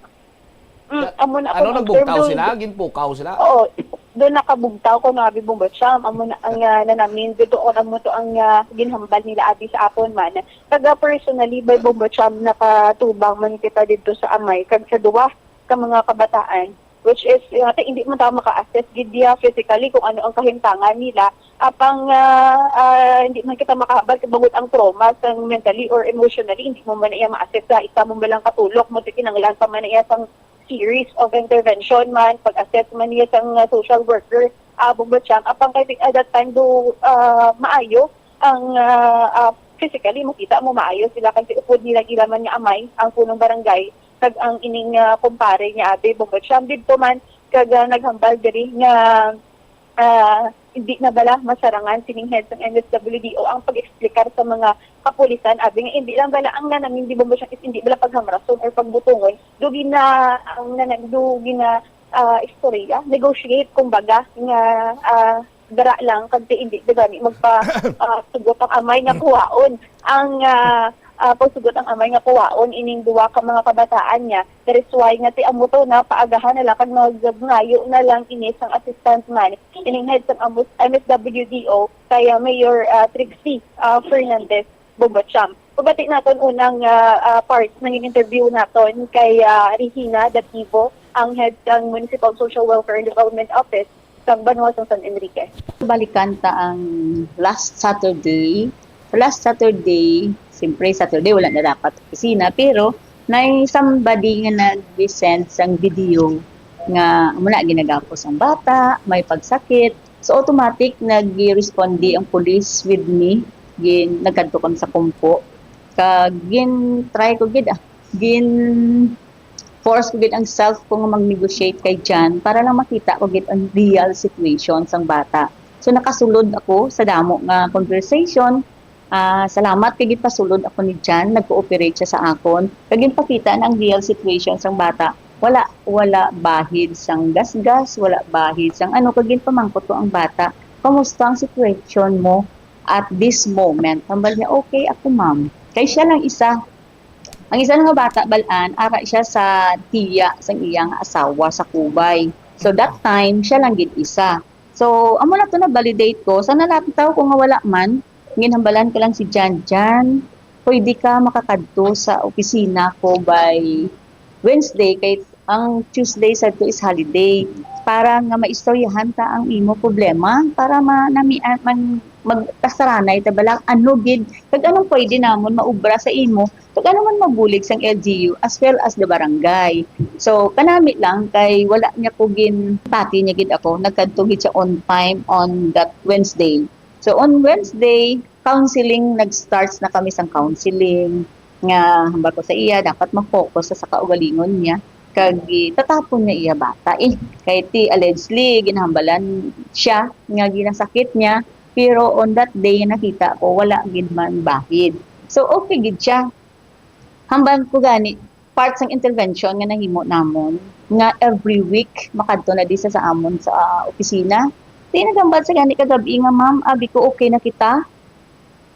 Mm, amo na, Ano, kuno, nagbugtaw sila? Ginpukaw sila? Oo, do nakabugtaw ko no abi Bombo Champ. Amo na ang, ah, nanamin dito, o amo to ang, ah, ginhambal nila abi sa akon man. Taga personally by Bombo Champ, nakatubang man kita dito sa amay kag sa duwa ka mga kabataan, which is, ah, hindi man tayo maka-assess gid diya physically kung ano ang kahimtangan nila. Apang, ah, ah, hindi man kita makahambal kay bangod ang trauma sang mentally or emotionally, hindi mo man iya ma-assess sa isa mo man lang katulog, mo kinahanglan pa man iya sang series of intervention man, pag-assess man niya sang, ah, social worker, ah, Bombo Champ. Apang kay at that time do, ah, maayo ang, ah, ah, physically, makita mo maayo sila kasi upod nila ila man nga amay, ang punong barangay, kag ang ining, ah, kumpare niya abi Bombo Champ didto man, kag, ah, naghambal diri nga, ah, hindi na bala masarangan sining head sang M S W D O ang pag-explicar sa mga kapulisan, abi nga hindi lang bala ang nanamin di Bombo Champ is hindi bala paghamrason or pagbutongon, do gina-, ang nanan-, do gina-, ah, istorya, negotiate, kumbaga, nga, ah, dara lang, kag ti hindi na gani magpa-, ah, sugot ang amay nga kuhaon ang, ah, ah, pagsugot ang amay nga kuhaon ining duwa ka mga kabataan niya. That is why nga ti amo to na paagahan na lang kag magngayo na lang ini sang assistance man ining head sang amo-, M S W D O kay, ah, Mayor, ah, Trixie, ah, Fernandez Bombo Champ. Pabati naton unang, ah, ah, part ng interview naton kay, ah, Regina Dativo, ang head sang Municipal Social Welfare and Development Office sang Banwa sang San Enrique. Balikan ta ang last Saturday. Last Saturday, siyempre Saturday wala na dapat opisina, pero may somebody nga nag-send sang video nga amo na ginagapos ang bata, may pagsakit. So automatic nag-responde ang police with me. Gin, nagkadto kami sa kumpo. Kag gin-try ko gid, ah, gin force ko gid ang self ko nga mag-negotiate kay Jan para lang makita ko gid ang real situation sang bata. So nakasulod ako sa damo nga conversation. Ah, salamat kay gipasulod ako ni Jan, nag-cooperate siya sa akon. Kag ginpakita na ang real situation sang bata. Wala, wala bahid sang gasgas, wala bahid sang ano, kag ginpamangkot ko ang bata, "Kamusta ang situation mo at this moment?" Hambal niya, "Okay ako, ma'am." Kay siya lang isa. Ang isa nga bata, bal-an, ara siya sa tiya sang iya nga asawa sa Cubay. So, that time, siya lang gid isa. So, amo na to na-validate ko. Sa nalantaw ko nga wala man, ginhambalan ko lang si Jan, "Jan, pwede ka makakadto sa opisina ko by Wednesday, kay ang Tuesday sad to is holiday, para nga maistoryahan ta ang imo problema, para ma-, nami-, ah, man-, magkasaranay ta bala, ano gid, kag anong pwede namon maubra sa imo, kag ano man mabulig sang L G U as well as the barangay." So, kanami lang kay wala niya ko ginpati niya gid ako, nagkadto gid siya on time on that Wednesday. So, on Wednesday, counseling, nag-starts na kami sang counseling, nga hambal ko sa iya, dapat mag-focus sa, sa kaugalingon niya. Kag tatapon niya iya bata, eh. Kay ti allegedly, ginahambalan siya nga ginasakit niya, pero on that day, nakita ko, wala gid man bahid. So, okay gid siya. Hambal ko gani, part sang intervention nga nahimo namon, nga every week makadto na di sa, sa amon sa opisina. Di naghambal sa gani kagabi nga, "Ma'am, abi ko okay na kita."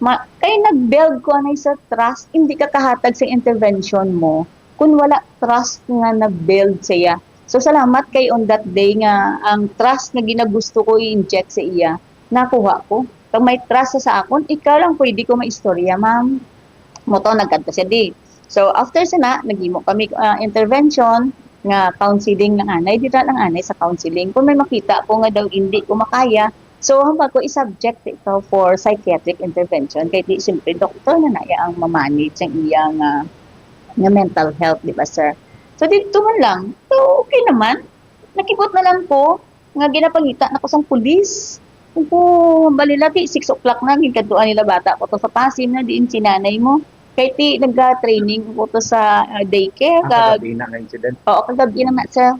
Ma-, kay nag-build ko anay sa trust, hindi ka kahatag sa intervention mo kung wala trust nga nag-build sa iya. So, salamat kay on that day nga ang trust nga ginagusto ko i-inject sa iya, nakuha ko. Kag may trust sa akon, ikaw lang pwede ko maistorya, ma'am. Mo to, nagkadto siya di. So, after sana, naghimo kami, ah, intervention nga counseling lang anay, dira lang anay sa counseling. Kung may makita ko nga daw hindi ko makaya, so, hambal ko, i-subject ikaw for psychiatric intervention. Kay di, siyempre, doktor na na iya ang mamanage ang iyang, ah, nga mental health, di ba, sir? So, dito man lang, so, okay naman. Nakibot na lang ko nga ginapangita na ko sang pulis. Kung ko, balila, ti, six o'clock na, ginkadtuan nila bata ko to sa Pasig na, diin si nanay mo. Kay ti, nagka-training ko to sa ah, daycare. Ang Kag, kagabi na nga incident. Oo, kagabi na nga, sir.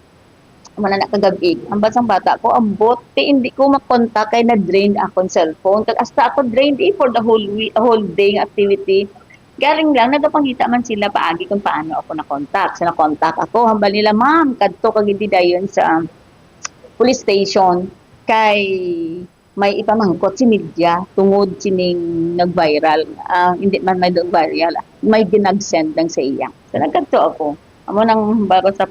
Wala na kagabi. Ang basang bata ko, ambot. Ti, hindi ko makontak kay na-drained akong cellphone. Kag hasta ako drained eh, for the whole week, whole day nga activity. Galing lang, nagapangita man sila paagi kung paano ako na-contact. So, na-contact ako. Hambal nila, ma'am, kadto ka gid dayon sa police station kay may ipamangkot si media tungod sining nag-viral. Ah, hindi man may nag-viral, may ginag-send lang sa iya. So, nagkadto ako. Amo nang hambal ko sa,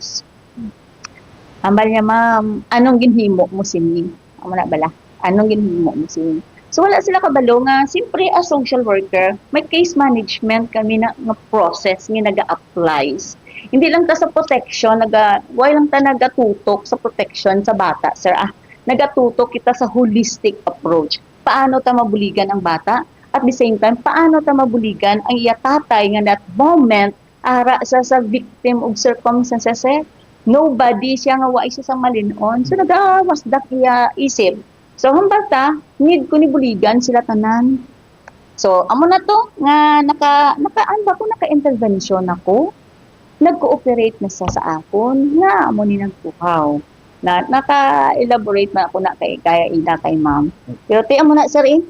hambal niya, ma'am, anong ginhimo mo sini? Amo na bala? Anong ginhimo mo sini? So, wala sila kabalo nga, siyempre, as social worker, may case management kami na, nga process nga naga-applies. Hindi lang ta sa protection, naga, why lang ta nagatutok sa protection sa bata, sir? Ah, nagatutok kita sa holistic approach. Paano ta mabuligan ang bata? At the same time, paano ta mabuligan ang iya tatay nga that moment ara sa, sa victim of circumstances, eh? Nobody siya nga wa siya sa malin-on. So, nagawas dak iya isip. So, hambal ta, need ko ni buligan sila tanan. So, amo na to, nga naka, naka, ano ba ko, naka-intervention ako. Nag-cooperate na siya sa akon, nga amo ni nagtuhaw. Na, naka-elaborate man ako na kay, kaya ina kay ma'am. Pero ti, amo na, sir, eh,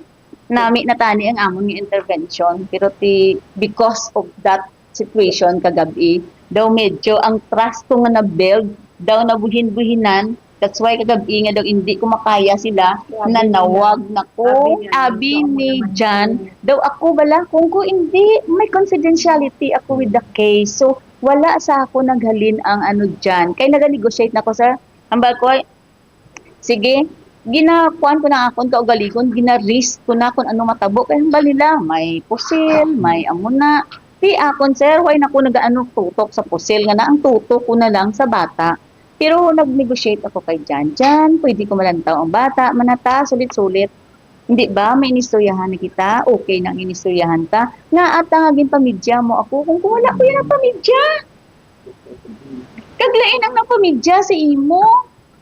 nami na tani ang amon nga intervention. Pero ti, because of that situation kagabi, daw medyo ang trust ko nga na-build, daw nabuhin-buhinan. That's why kagabi nga daw hindi ko makaya sila, Grabe nanawag nila. na ko. Abi niya, Abi so, amo ni naman Jan, yun. daw ako bala, kung ko hindi, may confidentiality ako with the case. So, wala sa ako naghalin ang ano Jan. Kay nag-negotiate na ko, sir. Hambal ko, sige, ginakuan ko na akon kaugalingon, gina-risk ko na kung ano matabo. Kay hambal nila, may pusil, may amo na. Di akon, sir, why na ko nag-ano tutok sa pusil nga na ang tutok ko na lang sa bata. Pero nag-negotiate ako kay Jan. Jan, pwede ko malantaw ang bata, manata, sulit-sulit. Hindi ba, may inistoryahan na kita? Okay na ang inistoryahan ta. Nga ata nga ginpamidya mo ako. Kung, kung wala ko yan ang pamidya. Kag lain ang napamidya sa imo.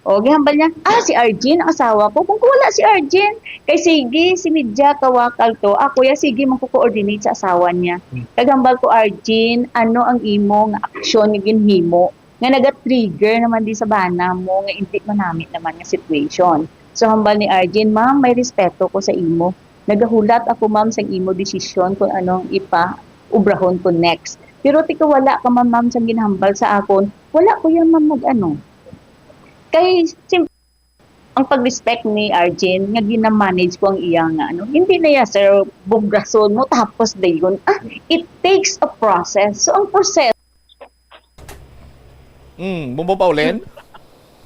O, gihambal niya, ah, si Arjun, ang asawa ko. Kung, kung wala si Arjun, kay sige, si Midya kawakal to. Ako ya, sige, magko-coordinate sa asawa niya. Hmm. Kag hambal ko, Arjun, ano ang imo nga aksyon nga ginhimo nga naga-trigger naman di sa bana mo nga hindi manami naman nga situation? So, hambal ni Arjun, ma'am, may respeto ko sa imo. Nagahulat ako, ma'am, sang imo desisyon kung anong ipa-ubrahon ko next. Pero tika wala ka man, ma'am, sang ginhambal sa akon, wala ko yan, ma'am, nag-ano. Kay, sim-, ang pag-respect ni Arjun, nga gina-manage ko ang iya nga, ano, hindi na ya, sir, bugrason mo, tapos dayon. Ah, it takes a process. So, ang process, Mm, Bombo Paulen?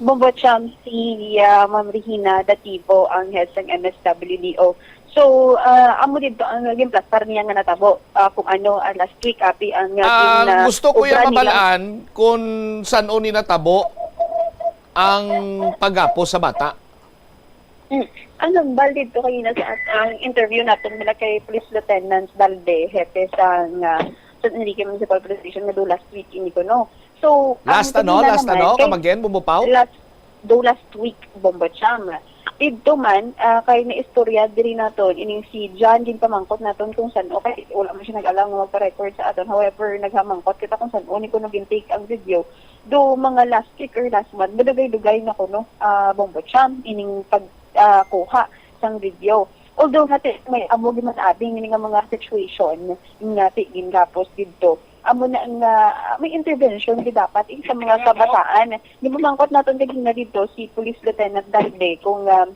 Bombo Champ, si ah, Ma'am Regina Dativo ang head sang M S W D O. So, ah, amo dito ang naging platform niya nga natabo ah, kung ano ah, last week, api ang ah, Ah, gin, ah, gusto ko ya obra nila. mabalaan kung san-o ni natabo ang paghapos sa bata. Mm. Ang hambal dito kanina sa at- ang interview natin mula kay Police Lieutenant Dalde, hepe sa nga San Enrique Municipal Police Station nga do last week ini ko no. So, ang Last ano? kanina Last naman, ano? kay- Come again, Bombo Pau? last do last week, Bombo Cham. Dito man, ah, kay naistorya diri naton ining si John ginpamangkot naton kung san-o kay wala man siya nag-allow nga magpa-record sa aton. However, naghamangkot kita kung san-o ni kuno gintake ang video. Do mga last week or last month, madugay-dugay na kuno, ah, Bombo Cham, ining pag ah, kuha sang video. Although natin may amo gyud man abi nga mga situation nga ti gingapos didto. Amo na nga ah, may intervention gyud dapat in sa mga kabataan. Gipamangkot naton kagina didto si Police Lieutenant Dalde kung ah,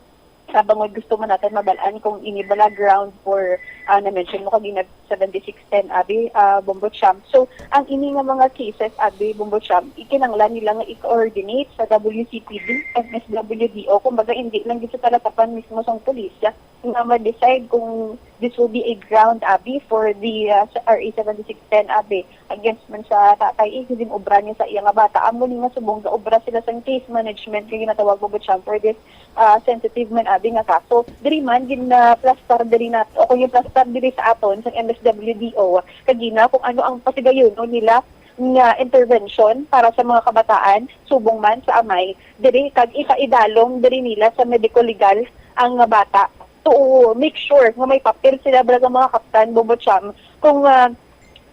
ah, bangod gusto man natin mabalaan kung ini bala ground for ah, na-mention mo kagina seventy-six ten abi ah, Bombo Champ. So, ang ini nga mga cases abi Bombo Champ, ikinanglan nila nga i-coordinate sa W C P D, M S W D O, kumbaga hindi lang gyud sa talatapan mismo sang pulisya nga ma-decide kung this will be a ground abi for the ah, sa R A seventy-six ten abi against man sa tatay eh, hindi obra niya sa iya nga bata. Amo ni nga subong gaobra sila sang case management nga ginatawag Bombo Champ for this ah, sensitive man abi nga kaso. Diri man gin-plastar diri na o kung yung plastar diri sa aton sa M S W D O kagina kung ano ang pasigayon no, nila nga intervention para sa mga kabataan subong man sa amay diri, kag ipaidalom diri nila sa medico-legal ang bata to make sure nga may papel sila, bala, nga mga kaptan, Bombo Cham, kung ah,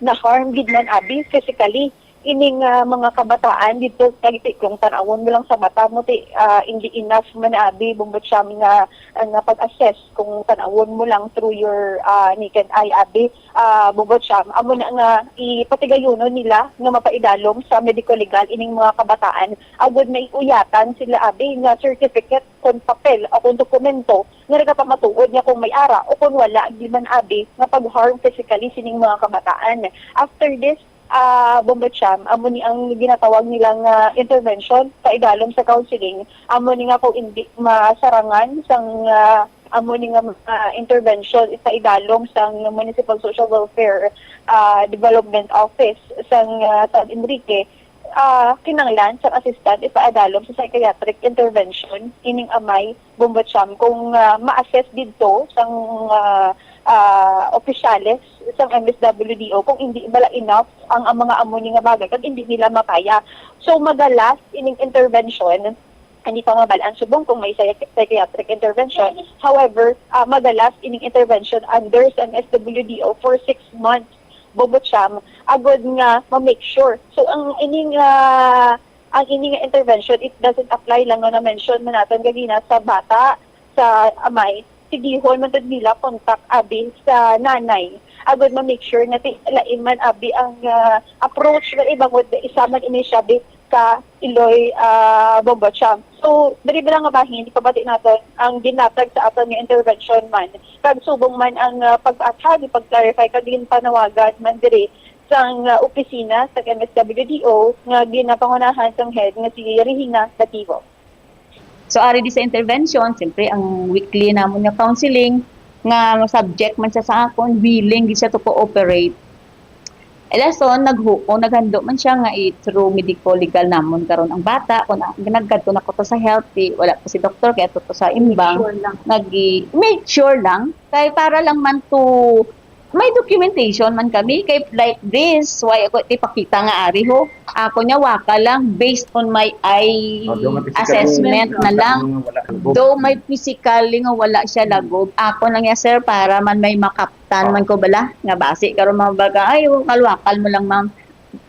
na-harm gid man abi physically ining ah, mga kabataan dito. Kag ti kung tan-awon mo lang sa mata mo, ti ah, hindi enough man abi, Bombo Cham, nga nga pag-assess kung tan-awon mo lang through your ah, naked eye abi, ah, Bombo Cham. Amo na nga ipatigayonon nila nga mapaidalom sa medico-legal ining mga kabataan, agud may uyatan sila abi nga certificate kon papel o kon dokumento nga nagapamatuod nga kung may ara o kon wala di man abi nga pag-harm physically sining mga kabataan. After this, ah, Bombo Cham, amo ni ang ginatawag nila nga intervention sa idalom sa counseling. Amo ni nga kung hindi masarangan sang ah, amo ni nga mga intervention sa idalom sang Municipal Social Welfare ah, Development Office sang ah, San Enrique, ah, kinahanglan sang assistant ipaadalom sa psychiatric intervention ining amay, Bombo Cham, kung ah, ma-assess didto sang ah, ah, opisyales sang M S W D O kung hindi bala enough ang, ang mga amo ni nga bagay kag hindi nila makaya. So, maga-last ining intervention, hindi pa mabal-an subong kung may psych- psychiatric intervention. However, ah, maga-last ining intervention under sa M S W D O for six months, Bombo Cham, agod nga ma-make sure. So, ang ining ah, ang ini nga intervention, it doesn't apply lang nga na-mention man naton gagina sa bata, sa amay, sigihon man gid nila contact abi sa nanay, agud ma-make sure nga ti-, lain man abi ang ah, approach nga iba, ngod isa man ini siya bi ka iloy ah, Bombo Cham. So, diri ba lang nga bahin, ipabati naton ang ginatag sa aton nga intervention man, kag subong man ang ah, pag-athag, pag-clarify, kag ginpanawagan man diri sang ah, opisina sa M S W D O nga ginapangunahan sang head nga si Regina Batibo. So, ari di sa intervention, siyempre, ang weekly namon nga counseling nga subject man siya sa akon, willing gid siya to cooperate. Elason, naghuko, naghando man siya nga i-through medico-legal namon karon ang bata. Kung na- nagkadto na ko to sa health, di, wala pa si doktor, kaya to, to sa imbang. Make sure lang. Nag-i-, make sure lang. Kay para lang man to may documentation man kami kay like this, why ako ipakita nga ari ho? Ako niya waka lang based on my eye Oh, daw nga physically assessment na lang. Nga wala lagob. Though may physically nga wala siya lagob, ako lang niya, sir, para man may makaptan man ko bala nga basi karon mga baga, ay, wakal-wakal mo lang, ma'am.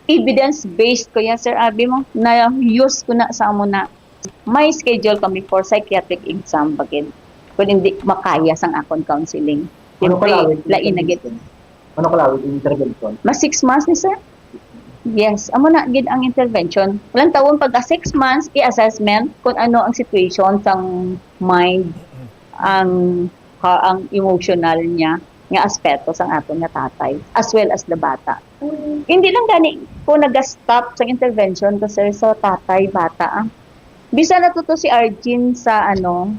Evidence based ko yan, sir, abi mo na use ko na sa amo na. May schedule kami for psychiatric exam bagid. Kung hindi makaya sang akon counseling. Ano Siyempre, kalawig ang lain na gid. Ano kalawig ang intervention? Mas six months ni, sir. Yes, amo na gid ang intervention. Walang tawon pagka six months, i-assessment kung ano ang situation sang mind, ang ha, ang emotional niya nga aspeto sang aton nga tatay as well as the bata. Hindi lang gani ko naga-stop sa intervention ko, sir, sa tatay, bata, ah. Bisan na to, to si Arjin sa, ano,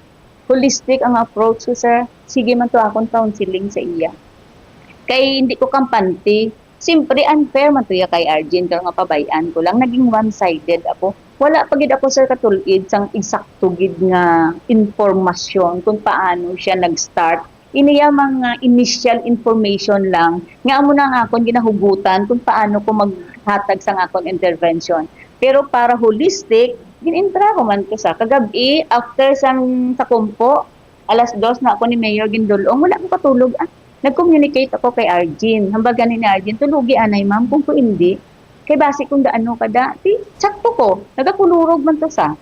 holistic ang approach ko, sir. Sige man to akong counseling sa iya. Kay hindi ko kampante. Siyempre, unfair man to ya kay Arjin, pero nga pabay-an ko lang, naging one-sided ako. Wala pa gid ako, sir, katulid sang eksakto gid nga impormasyon kung paano siya nag-start. Ini ya mga initial information lang nga amo na ang akon ginahugutan kung paano ko maghatag sang akon intervention. Pero para holistic, gin-entra ko man ko sa kagab-i after sang sa kumpo, alas dos na ako ni Mayor gindul-ong, wala ko katulog. Ah, nag-communicate ako kay Arjin. Hambal gani ni Arjin, "Tulogi anay, ma'am, kung ko hindi. Kay basi kung daano ka da." Di, sakto ko, nagakulurog man to sa.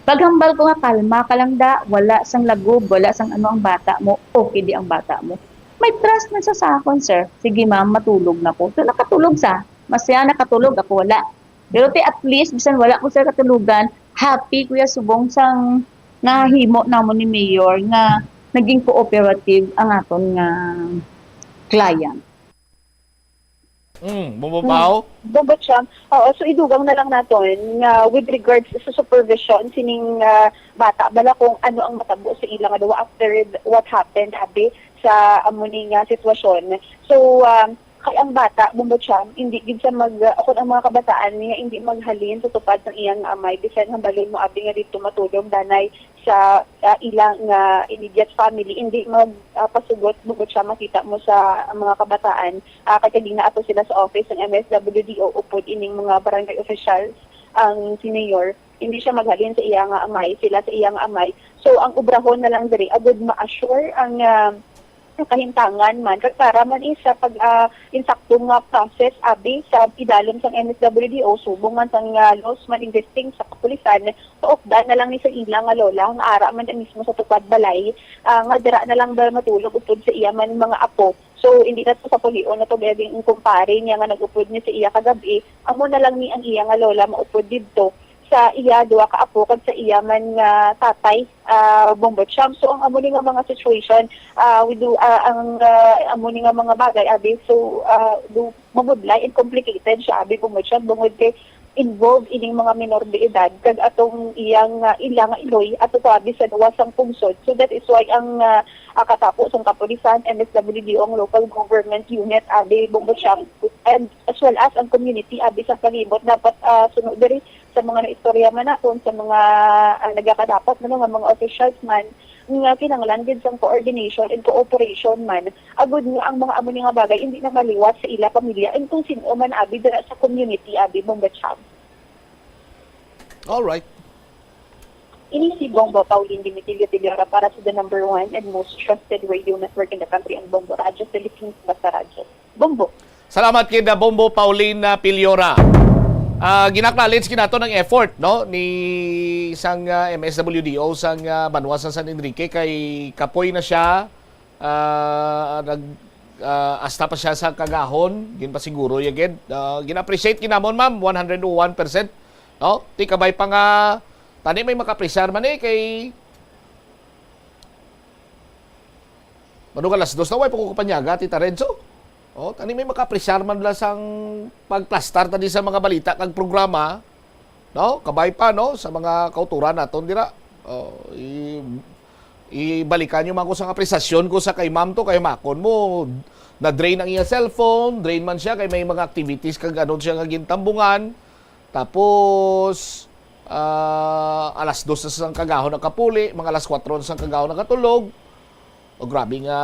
Paghambal ko nga, "Kalma ka lang da, wala sang lagob, wala sang ano ang bata mo, okay di ang bata mo." May trust man sa sa akon, sir. Sige, ma'am, matulog na ko. So, nakatulog sa. Masaya nakatulog, ako wala. Pero ti at least, bisan wala ko, sir, katulogan, happy ko ya subong sang nahimo namon ni Mayor nga naging cooperative ang aton nga client. Mm, mababaw? Bombo Cham. Oo, so idugang na lang naton nga with regards sa supervision sining ah, bata, bala kung ano ang matabo sa ila nga duwa after th- what happened, abi, sa amo ni nga sitwasyon. So, um, Kay ang bata, Bombo Cham, hindi gid siya mag, ah, kung ang mga kabataan niya hindi maghalin sa tupad sang iyang amay, bisan hambalon mo abi nga didto matulog danay sa, ah, ilang, ah, immediate family, hindi mag, ah, pasugot, Bombo Cham, makita mo sa mga kabataan, ah, kay kagina ato sila sa office ng M S W D O, upod ining mga barangay officials ang si Mayor, hindi siya maghalin sa iya nga amay, sila sa iya nga amay. So, ang obrahon na lang diri, agud ma-assure ang, ah, ang kahintangan man, kag para man is sa pag, ah, insakto nga process, abi, sa idalom sang M S W D O, subong man sang, ah, laws man existing sa kapulisan, paupdan na lang ni sa ila nga lola, nga ara man mismo sa tupad balay, ah, nga dira na lang ba matulog upod sa iya man mga apo. So, hindi na to sa pulion na to, pwedeng ang kumpare niya nga nag-upod niya sa iya kagabi, amo na lang ni ang iya nga lola maupod didto sa iya duha ka apo kag sa iya man nga tatay, ah, Bombo Cham. So, ang amo ni nga mga situation, ah, we do, ah, ang, ah, amo ni nga mga bagay, abi, so, ah, do, mabudlay and complicated siya, abi, Bombo Cham, bungod kay involved ining mga minor de edad, kag atong iyang, ah, ila nga iloy, ato to, abi, sa luwas sang pungsod. So, that is why ang, ah, ah, katapo sang kapulisan, M S W D O, ang local government unit, abi, Bombo Cham, and as well as ang community, abi, sa palibot, dapat, ah, suno diri sa mga naistorya man naton, sa mga, ah, nagakadapat man nga mga officials man, nga kinahanglan gid sang coordination and cooperation man, agud nga ang mga amo ni nga bagay hindi na maliwat sa ila pamilya and kung sin-o man, abi, dira sa community, abi, Bombo Cham. All right. Ini si Bombo Pauline Dimitilio Tiliora para sa the number one and most trusted radio network in the country, ang Bombo Radyo Philippines, Basta Radyo. Bombo. Salamat kay Bombo Pauline, ah, Piliora. Ah, gin-acknowledge kinato ng effort, no, ni sang, ah, M S W D O sang, ah, banwa sa San Enrique kay kapoy na siya, ah, nag ah, asta pa siya sa kagahon, ginpasiguro ya gid. Ah, gin-appreciate kinamon, ma'am, one hundred one percent. No? Ti kabay pa nga tani may makapresar man eh kay Manong alas dos na, way pa ko kapanyaga, Tita Renzo. Oh, tani may makapresar man la sang pagplastar tani sa mga balita kag programa. No? Kabay pa, no? Sa mga kauturan naton dira. Oh, i, ibalikan niyo man ko sa apresasyon ko sa kay ma'am to, kay makon mo, na-drain ang iya cellphone, drain man siya, kay may mga activities kag ano siya nga gintambungan. Tapos, ah, alas dos na sang kagahon nakapuli, mga alas kwatro na sang kagahon nakatulog. O, grabe nga,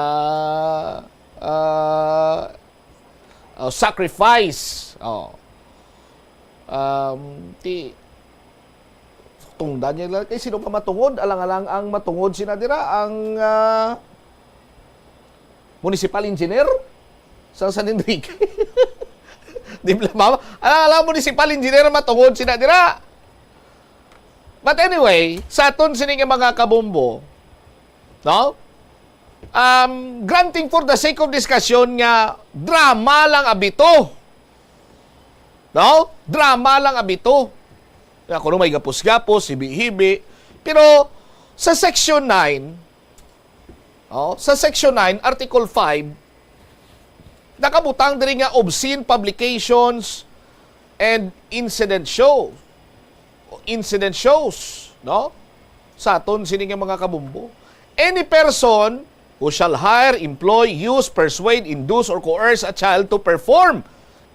ah, ah, sacrifice. Oh. Um, ti, tungdan niya lang kay sino pa matungod, alang-alang ang matungod sina dira, ang, ah, municipal engineer sa San Enrique. Di ba, mama? Alang-alang municipal engineer matungod sina dira. But anyway, sa aton sini nga mga kabombo, no? Um, granting for the sake of discussion nga drama lang abito. No? Drama lang abito. Nga kuno may gapos-gapos, hibi-hibi. Pero sa section nine, oh, sa section nine, article five, nakabutang diri nga obscene publications and incident show. Incident shows, no? Sa aton sini nga mga kabombo. Any person who shall hire, employ, use, persuade, induce, or coerce a child to perform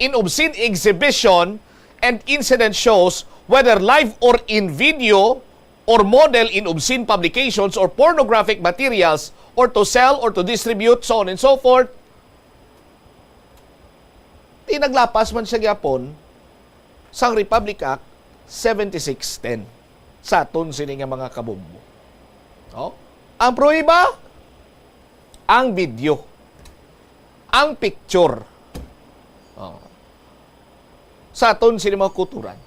in obscene exhibition and incident shows, whether live or in video, or model in obscene publications or pornographic materials, or to sell or to distribute, so on and so forth, ti naglapas man siya gyapon sang Republic Act seventy-six ten sa aton sini nga mga kabombo. Oh? Ang pruweba, ang video, ang picture. Oh. Sa aton sini mga kuturan.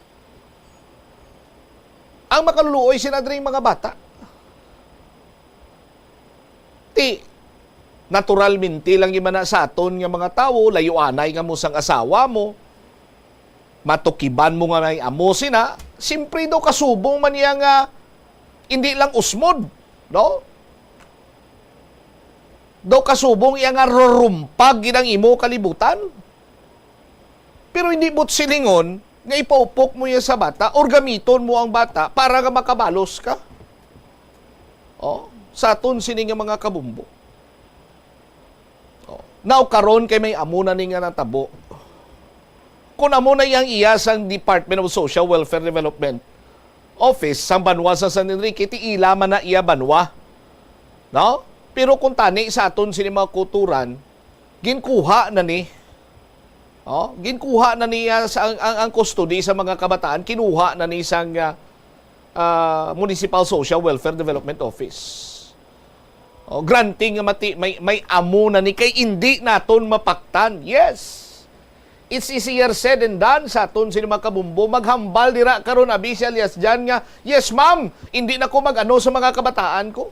Ang makaluluoy sina dring mga bata. Ti, naturalmente lang gyud man na sa aton nga mga tawo, layuanay nga mo sang asawa mo, matukiban mo nga may amo sina, simpre daw kasubong man niya nga hindi lang usmod, no? Daw kasubong iya nga rurumpag gid ang imo kalibutan. Pero hindi buot silingon nga ipaupok mo iya sa bata or gamiton mo ang bata para nga makabalos ka. Oh, sa aton sini nga mga kabumbo. Oh. Now, karon kay may amo na ni nga natabo. Kung amo na yang iya sang Department of Social Welfare Development Office sang banwa sa San Enrique, ti ila man na iya banwa. No? Pero kung tani sa aton sini mga kauturan, ginkuha na ni. Oh, ginkuha na niya sa ang, ang, ang custody sa mga kabataan, kinuha na ni sang ah, ah, Municipal Social Welfare Development Office. Oh, granting nga mati, may, may amo na ni kay indi naton mapaktan. Yes. It's easier said than done sa aton sini mga kabumbo. Maghambal dira karon abi si alias Jan nga, "Yes, ma'am, hindi na ko mag-ano sa mga kabataan ko."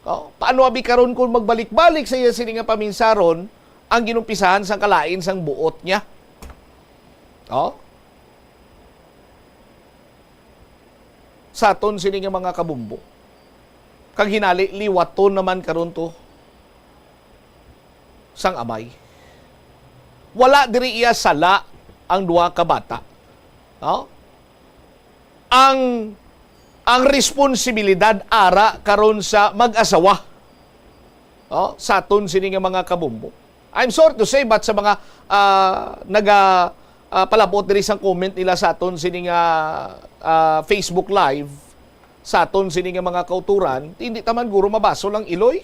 Oh, paano abi karon kung magbalik-balik sa iya sini nga paminsaron ang ginumpisahan sang kalain sang buot niya? Oh? Sa aton sini nga mga kabumbo. Kag hinali, liwaton naman karon to sang amay. Wala diri iya sala ang duha ka bata. No? Ang, ang responsibilidad ara karon sa mag-asawa. No? Sa aton sini nga mga kabumbo. I'm sorry to say, but sa mga, ah, naga, ah, palabot diri sa comment nila sa aton sini nga, ah, Facebook Live, sa aton sini nga mga kauturan, hindi ta man guro mabasol ang iloy.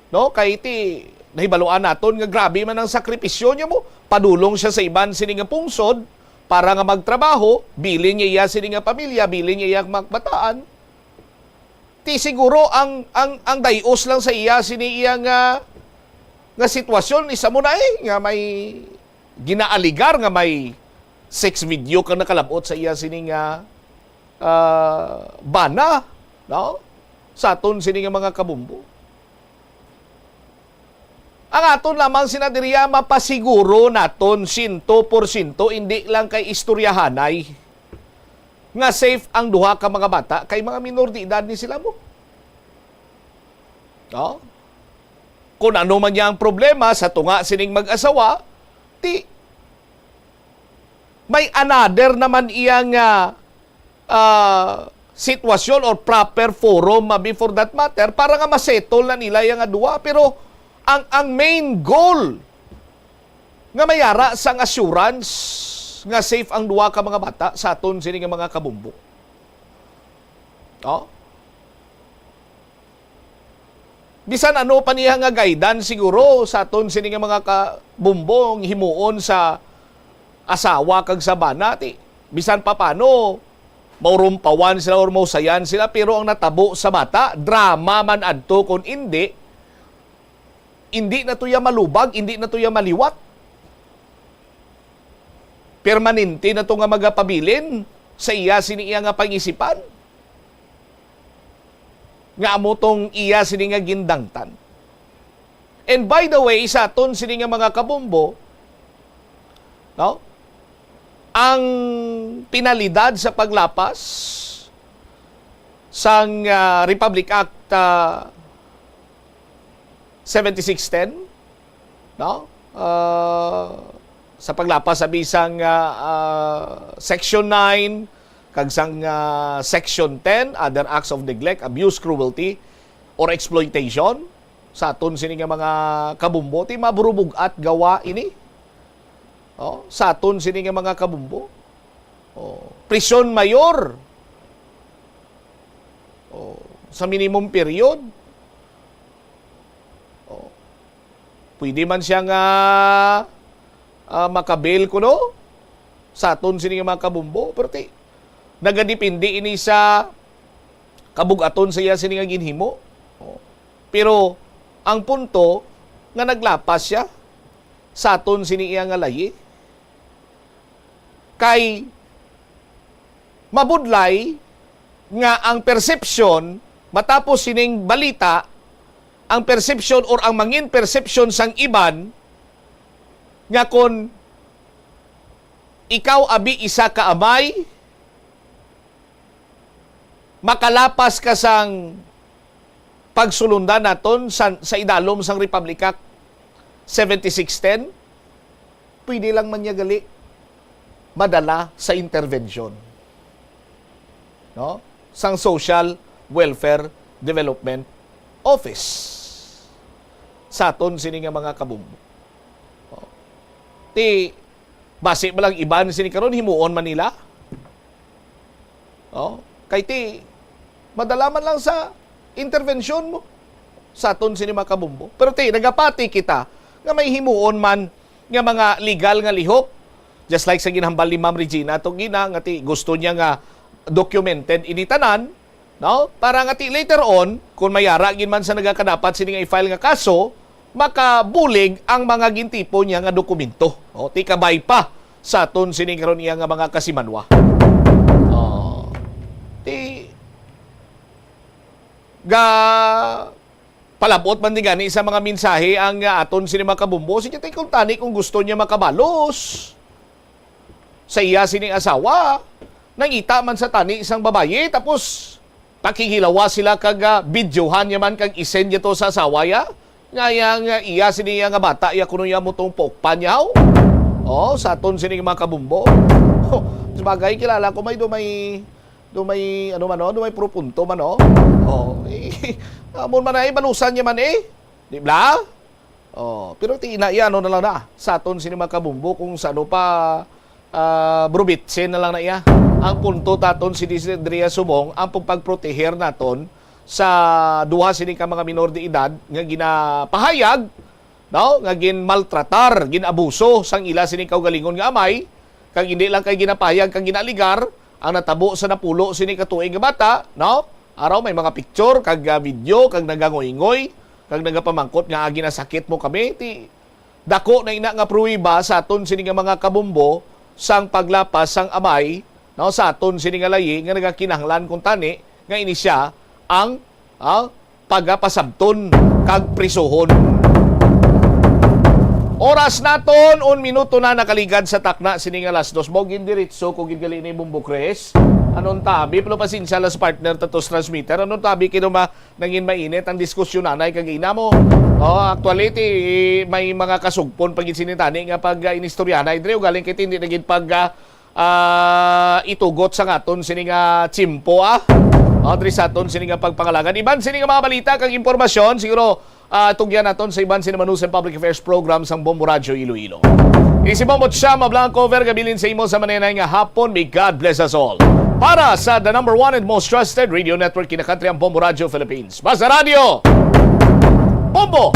No? Kay ti, nahibaluan naton nga grabe man ang sakripisyo niya mo. Padulong siya sa iban sini nga pungsod para nga magtrabaho, bilin niya iya sini nga pamilya, bilin niya iya mga kabataan. Ti siguro ang, ang, ang dayos lang sa iya sini iya nga, nga sitwasyon, isa mo na eh, nga may ginaaligar nga may sex video kang nakalabot sa iya sini nga, ah, bana, no? Sa aton sini nga mga kabumbo. Ang aton lamang sina diriya mapasiguro naton sento porsyento, hindi lang kay istoryahanay nga safe ang duha ka mga bata kay mga minor de edad ni sila mo. No? Kung ano man niya ang problema sa tunga sining mag-asawa, ti may another naman iya nga, ah, sitwasyon or proper forum, ah, before that matter para nga masettle na nila yang duha. Pero ang, ang main goal nga mayara sang assurance nga safe ang duha ka mga bata sa aton sini nga mga kabumbo. Oh? Bisan ano pa niya nga guidance siguro sa aton sini nga mga kabumbo ang himuon sa asawa kag sa bana, ti bisan pa paano maurumpawan sila or mausayan sila, pero ang natabo sa bata, drama man adto. Kung indi, indi na to iya malubag, indi na to iya maliwat. Permanente na to nga magapabilin sa iya sini iya nga pangisipan nga amo tong iya sini nga gindangtan. And by the way, sa aton sini nga mga kabumbo, no? Ang penalidad sa paglapas sang, ah, Republic Act, ah, seventy-six ten, no? Ah, sa paglapas sa bisang, ah, ah, Section nine kag sang, ah, Section ten, other acts of neglect, abuse, cruelty, or exploitation, sa aton sini nga mga kabumbo, ti maburubug-at gawa ini. Oh, sa aton sini nga mga kabumbo. Oh, prison mayor. Oh, sa minimum period. Oh, pwede man siya nga, ah, makabail kuno sa aton sini nga mga kabumbo, pero ti, nagadepende ini sa kabug-aton sa iya sini nga ginhimo. Oh. Pero ang punto nga naglapas siya sa aton sini iya nga layi. Kay mabudlay nga ang perception, matapos sining balita, ang perception or ang mangin perception sang iban nga kon ikaw abi isa ka amay, makalapas ka sang pagsulundan naton sa, sa idalom sang Republic Act seventy-six ten, pwede lang man niya gali madala sa intervention, no? Sang Social Welfare Development Office. sa aton sini nga mga kabombo. Oh. Ti, basi ba lang iban sini karon, himuon man nila? Oh, kay ti, madala man lang sa intervensyon mo sa aton sini mga kabombo. Pero ti, nagapati kita nga may himuon man nga mga legal nga lihok. Just like sa ginhambal ni Ma'am Regina Tugina, nga ti, gusto niya nga documented ini tanan, no? Para nga ti later on, kung may ara gid man sa nagakadapat sini nga i-file nga kaso, makabulig ang mga gintipo niya nga dokumento. O, ti kabay pa sa aton sini karon iya nga mga kasimanwa. Oh, ti ga palabot man din gani sa mga mensahe ang, ah, aton sini mga kabombo. Sige, ti kung tani kung gusto niya makabalos sa iya sining asawa, nangita man sa tani sang babayi, tapos pakighilawa sila kag, ah, videohan niya man kag isend niya to sa asawa ya. Nga iya, nga iya sini iya nga bata ya kuno iya mo tong pokpan niya, oh. Oh, sa aton sini mga kabombo. Oh, sabagay, kilala ko may do may, do may ano man, oh, do may propunto man, oh. Oh, eh, amon man ay balusan niya man, eh. Di bla? Oh, pero ti ina iya, ano na lang na, sa aton sini mga kabombo kung sa ano pa, ah, brubitsin na lang na iya. Ang punto taton si Dres Andria Subong, ang pagpagproteher naton sa duha sini ka mga minor de edad nga ginapahayag, no, nga ginmaltratar, ginabuso sang ila sini kaugalingon nga amay, kag hindi lang kay ginapahayag kag ginaaligar ang natabo sa napulo sini ka tuig nga bata, no? Araw may mga picture kag, ah, video kag nagangoy-ngoy kag nagapamangkot nga, "Ah, ginasakit mo kami." Ti, dako na ina nga pruweba sa aton sini nga mga kabombo sang paglapas sang amay, no, sa aton sini nga layi nga nagakinahanglan kuntani nga ini sia ang, ah, pagapasabton kag prisuhon. Oras naton, un minuto na nakaligad sa takna sini nga alas dos. Mao gin diretso ko gid gali ni Bombo Chris. Anon tabi, pero pasensya lang sa partner tatos transmitter. Anon tabi kino ma nangin mainit ang diskusyon anay kag ina mo. Oh, actually, ti, may mga kasugpon pa gid sini tani nga pag, ah, inistoryahanay diri, ugaling kay ti hindi na gid pag, ah, ah, itugot sa aton sini nga tiyempo, ah. Oh, diri sa aton sini nga pagpangalagan. Iban sini nga mga balita kag impormasyon, siguro, ah, tugyan naton sa iban sini manusan public affairs program sang Bombo Radyo Iloilo. Ini si Bombo Chama Blanco, very kabilin sa imo sa manenay nga hapon. May God bless us all. Para sa the number one and most trusted radio network in the country, ang Bombo Radyo Philippines. Basta Radyo, Bombo!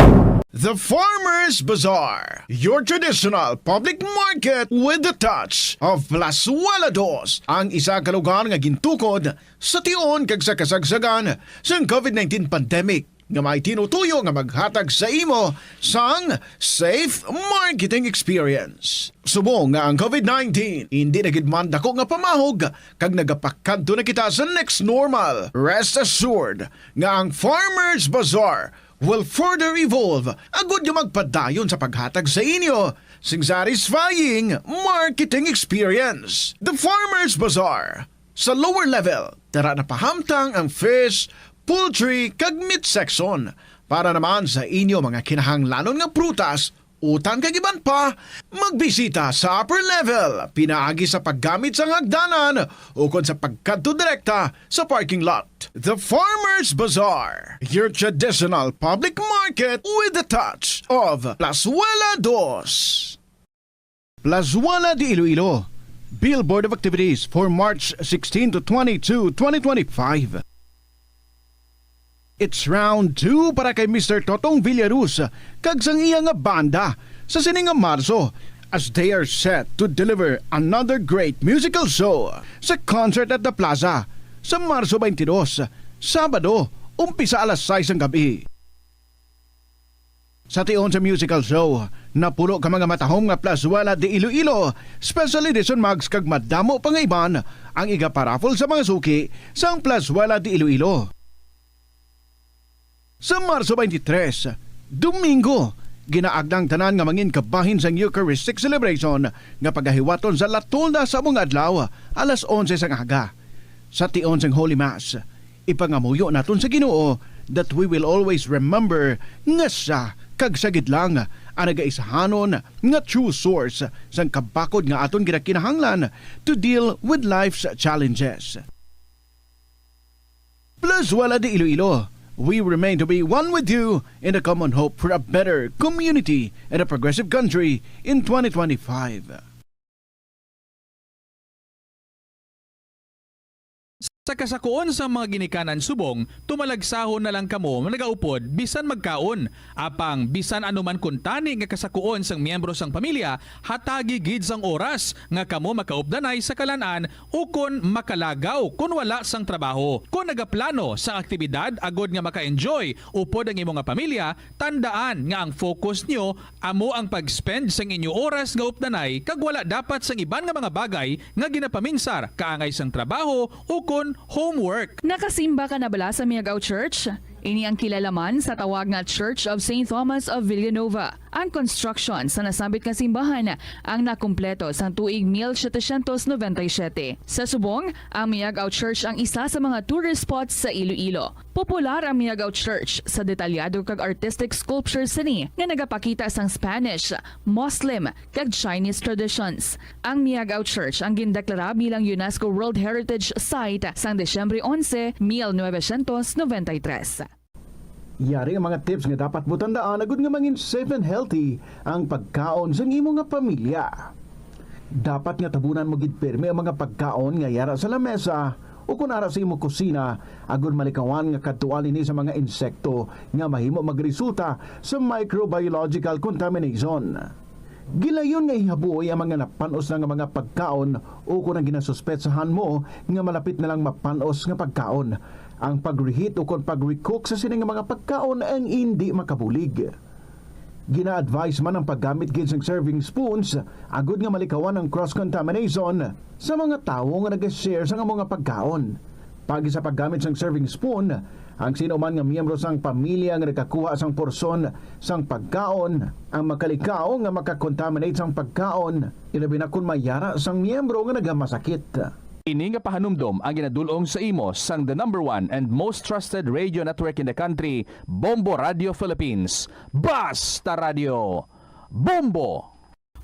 The Farmers Bazaar, your traditional public market with the touch of Plazuela Dos, ang isa ka lugar nga gintukod sa tion kag sa kasagsagan sang covid nineteen pandemic, nga may tinutuyo nga maghatag sa imo sang safe marketing experience. Subong nga ang covid nineteen indi na gid man dako nga pamahog kag nagapakadto na kita sa next normal, rest assured nga ang Farmers Bazaar will further evolve agud nga magpadayon sa paghatag sa inyo sing satisfying marketing experience. The Farmers Bazaar. Sa lower level, dara na pahamtang ang fish, poultry, kag meat section. Para naman sa inyo mga kinahanglanon nga prutas, utan kag iban pa, magbisita sa upper level pinaagi sa paggamit sang hagdanan ukon sa pagkadto direkta sa parking lot. The Farmers Bazaar, your traditional public market with the touch of Plazuela Dos. Plazuela de Iloilo, Billboard of Activities for March sixteen to twenty-two, twenty twenty-five. It's round two para kay Mister Totong Villaruz kag sang iya nga banda sa sini nga Marso, as they are set to deliver another great musical show sa Concert at the Plaza sa Marso twenty-two, Sabado, umpisa alas sais sang gab-i. Sa tion sa musical show, napulo ka mga matahom nga Plazuela de Iloilo Special Edition Mugs kag madamo pa nga iban ang igaparaffle sa mga suki sang Plazuela de Iloilo. Sa Marso twenty-three, Domingo, ginaagda ang tanan nga mangin kabahin sang Eucharistic Celebration nga pagahiwaton sa La Tolda sa among adlaw, alas onse sang aga. Sa tion sang Holy Mass, ipangamuyo naton sa Ginoo that we will always remember nga siya kag siya gid lang ang nagaisahanon nga true source sang kabakod nga aton ginakinahanglan to deal with life's challenges. Plazuela de Iloilo, We remain to be one with you in the common hope for a better community and a progressive country in twenty twenty-five. Sa kasakuon sang mga ginikanan subong, tumalagsahon na lang kamo nga nagaupod bisan magkaon. Apang bisan ano man kuntani nga kasakuon sang miyembro sang pamilya, hatagi gid sang oras nga kamo makaupdanay sa kalan-an ukon makalagaw kon wala sang trabaho. Kon nagaplano sang aktibidad agod nga maka-enjoy upod ang imo nga pamilya, tandaan nga ang focus niyo amo ang pag-spend sang inyo oras nga updanay kag wala dapat sang iban nga mga bagay nga ginapaminsar kaangay sang trabaho ukon homework. Nakasimba ka na bala sa Miag-ao Church? Ini ang kilala man sa tawag nga Church of Saint Thomas of Villanova. Ang construction sa nasambit nga simbahan ang nakumpleto sang tuig mil setecientos noventa y siete. Sa subong, ang Miag-ao Church ang isa sa mga tourist spots sa Iloilo. Popular ang Miag-ao Church sa detalyado kag artistic sculptures sini nga nagapakita sang Spanish, Muslim, kag Chinese traditions. Ang Miag-ao Church ang gindeklara bilang UNESCO World Heritage Site sang Disyembre onse, mil novecientos noventa y tres. Yari ang mga tips nga dapat mo tandaan agud nga mangin safe and healthy ang pagkaon sang imo nga pamilya. Dapat nga tabunan mo gid pirmi ang mga pagkaon nga yara sa lamesa o kon ara sa imo kusina, agud malikawan nga kadtuan ini sa mga insekto nga mahimo magresulta sa microbiological contamination. Gilayon nga ihaboy ang mga napan-os na nga mga pagkaon o kon ang ginasuspetsahan mo nga malapit na lang mapan-os nga pagkaon. Ang pag-reheat o kon pag-recook sa sini nga mga pagkaon ang indi makabulig. Gina-advise man ang paggamit gid sang serving spoons agud nga malikawan ang cross-contamination sa mga tawo nga nag-share sang amo nga pagkaon. Paagi sa paggamit sang serving spoon, ang sino man nga miyembro sang pamilya nga nagakuha sang porsyon sang pagkaon ang makalikaw nga maka-contaminate sang pagkaon, ilabi na kon may yara sang miyembro nga nagamasakit. Ini nga pahanumdom ang ginadul-ong sa imo sang the number one and most trusted radio network in the country, Bombo Radio Philippines. Basta Radio Bombo!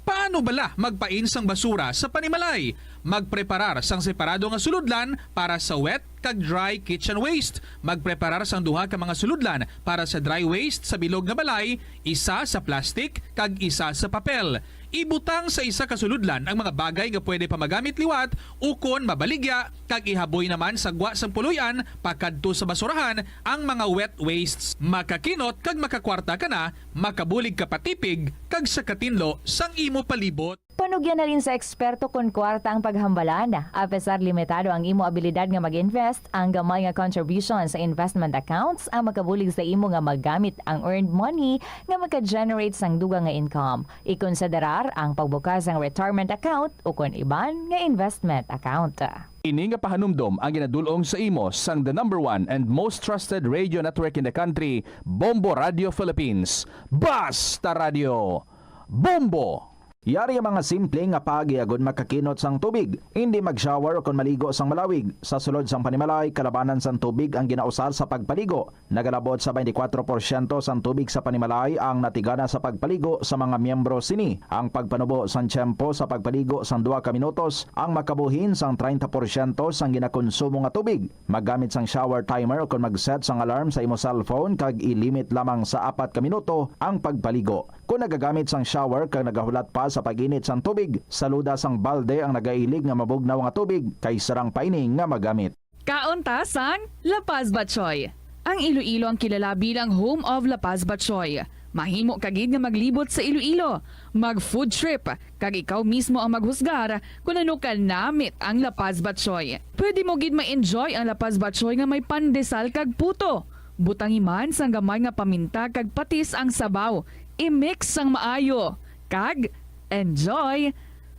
Paano bala magpain sang basura sa panimalay? Magpreparar sang separado nga sulodlan para sa wet kag dry kitchen waste. Magpreparar sang duha ka mga sulodlan para sa dry waste sa bilog nga balay, isa sa plastic kag isa sa papel. Ibutang sa isa ka sulodlan ang mga bagay nga pwede pa magamit liwat ukon mabaligya, kag ihaboy naman sa gwa sang puloy-an pakadto sa basurahan ang mga wet wastes. Makakinot kag makakwarta ka na, makabulig ka pa tipig kag sa katinlo sang imo palibot. Panugyan halin sa eksperto kon kwarta ang paghambalan. Apesar limitado ang imo abilidad nga mag-invest, ang gamay nga contribution sa investment accounts ang makabulig sa imo nga magamit ang earned money nga maka-generate sang dugang nga income. Ikonsiderar ang pagbukas sang retirement account ukon iban nga investment account. Ini nga pahanumdom ang ginadul-ong sa imo sang the number one and most trusted radio network in the country, Bombo Radio Philippines. Basta Radio Bombo! Yari ang mga simple nga paagi agud makakinot sang tubig. Indi mag-shower ukon maligo sang malawig. Sa sulod sang panimalay, kalabanan sang tubig ang ginausar sa pagpaligo. Nagalabot sa twenty-four porsyento sang tubig sa panimalay ang natigana sa pagpaligo sa mga miyembro sini. Ang pagpanubo sang tiyempo sa pagpaligo sang duha ka minutos ang makabuhin sang treinta porsyento sang ginakonsumo nga tubig. Maggamit sang shower timer ukon mag-set sang alarm sa imo cellphone kag i-limit lamang sa apat ka minuto ang pagpaligo. Kon nagagamit sang shower kag nagahulat pa sa pag-init sang tubig, saluda sang balde ang nagailig nga mabugnaw nga tubig kay sarang pa ini nga magamit. Kaon ta sang La Paz Batchoy. Ang Iloilo ang kilala bilang home of La Paz Batchoy. Mahimo ka gid nga maglibot sa Iloilo, mag-food trip, kag ikaw mismo ang maghusgar kon ano ka namit ang La Paz Batchoy. Pwede mo gid ma-enjoy ang La Paz Batchoy nga may pandesal kag puto. Butangi man sang gamay nga paminta kag patis ang sabaw. I-mix sang maayo. Kag enjoy!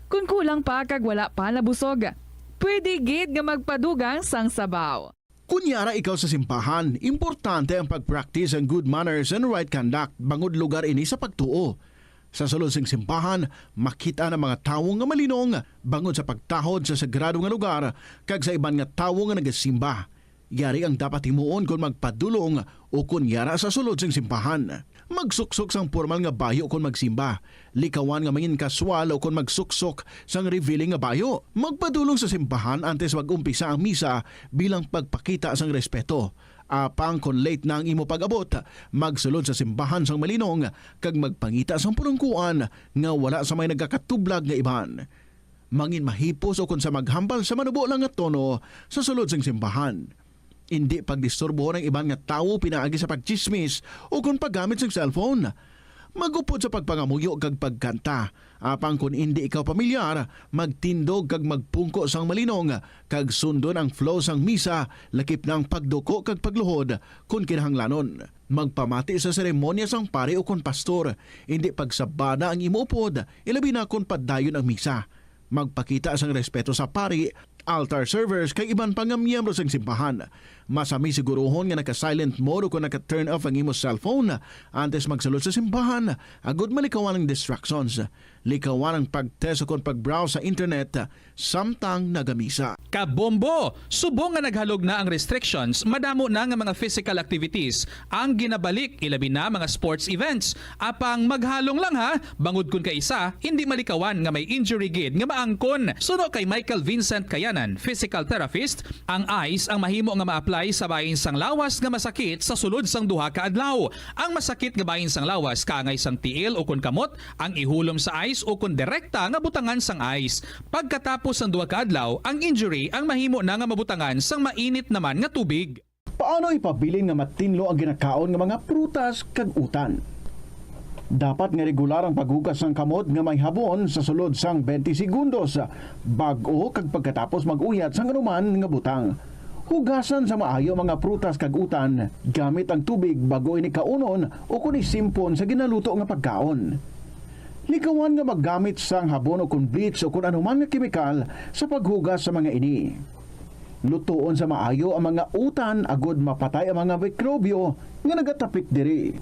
Kon kulang pa kag wala pa nabusog, pwede gid nga magpadugang sang sabaw. Kon yara ikaw sa simbahan, importante ang pag-practice ang good manners and right conduct bangod lugar ini sa pagtuo. Sa sulod sing simbahan, makit-an ang mga tawo nga malinong bangod sa pagtahod sa sagrado nga lugar kag sa iban nga tawo nga nagasimba. Yari ang dapat himuon kon magpadulong o kon yara sa sulod sing simbahan. Magsuksok sang pormal nga bayo kon magsimba. Likawan nga mangin kaswal o kon magsuksok sang revealing nga bayo. Magpadulong sa simbahan antes mag-umpisa ang misa bilang pagpakita sang respeto. Apang kon late na ang imo pag-abot, magsulod sa simbahan sang malinong kag magpangita sang pulungkuan nga wala sa may nagakatublag nga iban. Mangin mahipos o kon sa maghambal sa manubo lang nga tono sa sulod sang simbahan. Indi pagdisturbohon ang iban nga tawo pinaagi sa pagtsismis o kon paggamit sang cellphone. Mag-upod sa pagpangamuyo kag pagkanta. Apang kon indi ikaw pamilyar, magtindog kag magpungko sang malinong kag sundon ang flow sang misa, lakip na ang pagduko kag pagluhod kon kinahanglanon. Magpamati sa seremonya sang pari o kon pastor. Indi pagsabana ang imo upod, ilabi na kon padayon ang misa. Magpakita sang respeto sa pari, altar servers, kag iban pa nga miyembro sang simbahan. Masami siguruhon nga naka-silent mode o kon naka-turn off ang imo cellphone antes magsulod sa simbahan, agud malikawan ang distractions. Likawan ang pag-test o kon pag-browse sa internet samtang nagamisa. Kabombo! Subong nga naghalog na ang restrictions, madamo na nga mga physical activities ang ginabalik, ilabi na mga sports events. Apang maghalong lang ha, bangod kon kaisa, indi malikawan nga may injury gid nga maangkon. Suno kay Michael Vincent Kayanan, physical therapist, ang ice ang mahimo nga ma-apply sa bahin sang lawas nga masakit sa sulod sang duha ka adlaw. Ang masakit nga bahin sang lawas kaangay sang tiil o kon kamot ang ihulom sa ice o kon direkta nga butangan sang ice. Pagkatapos sang duha ka adlaw, ang injury ang mahimo na nga mabutangan sang mainit naman nga tubig. Paano ipabilin nga matinlo ang ginakaon nga mga prutas kag utan? Dapat nga regular ang paghugas sang kamot nga may habon sa sulod sang twenty segundos, bag-o kag pagkatapos mag-uyat sang anuman nga butang. Hugasan sa maayo ang mga prutas kag utan gamit ang tubig bag-o ini kaunon o kon isimpon sa ginaluto nga pagkaon. Likawan nga maggamit sang habon o kon bleach o kon anuman nga kemikal sa paghugas sa mga ini. Lutoon sa maayo ang mga utan agod mapatay ang mga mikrobyo nga nagatapik diri.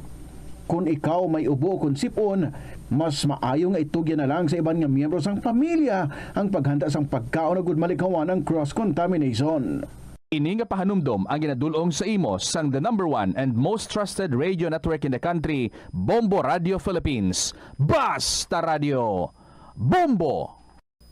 Kon ikaw may ubo kon sip-on, mas maayo nga itugyan na lang sa iban nga miyembro sang pamilya ang paghanda sang pagkaon agud malikawan ang cross contamination. Ini nga pahanumdom ang ginadul-ong sa imo sang the number one and most trusted radio network in the country, Bombo Radio Philippines. Basta Radio! Bombo!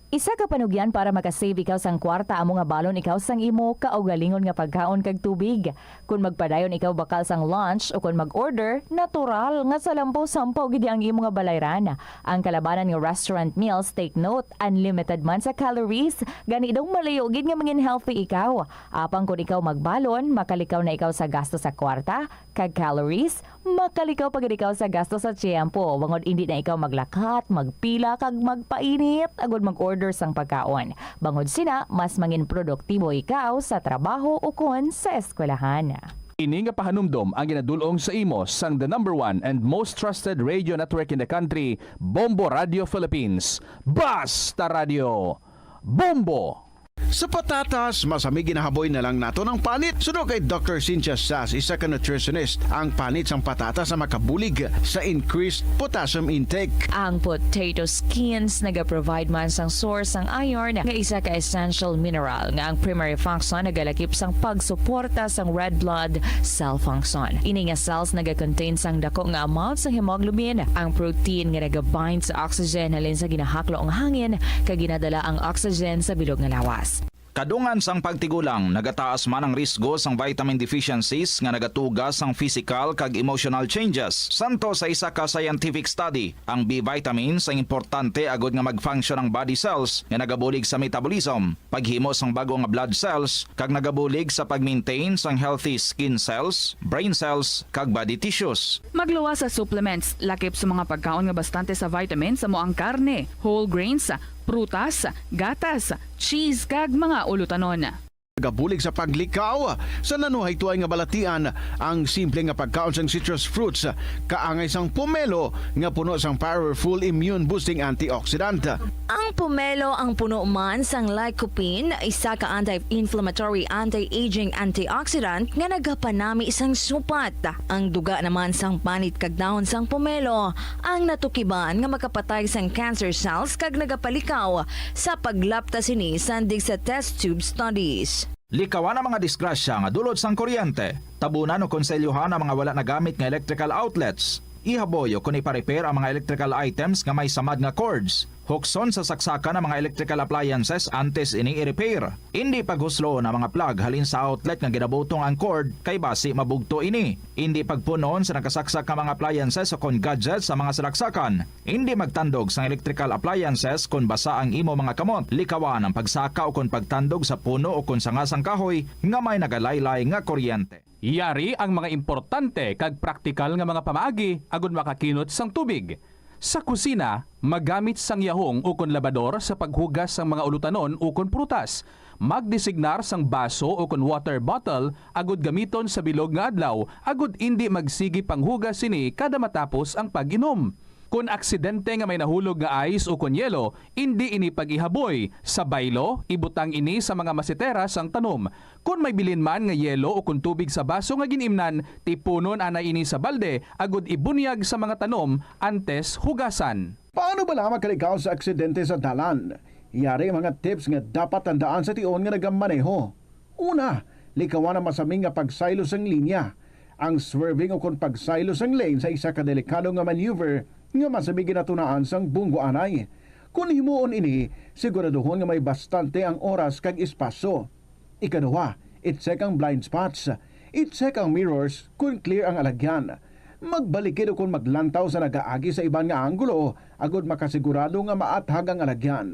Isa ka panugyan para makasave ikaw sang kwarta amo nga balon ikaw sang imo kaugalingon nga pagkaon kag tubig. Kon magpadayon ikaw bakal sang lunch o kon mag-order, natural nga salampo-sampo gid ang imo nga balayran. Ang kalabanan nga restaurant meals, take note, unlimited man sa calories, gani daw malayo gid nga mangin healthy ikaw. Apang kon ikaw magbalon, makalikaw na ikaw sa gasto sa kwarta, kag calories, makalikaw pa gid ikaw sa gasto sa tiyempo, bangod indi na ikaw maglakat, magpila, kag magpainit agud mag-order sang pagkaon. Bangod sina, mas mangin produktibo ikaw sa trabaho ukon sa eskwelahan. Ini nga pahanumdom ang ginadul-ong sa imo sang the number one and most trusted radio network in the country, Bombo Radio Philippines. Basta Radio! Bombo! Sa patatas, masami ginahaboy na lang naton ang panit. Suno kay Doctor Cynthia Sass, isa ka nutritionist, ang panit sang patatas ang makabulig sa increased potassium intake. Ang potato skins nagaprovide man sang source sang iron, nga isa ka essential mineral nga ang primary function nagalakip sang pagsuporta sang red blood cell function. Ini nga cells nagakontain sang dako nga amount sang hemoglobin, ang protein nga nagabind sa oxygen halin sa ginahaklo nga hangin, kag ginadala ang oxygen sa bilog nga lawas. Kadungan sang pagtigulang, nagataas man ang risgo sang vitamin deficiencies nga nagatuga sang physical kag emotional changes. Santo sa isa ka scientific study, ang B vitamins ang importante agud nga mag-function ang body cells nga nagabulig sa metabolism, paghimo sang bag-o nga blood cells, kag nagabulig sa pag-maintain sang healthy skin cells, brain cells, kag body tissues. Magluwas sa supplements, lakip sa mga pagkaon nga bastante sa vitamins, amo ang karne, whole grains, prutas, gatas, cheese, kag mga ulutanon. Nagabulig sa paglikaw sa nanuhaytoay nga balatian ang simple nga pagkaon sang citrus fruits, kaangay sang pomelo nga puno sang powerful immune-boosting antioxidant. Ang pomelo ang puno man sang lycopene, isa ka anti-inflammatory, anti-aging antioxidant nga nagapanami sang supat. Ang duga naman sang panit kag dahon sang pomelo ang natukiban nga makapatay sang cancer cells kag nagapalikaw sa paglapta sini sandig sa test tube studies. Likawan ang mga disgrasya nga dulot sang kuryente. Tabunan o konselyohan ang mga wala nagamit nga electrical outlets. Ihaboy o kon ipa-repair ang mga electrical items nga may samad nga cords. Hukson sa saksakan ang mga electrical appliances antes ini i-repair. Indi paghusloon ang mga plug halin sa outlet nga ginabutong ang cord, kay basi mabugto ini. Indi pagpun-on sa nakasaksak nga mga appliances o kon gadgets sa mga salaksakan. Indi magtandog sang electrical appliances kon basa ang imo mga kamot. Likawan ang pagsaka o kon pagtandog sa puno o kon sanga sang kahoy nga may nagalaylay nga kuryente. Yari ang mga importante kag praktikal nga mga pamaagi agud makakinot sang tubig. Sa kusina, magamit sang yahong ukon labador sa paghugas sang mga ulutanon ukon prutas. Magdesignar sang baso ukon water bottle agud gamiton sa bilog nga adlaw agud indi magsigi panghugas sini kada matapos ang pag-inom. Kon aksidente nga may nahulog nga ice ukon yelo, indi ini pag-ihaboy. Sa baylo, ibutang ini sa mga masetera sang tanom. Kon may bilin man nga yelo ukon tubig sa baso nga gin-imnan, tipunon anay ini sa balde agud ibunyag sa mga tanom antes hugasan. Paano bala makalikaw sa aksidente sa dalan? Yari ang mga tips nga dapat tandaan sa tion nga nagamaneho. Una, likawan ang masami nga pagsaylo sang linya. Ang swerving ukon pagsaylo sang lane sa isa ka delikado nga maneuver nga masami ginatunaan sang bunggo anay. Kon himuon ini, siguraduhon nga may bastante ang oras kag espasyo. Ikaduha, i-check ang blind spots. I-check ang mirrors kon clear ang alagyan. Magbalikid ukon maglantaw sa nagaagi sa iban nga anggulo agud makasigurado nga maathag ang alagyan.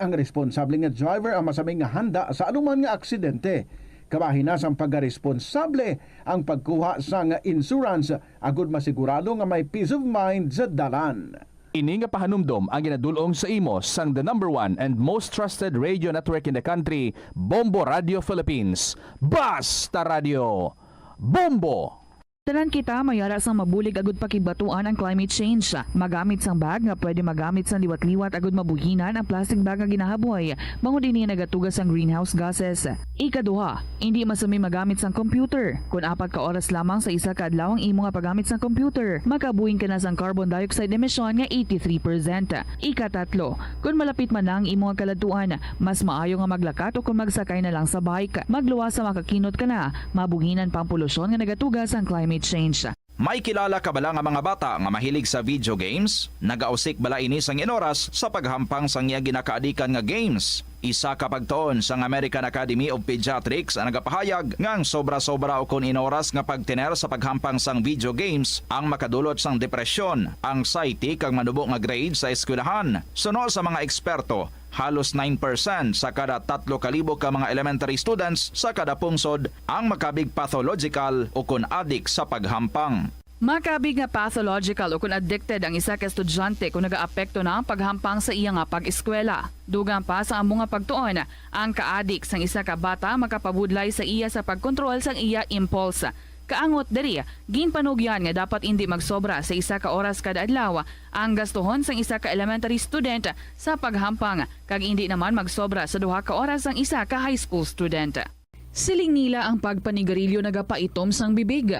Ang responsable nga driver ang masami nga handa sa anuman nga aksidente. Kabahin na sang pagkaresponsable ang pagkuha sang insurance agud masigurado nga may peace of mind sa dalan. Ini nga pahanumdom ang ginadul-ong sa imo sang the number one and most trusted radio network in the country, Bombo Radio Philippines. Basta Radio, Bombo! Tanan kita may ara sang mabulig agud pakigbatuan ang climate change. Magamit sang bag nga pwede magamit sang liwat-liwat agud mabuhinan ang plastic bag nga ginahaboy, bangod ini nagatuga sang greenhouse gases. Ikaduha, indi masami magamit sang computer. Kon apat ka oras lamang sa isa ka adlaw ang imo nga paggamit sang computer, makabuhin ka na sang carbon dioxide emission nga eighty-three percent. Ikatatlo, kon malapit man na ang imo nga kaladtuan, mas maayo nga maglakat o kon magsakay na lang sa bike. Magluwas sa makakinot ka na, mabuhinan pa ang polusyon nga nagatuga sang climate change. May kilala ka bala nga mga bata nga mahilig sa video games? Nagausik bala ini sang inoras sa paghampang sang iya ginakaadikan nga games? Isa ka pagtuon sang American Academy of Pediatrics ang nagapahayag nga ang sobra-sobra ukon inoras nga pagtener sa paghampang sang video games ang makadulot sang depresyon, anxiety, kag manubo nga grade sa eskwelahan. Suno sa mga eksperto, halos nine percent sa kada tatlo ka libo ka mga elementary students sa kada pungsod ang makabig pathological ukon adik sa paghampang. Makabig nga pathological ukon addicted ang isa ka estudyante kon nagaapekto na ang paghampang sa iya nga pag-eskwela. Dugang pa sa amo nga pagtuon, ang kaadik sang isa ka bata makapabudlay sa iya sa pagkontrol sang iya impulse. Kaangot diri, ginpanugyan nga dapat indi magsobra sa isa ka oras kada adlaw ang gastuhon sang isa ka elementary student sa paghampang, kag indi naman magsobra sa duha ka oras ang isa ka high school student. Siling nila ang pagpanigarilyo nagapaitom sang bibig.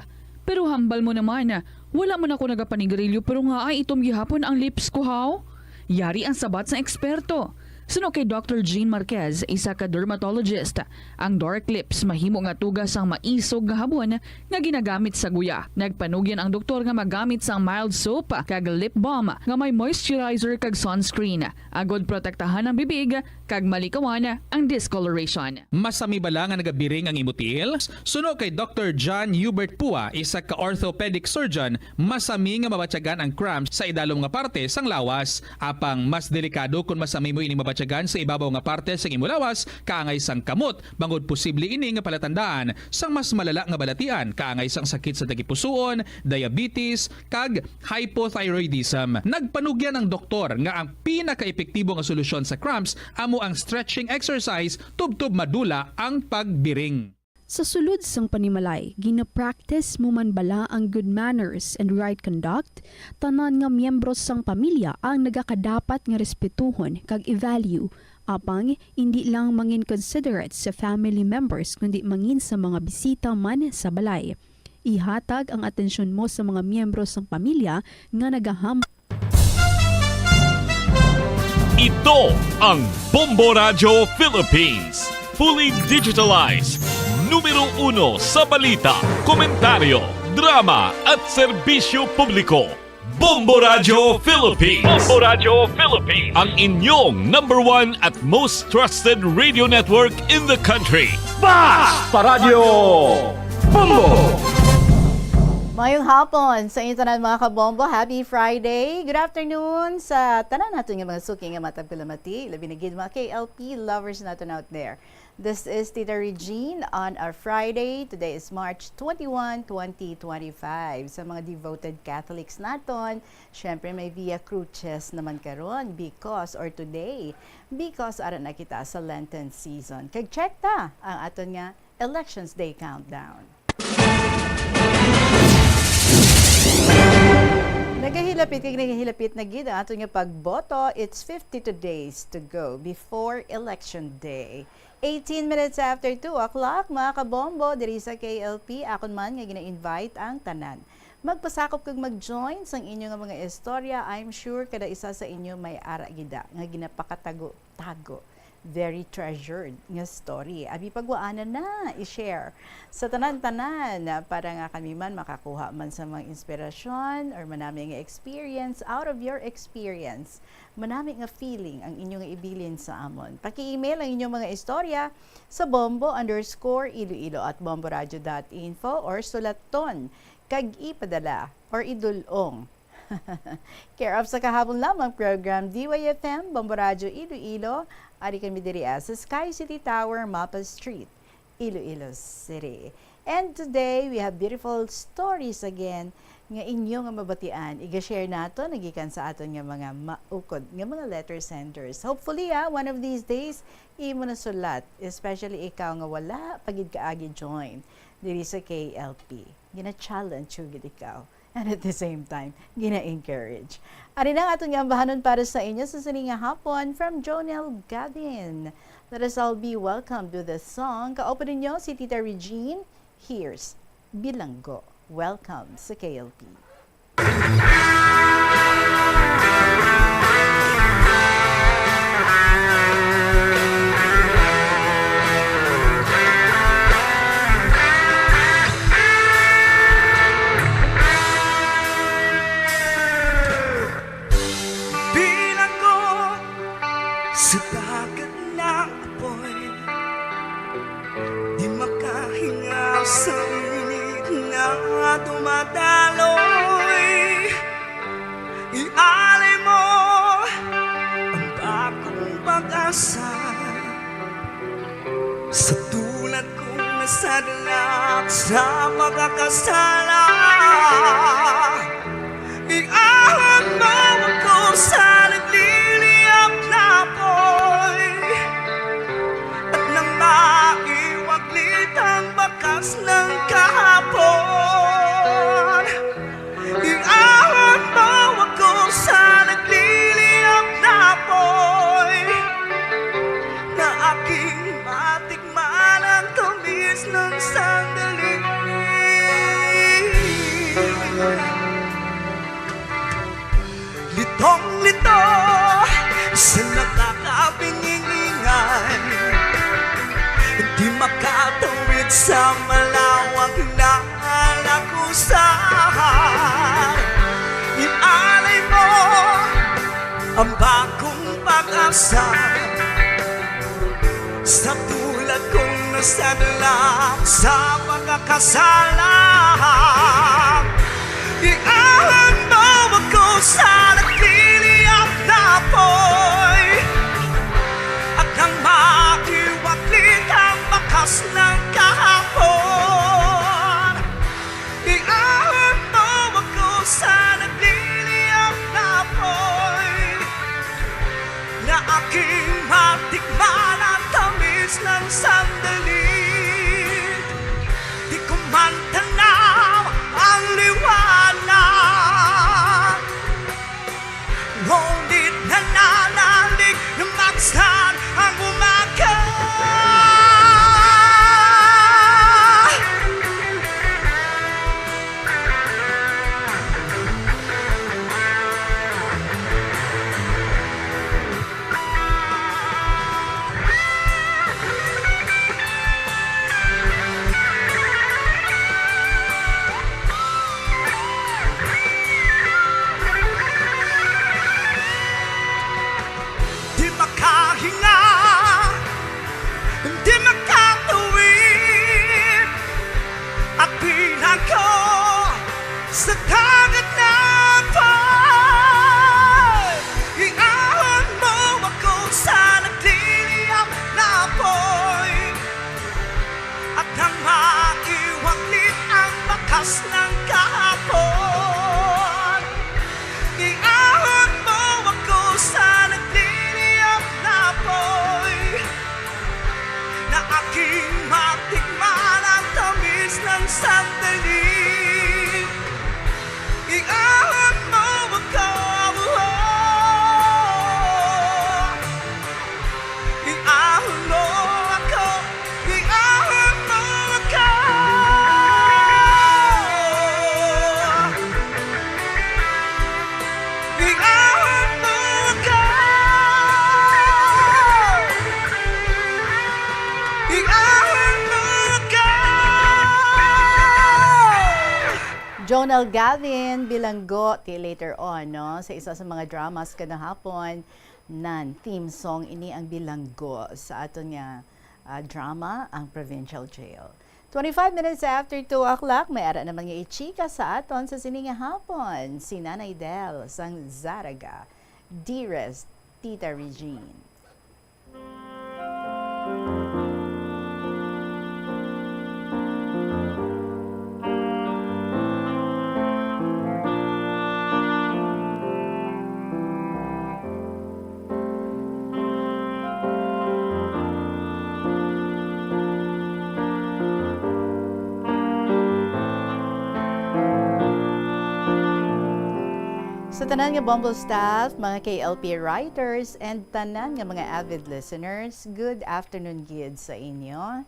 Pero hambal mo naman, wala man ako nagapanigarilyo pero ngaay itom gihapon ang lips ko, haw? Yari ang sabat sang eksperto. Suno kay Doctor Jean Marquez, isa ka dermatologist, ang dark lips mahimo nga tuga sang maisog nga habon nga ginagamit sa guya. Nagpanugyan ang doktor nga magamit sang mild soap kag lip balm nga may moisturizer kag sunscreen. Agod protektahan ang bibig kag malikawan ang discoloration. Masami bala nga nagabiring ang imo tiil? Suno kay Doctor John Hubert Pua, isa ka orthopedic surgeon, masami nga mabatyagan ang cramps sa idalom nga parte sang lawas. Apang mas delikado kon masami mo ini mabatyagan sa ibabaw nga parte sang imo lawas, kaangay sang kamot, bangod posible ini nga palatandaan sang mas malala nga balatian, kaangay sang sakit sa tagipusoon, diabetes, kag hypothyroidism. Nagpanugyan ang doktor nga ang pinakaepektibo nga solusyon sa cramps amo ang stretching exercise tubtob madula ang pagbiring. Sa sulod sang panimalay, gina-practice mo man bala ang good manners and right conduct? Tanan nga miyembro sang pamilya ang nagakadapat nga respetuhon kag i-value. Apang, indi lang mangin considerate sa family members, kundi mangin sa mga bisita man sa balay. Ihatag ang atensyon mo sa mga miyembro sang pamilya nga nagaham- Ito ang Bombo Radyo Philippines. Fully digitalized. Numero uno sa balita, komentaryo, Drama at serbisyo publiko. Bombo Radyo Philippines. Bombo Radyo Philippines. Ang inyong number one at most trusted radio network in the country. Basta Radyo Bombo! Mayong hapon sa inyo tanan, mga kabombo. Happy Friday. Good afternoon sa tanan naton nga mga suki nga matag kulamati. Labi na gid mga K L P lovers naton out there. This is Tita Regine on a Friday. Today is March twenty-one, twenty twenty-five. Sa mga devoted Catholics naton, syempre may Via Crucis naman karon because, or today, because ara na kita sa Lenten season. Kag check ta ang aton nga Elections Day countdown. Nagahilapit kag nagahilapit na gid ang aton nga pagboto. It's fifty-two days to go before Election Day. Eighteen minutes after two o'clock, mga kabombo, diri sa K L P, akon man nga gina-invite ang tanan. Magpasakop kag mag-join sang inyo nga mga istorya. I'm sure kada isa sa inyo may ara gid nga ginapakatago-tago, very treasured nga story. Abi, pagwaanan na, i-share sa tanan-tanan, para nga kami man makakuha man sa mga inspirasyon or manami nga experience. Out of your experience, manami nga feeling ang inyo nga ibilin sa amon. Paki-email ang inyong mga istorya sa bombo underscore iloilo at bomboradio dot info or sulaton kag ipadala or idul-ong. Care of sa kahabon lamang program, D Y F M, Bombo Radyo Iloilo. Ari kami diri, ah, sa Sky City Tower, Mapa Street, Iloilo City. And today, we have beautiful stories again nga inyo nga mabatian. Iga-share nato nagikan sa aton nga mga maukod nga mga letter senders. Hopefully, ah, one of these days, imo na sulat, especially ikaw nga wala pa gid kaagi join diri sa K L P. Gina-challenge ko gid ikaw. And at the same time, gina-encourage. Ari na ang aton nga ambahanon para sa inyo sa sini nga hapon from Jonel Gavin. Let us all be welcome to this song. Kaupo ninyo si Tita Regine. Here's Bilanggo. Welcome sa K L P. Bilanggo sa dagat nga apoy, di makahingaw sa init nga dumadaloy. Ialay mo ang bagong pag-asa sa tulad kong nasadlak sa pagkakasala. Iahon mo ako sa nagliliyab na apoy at nang maiwaglit ang bakas ng kahapon. Iahon mo ako sa nagliliyab na apoy na aking matikman ang tamis ng sandali. Litong-lito sa nakakabingingingan, di makatawid sa malawak na lagusan. Ialay mo ang bagong pag-asa sa tulad kong nasadlak sa pagkakasala. Iahon mo ako sa nagliliyab na apoy at nang maiwaglit ang bakas ng kahapon. Iahon mo ako sa nagliliyab na apoy na aking matikman ang tamis ng sandali. Di ko man tanaw ang liwanag, ngunit nananalig na magsan ang umaga. Sa dagat na apoy, iahon mo ako sa nagliliyab na apoy. At nang maiwaglit ang bakas ng kahapon, iahon mo ako sa nagliliyab na apoy. Na aking matikman ang tamis ng sandali. Iahon mo ako, oh. Iahon mo ako, iahon mo ako. Iahon mo ako. Iahon mo ako. Jonel Gavin, Bilanggo, ti later on, no? Sa isa sa mga dramas kada hapon, nan, theme song ini ang Bilanggo sa aton nga, ah, drama, ang Provincial Jail. Twenty-five minutes after two o'clock, may ara naman nga ichika sa aton sa sini nga hapon, si Nanay Del sang Zaraga, Dearest Tita Regine. Sa tanan nga Bumble staff, mga K L P writers, and tanan nga mga avid listeners, good afternoon gid sa inyo.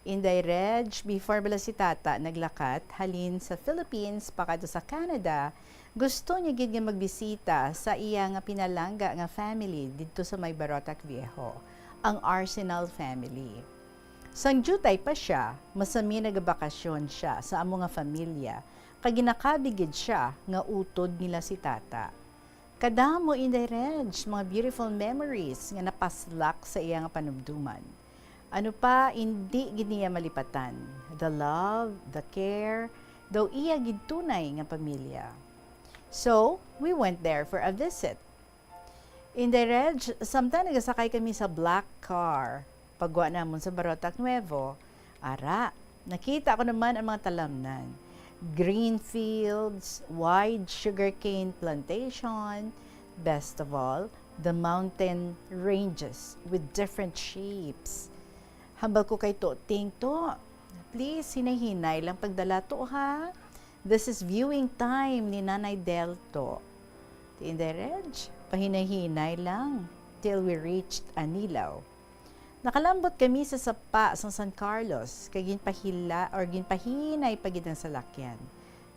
Inday Reg, before bala si Tata naglakat halin sa Philippines pakadto sa Canada, gusto niya gid nga magbisita sa iya nga pinalangga nga family didto sa may Barotac Viejo, ang Arsenal family. Sang diutay pa sia, masami nagabakasyon sia sa amo nga familya, kag ginakabig gid sia nga utod nila si Tata. Kadamo, Inday Reg, mga beautiful memories nga napaslak sa iya nga panumduman. Ano pa, indi gid niya malipatan the love, the care, daw iya gid tunay nga pamilya. So, we went there for a visit. Inday Reg, samtang nagasakay kami sa black car, pagwa namon sa Barotac Nuevo, ara, nakita ko naman ang mga talamnan. Green fields, wide sugarcane plantation, best of all, the mountain ranges with different shapes. Hambal ko kay Toting, "To, please, hinay-hinay lang pagdala to, ha? This is viewing time ni Nanay Del to." Ti Inday Reg, pahinay-hinay lang till we reached Anilao. Nakalambot kami sa sapa sang San Carlos, kay ginpahila or ginpahinay pa gid ang salakyan.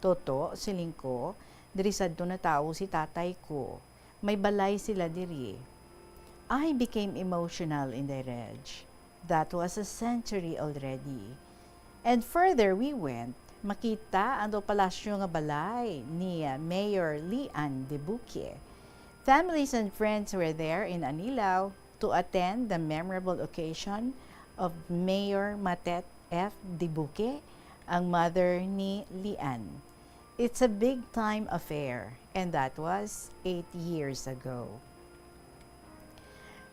"Toto," siling ko, "diri sadto natawo si tatay ko. May balay sila diri." I became emotional, Inday Reg. That was a century already. And further we went, makita ang daw palasyo nga balay ni, uh, Mayor Lian Debuque. Families and friends were there in Anilao to attend the memorable occasion of Mayor Matet F. Debuque, ang mother ni Lian. It's a big time affair, and that was eight years ago.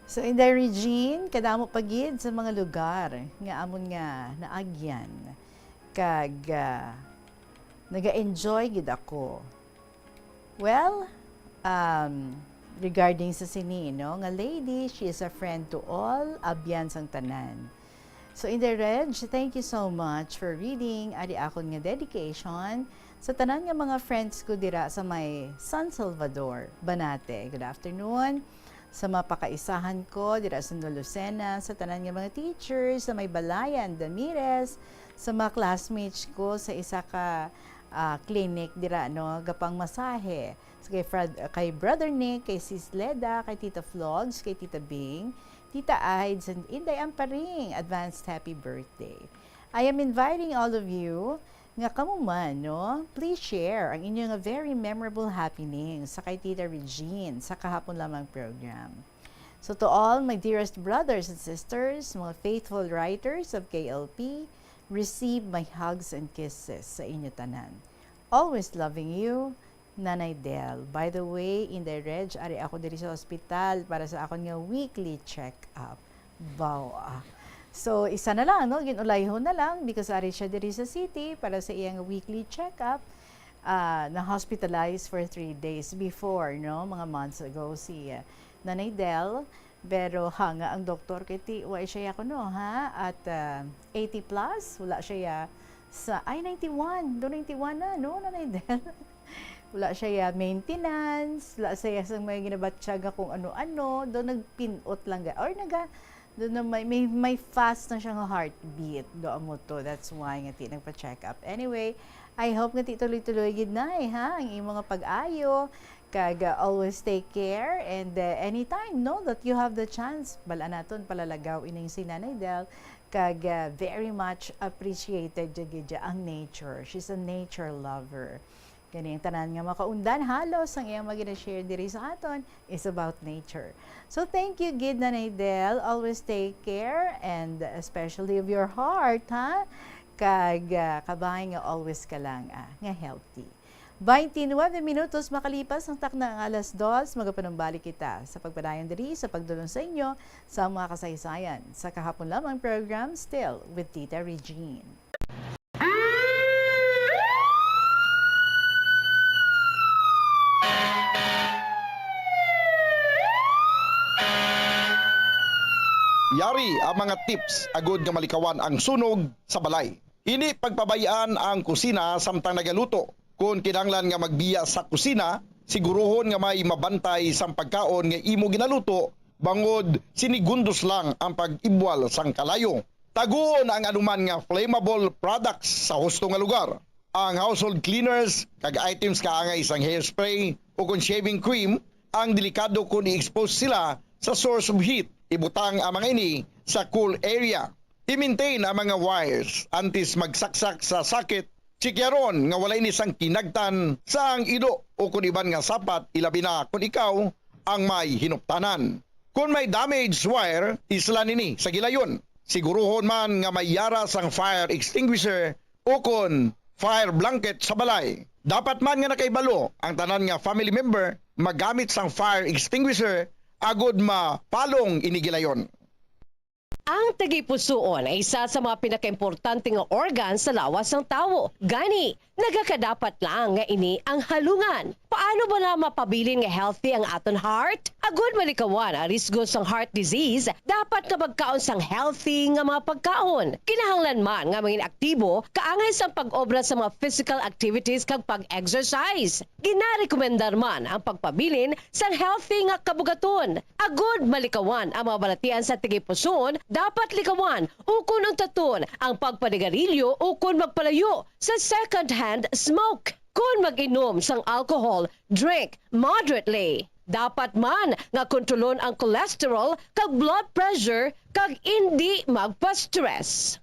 So, Inday Regine, kadamo pa gid sa mga lugar nga amon nga naagyan. Kag, ah, naga-enjoy gid ako. Well, um, regarding sa sini, no, nga lady, she is a friend to all, abyan sang tanan. So, Inday Reg, thank you so much for reading ari akon nga dedication sa tanan nga mga friends ko dira sa may San Salvador, Banate. Good afternoon. Sa mga pakaisahan ko dira sa Lucena, sa tanan nga mga teachers, sa may Balayan, Damires, sa mga classmates ko sa isa ka, ah, clinic dira, no, gapangmasahe. So, kay Frad-, kay Brother Nick, kay Sis Leda, kay Tita Flogs, kay Tita Bing, Tita Aids, and Inday Amparing, advanced happy birthday. I am inviting all of you nga kamo man, no? Please share ang inyo nga very memorable happening sa kay Tita Regine sa kahapon lamang program. So to all my dearest brothers and sisters, mga faithful writers of K L P, receive my hugs and kisses sa inyo tanan. Always loving you, Nanay Del. By the way, Inday Reg, ari ako diri sa ospital para sa akon nga weekly check-up. Bawa. So, isa na lang, no? Ginulayhon na lang because ari siya diri sa city para sa iyang weekly check-up. Ah, na-hospitalized for three days before, no? Mga months ago si, ah, Nanay Del. Pero hanga ang doktor kay ti, wa siya ya kuno, ha? At, ah, eighty plus, wala siya ya sa, ay, ninety-one. Do ninety-one na, no, Nanay Del? Wala siya ya maintenance, wala siya ya sa may ginabatyagan kung ano-ano. Do nagpinot lang ga, or naga, do na may, may, may fast na siya nga heartbeat. Do amo to. That's why nga ti nagpa-check up. Anyway, I hope nga ti tuloy-tuloy gid na, eh, ha? Ang imong mga pag-ayo. Kag, uh, always take care, and, uh, anytime, no, that you have the chance, bal-an naton palalagaw ining si Nanay Del, kag, uh, very much appreciated jud gid ang nature. She's a nature lover. Gani ang tanan nga makaundan halos ang iyang mga gina-share diri sa aton is about nature. So thank you gid, Nanay Del. Always take care, and especially of your heart, ha? Kag, uh, kabay nga always ka lang, ah, nga healthy. Twenty-nine minutos makalipas ang takna ang alas dos, magapanumbalik kita sa pagpadayon diri sa pagdulong sa inyo sa mga kasaysayan sa kahapon lamang program, Still with Tita Regine. Yari ang mga tips agud nga malikawan ang sunog sa balay. Hindi pagpabay-an ang kusina samtang nagaluto. Kon kinahanglan nga magbiya sa kusina, siguruhon nga may mabantay sang pagkaon nga imo ginaluto, bangod sinigundos lang ang pag-ibwal sang kalayo. Taguon ang anuman nga flammable products sa husto nga lugar. Ang household cleaners kag items kaangay sang hairspray o kon shaving cream ang delikado kon i-expose sila sa source of heat. Ibutang ang mga ini sa cool area. I-maintain ang mga wires antes magsaksak sa socket. Chikyaron nga wala ini sang kinagtan sa ang ido o kon iban nga sapat, ilabi na kon ikaw ang may hinuptanan. Kon may damaged wire, islan ini sa gilayon. Siguruhon man nga may yara sang fire extinguisher o kon fire blanket sa balay. Dapat man nga nakahibalo ang tanan nga family member magamit sang fire extinguisher agud mapalong ini gilayon. Ang tagipusoon ay isa sa mga pinakaimportante nga organ sa lawas sang tawo. Gani, nagakadapat lang nga ini ang halungan. Paano bala mapabilin nga healthy ang aton heart? Agud malikawan ang risgo sang heart disease, dapat nga magkaon sang healthy nga mga pagkaon. Kinahanglan man nga mangin aktibo kaangay sang pag-obra sa mga physical activities kag pag-exercise. Ginarekomendar man ang pagpabilin sang healthy nga kabugaton. Agud malikawan ang mga balatian sa tagipusoon, dapat likawan ukon untaton ang pagpanigarilyo ukon magpalayo sa second-hand smoke. Kon mag-inom sang alcohol, drink moderately. Dapat man nga kontrolon ang cholesterol kag blood pressure kag indi magpa-stress.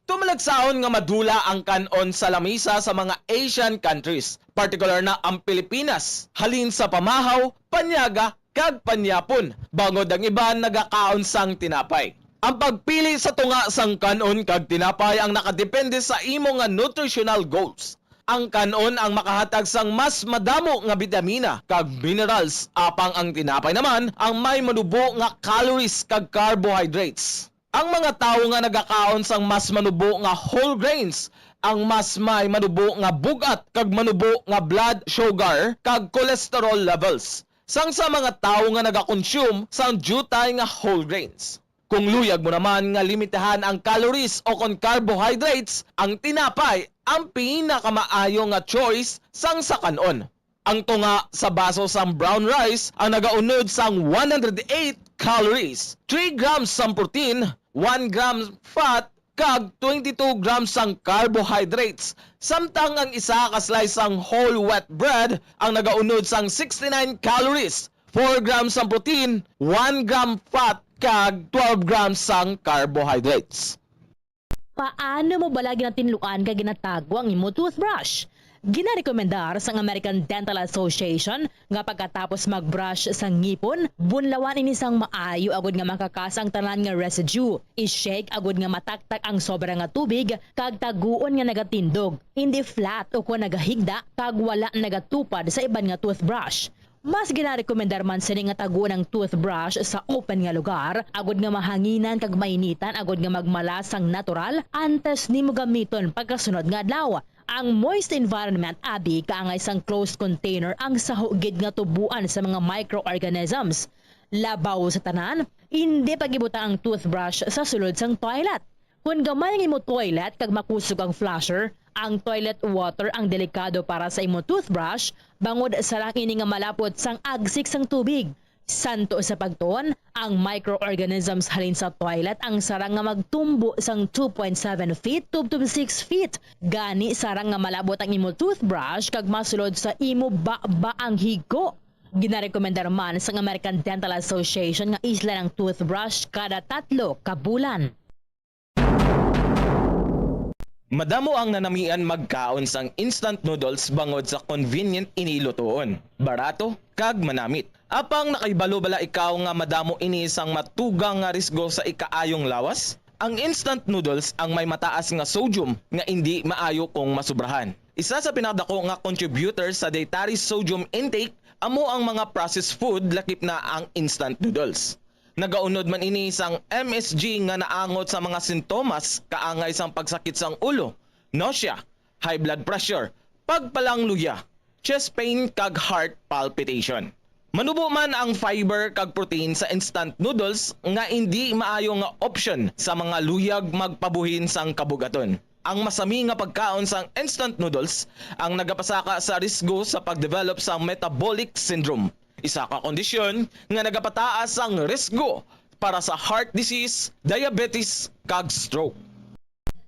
Tumalagsaon nga madula ang kan-on sa lamisa sa mga Asian countries, partikular na ang Pilipinas, halin sa pamahaw, panyaga, kag panyapon, bangod ang iban nagakaon sang tinapay. Ang pagpili sa tunga sang kan-on kag tinapay ang nakadepende sa imo nga nutritional goals. Ang kan-on ang makahatag sang mas madamo nga bitamina kag minerals, apang ang tinapay naman ang may manubo nga calories kag carbohydrates. Ang mga tawo nga nagakaon sang mas manubo nga whole grains ang mas may manubo nga bug-at kag manubo nga blood sugar kag cholesterol levels sang sa mga tawo nga nagakonsume sang diutay nga whole grains. Kung luyag mo naman nga limitahan ang calories o kon carbohydrates, ang tinapay ang pinakamaayo nga choice sang sa kan-on. Ang tunga sa baso sang brown rice ang nagaunod sang one hundred eight calories, three grams sang protein, one gram fat, kag twenty-two grams sang carbohydrates, samtang ang isa ka slice sang whole wheat bread ang nagaunod sang sixty-nine calories, four grams sang protein, one gram fat, kag twelve grams sang carbohydrates. Paano mo bala ginatinluan kag ginatago ang imo toothbrush? Ginarekomendar sang American Dental Association nga pagkatapos mag-brush sa ngipon, bunlawan ini sang maayo agud nga makakas ang tanan nga residue. I-shake agud nga mataktak ang sobra nga tubig kag taguon nga nagatindog, hindi flat o kon nagahigda kag wala nagatupad sa iban nga toothbrush. Mas ginarekomendar man sini nga taguon ang toothbrush sa open nga lugar, agud nga mahanginan kag mainitan agud nga magmalas sang natural antes nimo gamiton pagkasunod nga adlaw. Ang moist environment abi kaangay sang closed container ang saho gid nga tubuan sa mga microorganisms. Labaw sa tanan, indi pag-ibutang ang toothbrush sa sulod sang toilet. Kon gamay ang imo toilet kag makusog ang flusher, ang toilet water ang delikado para sa imo toothbrush, bangod sarang ini nga malapot sang agsik sang tubig. Santo sa pagtuon, ang microorganisms halin sa toilet ang sarang nga magtumbo sang two point seven feet tubtob six feet. Gani, sarang nga malabot ang imo toothbrush kag masulod sa imo baba ang higo. Ginarekomendar man sang American Dental Association nga islan ang toothbrush kada tatlo ka bulan. Madamo ang nanamian magkaon sang instant noodles bangod sa convenient ini lutoon, barato, kag manamit. Apang nakahibalo bala ikaw nga madamo ini sang matugang nga risgo sa ikaayong lawas? Ang instant noodles ang may mataas nga sodium nga indi maayo kung masubrahan. Isa sa pinakadako nga contributor sa dietary sodium intake amo ang mga processed food, lakip na ang instant noodles. Nagaunod man ini sang M S G nga naangot sa mga sintomas kaangay sang pagsakit sang ulo, nausea, high blood pressure, pagpalangluya, chest pain, kag heart palpitation. Manubo man ang fiber kag protein sa instant noodles nga indi maayo nga option sa mga luyag magpabuhin sang kabug-aton. Ang masami nga pagkaon sang instant noodles ang nagapasaka sa risgo sa pag-develop sang metabolic syndrome, isa ka kondisyon nga nagapataas sang risgo para sa heart disease, diabetes, kag stroke.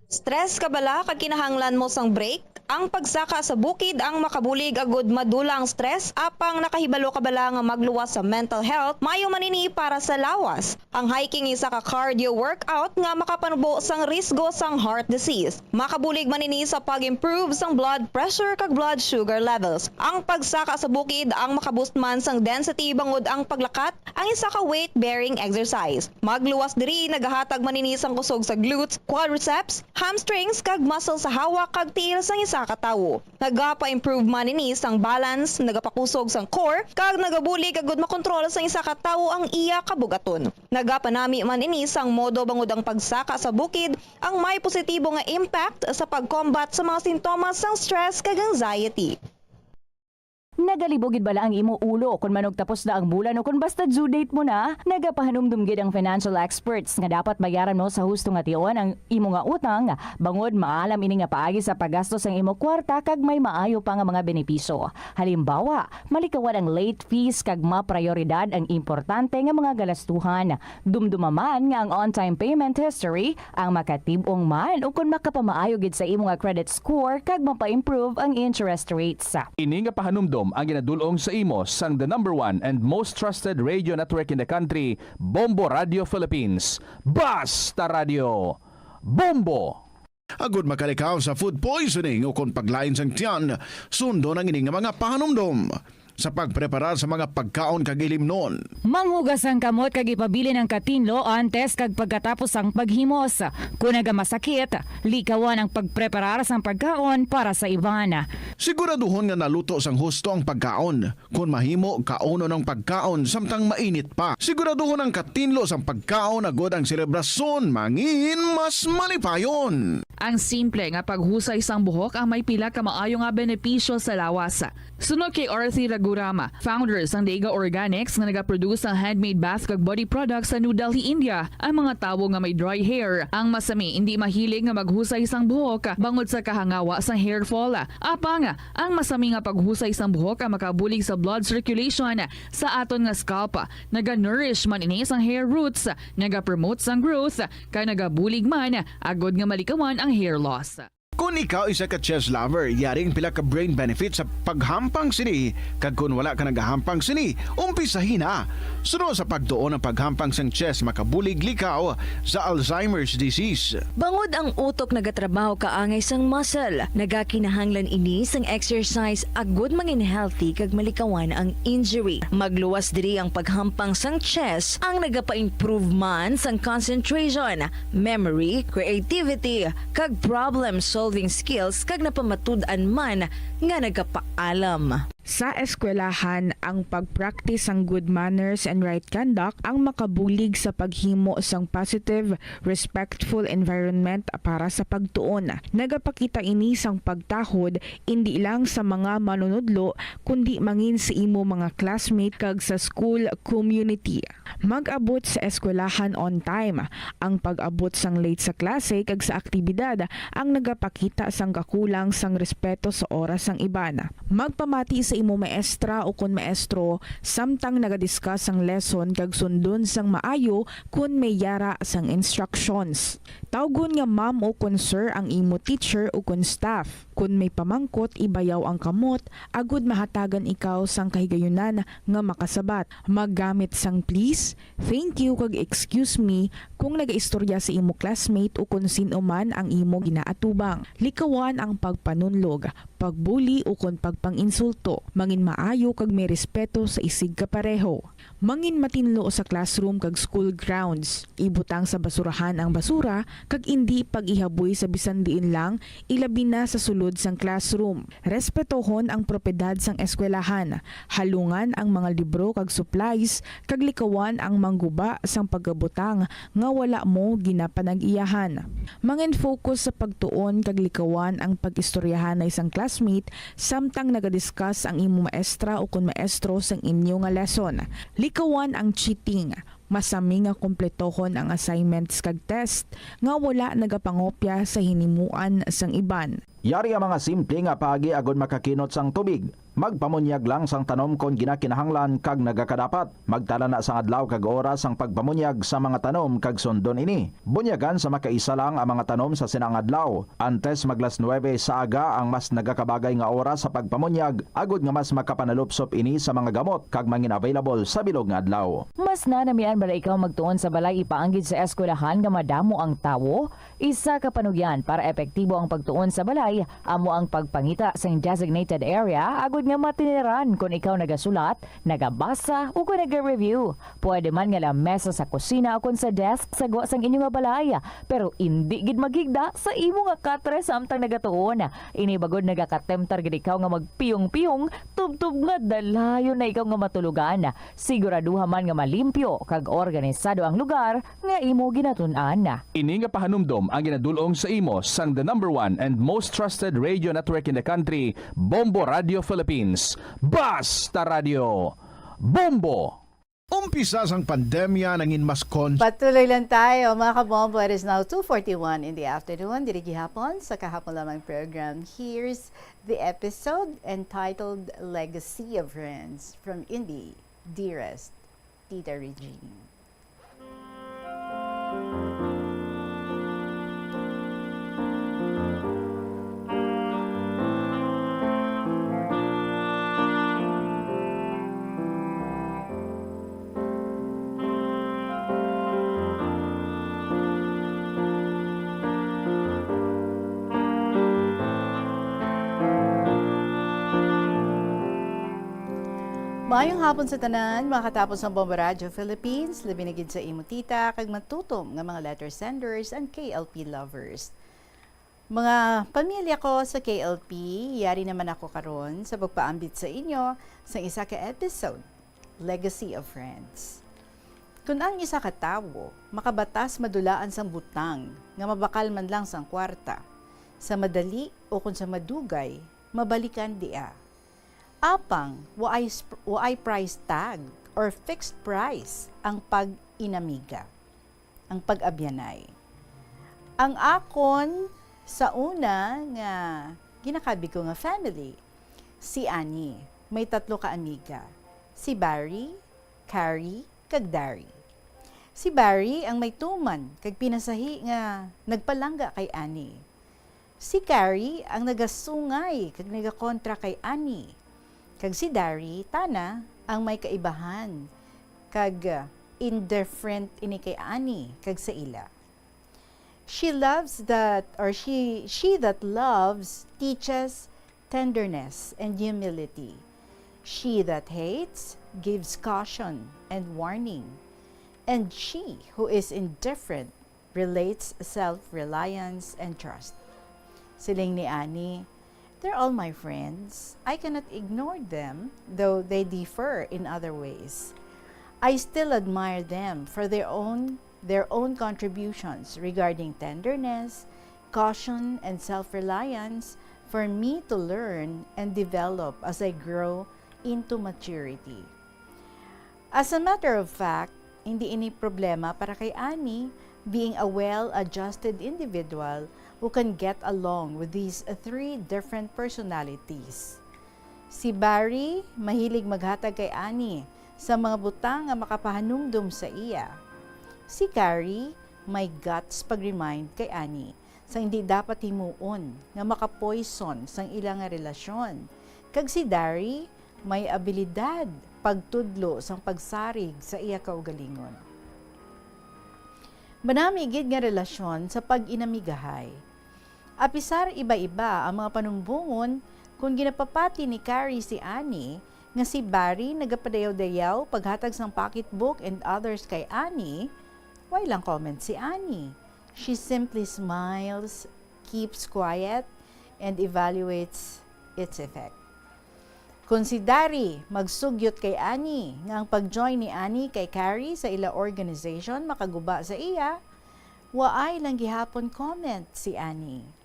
Stress ka bala kag kinahanglan mo sang break? Ang pagsaka sa bukid ang makabulig agud madula ang stress, apang nakahibalo ka bala nga magluwas sa mental health? Maayo man ini para sa lawas. Ang hiking isa ka cardio workout nga makapanubo sang risgo sang heart disease. Makabulig man ini sa pag-improve sang blood pressure kag blood sugar levels. Ang pagsaka sa bukid ang makaboost man sang density bangod ang paglakat ang isa ka weight-bearing exercise. Magluwas diri nagahatag man ini sang kusog sa glutes, quadriceps, hamstrings, kag muscle sa hawak kag tiil sang isa ka tawo. Nagapa-improve man ini sang balance, nagapakusog sang core, kag nagabulig agud makontrol sang isa ka tawo ang iya kabug-aton. Nagapanami man ini sang modo bangod ang pagsaka sa bukid ang may positibo nga impact sa pag-combat sa mga sintomas sang stress kag anxiety. Nagalibog gid bala ang imo ulo kon manugtapos na ang bulan o kon basta due date mo na? Nagapahanumdom gid ang financial experts nga dapat bayaran mo sa husto nga tion ang imo nga utang, bangod maalam ini nga paagi sa paggasto sang imo kwarta kag may maayo pa nga mga benepisyo. Halimbawa, malikawan ang late fees kag maprayoridad ang importante nga mga galastuhan. Dumduma man nga ang on-time payment history ang makatib-ong man ukon makapamaayo gid sa imo nga credit score kag mapa-improve ang interest rates. Ini nga pahanumdom ang ginadul-ong sa imo sang the number one and most trusted radio network in the country, Bombo Radio Philippines. Basta Radio, Bombo! Agud makalikaw sa food poisoning ukon paglain sang tiyan, sundon ang ini nga mga pahanumdom sa pagpreparar sa mga pagkaon kag ilimnon. Manghugas ang kamot kag ipabilin ang katinlo antes kag pagkatapos sang paghimos. Kon nagamasakit, likawan ang pagpreparar sang pagkaon para sa iban. Siguraduhon nga naluto sang husto ang pagkaon. Kon mahimo, kaunon ang pagkaon samtang mainit pa. Siguraduhon ang katinlo sang pagkaon agud ang selebrasyon mangin mas malipayon. Ang simple nga paghusay sang buhok ang may pila ka maayo nga benepisyo sa lawas. Suno kay Arthi Ragurama, founder sang Dega Organics nga nagaproduce sang handmade bath kag body products sa New Delhi, India, ang mga tawo nga may dry hair ang masami indi mahilig nga maghusay sang buhok bangod sa kahangawa sang hair fall. Apang, ang masami nga paghusay sang buhok ang makabulig sa blood circulation sa aton nga scalp. Naga-nourish man ini sang hair roots, nagapromote sang growth, kag nagabulig man agud nga malikawan ang hair loss. Kon ikaw isa ka chess lover, yari ang pila ka brain benefits sa paghampang sini, kag kon wala ka nagahampang sini, umpisahi na. Suno sa pagtuon, ang paghampang sang chess makabulig likaw sa Alzheimer's disease. Bangod ang utok nagatrabaho kaangay sang muscle, nagakinahanglan ini sang exercise agud mangin healthy kag malikawan ang injury. Magluwas diri ang paghampang sang chess, ang nagapa-improve man sang concentration, memory, creativity, kag problem-solving skills, kag napamatud-an man nga nagapaalam. Sa eskwelahan, ang pag-practice sang good manners and right conduct ang makabulig sa paghimo sang positive, respectful environment para sa pagtuon. Nagapakita ini sang pagtahod indi lang sa mga manunudlo, kundi mangin sa imo mga classmate kag sa school community. Mag-abot sa eskwelahan on time. Ang pag-abot sang late sa klase kag sa aktibidad ang nagapakita sang kakulang sang respeto sa oras sang iban. Magpamati sa imo maestra ukon maestro samtang nagadiskas sang lesson kag sundon sang maayo kon may yara sang instructions. Tawgon nga ma'am ukon sir ang imo teacher ukon staff. Kon may pamangkot, ibayaw ang kamot agud mahatagan ikaw sang kahigayunan nga makasabat. Maggamit sang please, thank you, kag excuse me kung nagaistorya sa imo classmate ukon sin-o man ang imo ginaatubang. Likawan ang pagpanunlog, pagbuli, ukon pagpang-insulto. Mangin maayo kag may respeto sa isigkapareho. Mangin matinlo sa classroom kag school grounds. Ibutang sa basurahan ang basura kag indi pag-ihaboy sa bisan diin lang, ilabi na sa sulod sang classroom. Respetohon ang propiedad sang eskwelahan, halungan ang mga libro kag supplies, kag likawan ang mangguba sang pagabutang nga wala mo ginapanag-iyahan. Mangin-focus sa pagtuon kag likawan ang pag-istoryahanay sang classmate samtang nagadiskas ang imo maestra ukon maestro sang inyo nga lesson. Likawan ang cheating. Masami nga kumpletohon ang assignments kag test nga wala nagapangopya sa hinimuan sang iban. Yari ang mga simple nga paagi agud makakinot sang tubig. Magpamunyag lang sang tanom kon ginakinahanglan kag nagakadapat. Magtala na sang adlaw kag oras sang pagpamunyag sa mga tanom kag sundon ini. Bunyagan sa makaisa lang ang mga tanom sa sina nga adlaw. Antes mag las nuebe sa aga ang mas nagakabagay nga oras sa pagpamunyag, agud nga mas makapanalupsop ini sa mga gamot kag mangin-available sa bilog nga adlaw. Mas nanamian bala ikaw magtuon sa balay ipaanggid sa eskwelahan nga madamo ang tawo? Isa ka panugyan para epektibo ang pagtuon sa balay amo ang pagpangita sing designated area agud nga matiniran kon ikaw nagasulat, nagabasa, o kon naga-review. Pwede man nga lamesa sa kusina o kon sa desk sa gwa sang inyo nga balay, pero indi gid maghigda sa imo nga katre samtang nagatuon. Ini bagod nagakatemptar gid ikaw nga magpiyong-piyong, tubtob nga dalayon na ikaw nga matulogan. Siguraduha man nga malimpyo kag organisado ang lugar nga imo ginatun-an. Ini nga pahanumdom ang ginadul-ong sa imo sang the number one and most trusted radio network in the country, Bombo Radio Philippines. Basta Radio, Bombo! Umpisa sang pandemya nangin mas kon- Patuloy lang tayo, mga kabombo. It is now two forty-one in the afternoon. Diri gihapon sa kahapon lamang program, here's the episode entitled Legacy of Friends from Indie, Dearest Tita Regine. Maayong hapon sa tanan, mga katapos sang Bombo Radio Philippines, labi na gid sa imo tita, kag matutom nga mga letter senders and K L P lovers. Mga pamilya ko sa K L P, yari naman ako karon sa pagpaambit sa inyo sang isa ka episode, Legacy of Friends. Kun ang isa ka tawo makabatas madulaan sang butang nga mabakal man lang sang kwarta, sa madali o kun sa madugay, mabalikan dia. Apang waay sp-, waay price tag or fixed price ang pag-inamiga, ang pag-abyanay. Ang akon sa una nga ginakabig ko nga family, si Annie, may tatlo ka amiga, si Barry, Carrie, kag Dari. Si Barry ang may tuman kag pinasahi nga nagpalangga kay Annie. Si Carrie ang nagasungay kag nagakontra kay Annie, kag si Dari tana ang may kaibahan kag, uh, indifferent ini kay Annie kag sa ila. She loves that, or she, she that loves teaches tenderness and humility. She that hates gives caution and warning. And she who is indifferent relates self-reliance and trust. Siling ni Annie, "They're all my friends. I cannot ignore them, though they differ in other ways. I still admire them for their own, their own contributions regarding tenderness, caution, and self-reliance for me to learn and develop as I grow into maturity." As a matter of fact, hindi ini problema para kay Annie, being a well-adjusted individual who can get along with these three different personalities. Si Barry mahilig maghatag kay Annie sa mga butang nga makapahanumdom sa iya. Si Carrie may guts pag-remind kay Annie sa hindi dapat himuon nga makapoison sang ila nga relasyon. Kag si Dari may abilidad pagtudlo sang pagsarig sa iya kaugalingon. Manami gid nga relasyon sa pag-inamigahay. Apisar iba-iba ang mga panumbongon, kon ginapapati ni Carrie si Annie nga si Barry nagapadayaw-dayaw paghatag sang pocketbook and others kay Annie, way lang comment si Annie. She simply smiles, keeps quiet, and evaluates its effect. Kon si Dari magsugyot kay Annie nga ang pag-join ni Annie kay Carrie sa ila organization makaguba sa iya, waay lang gihapon comment si Annie.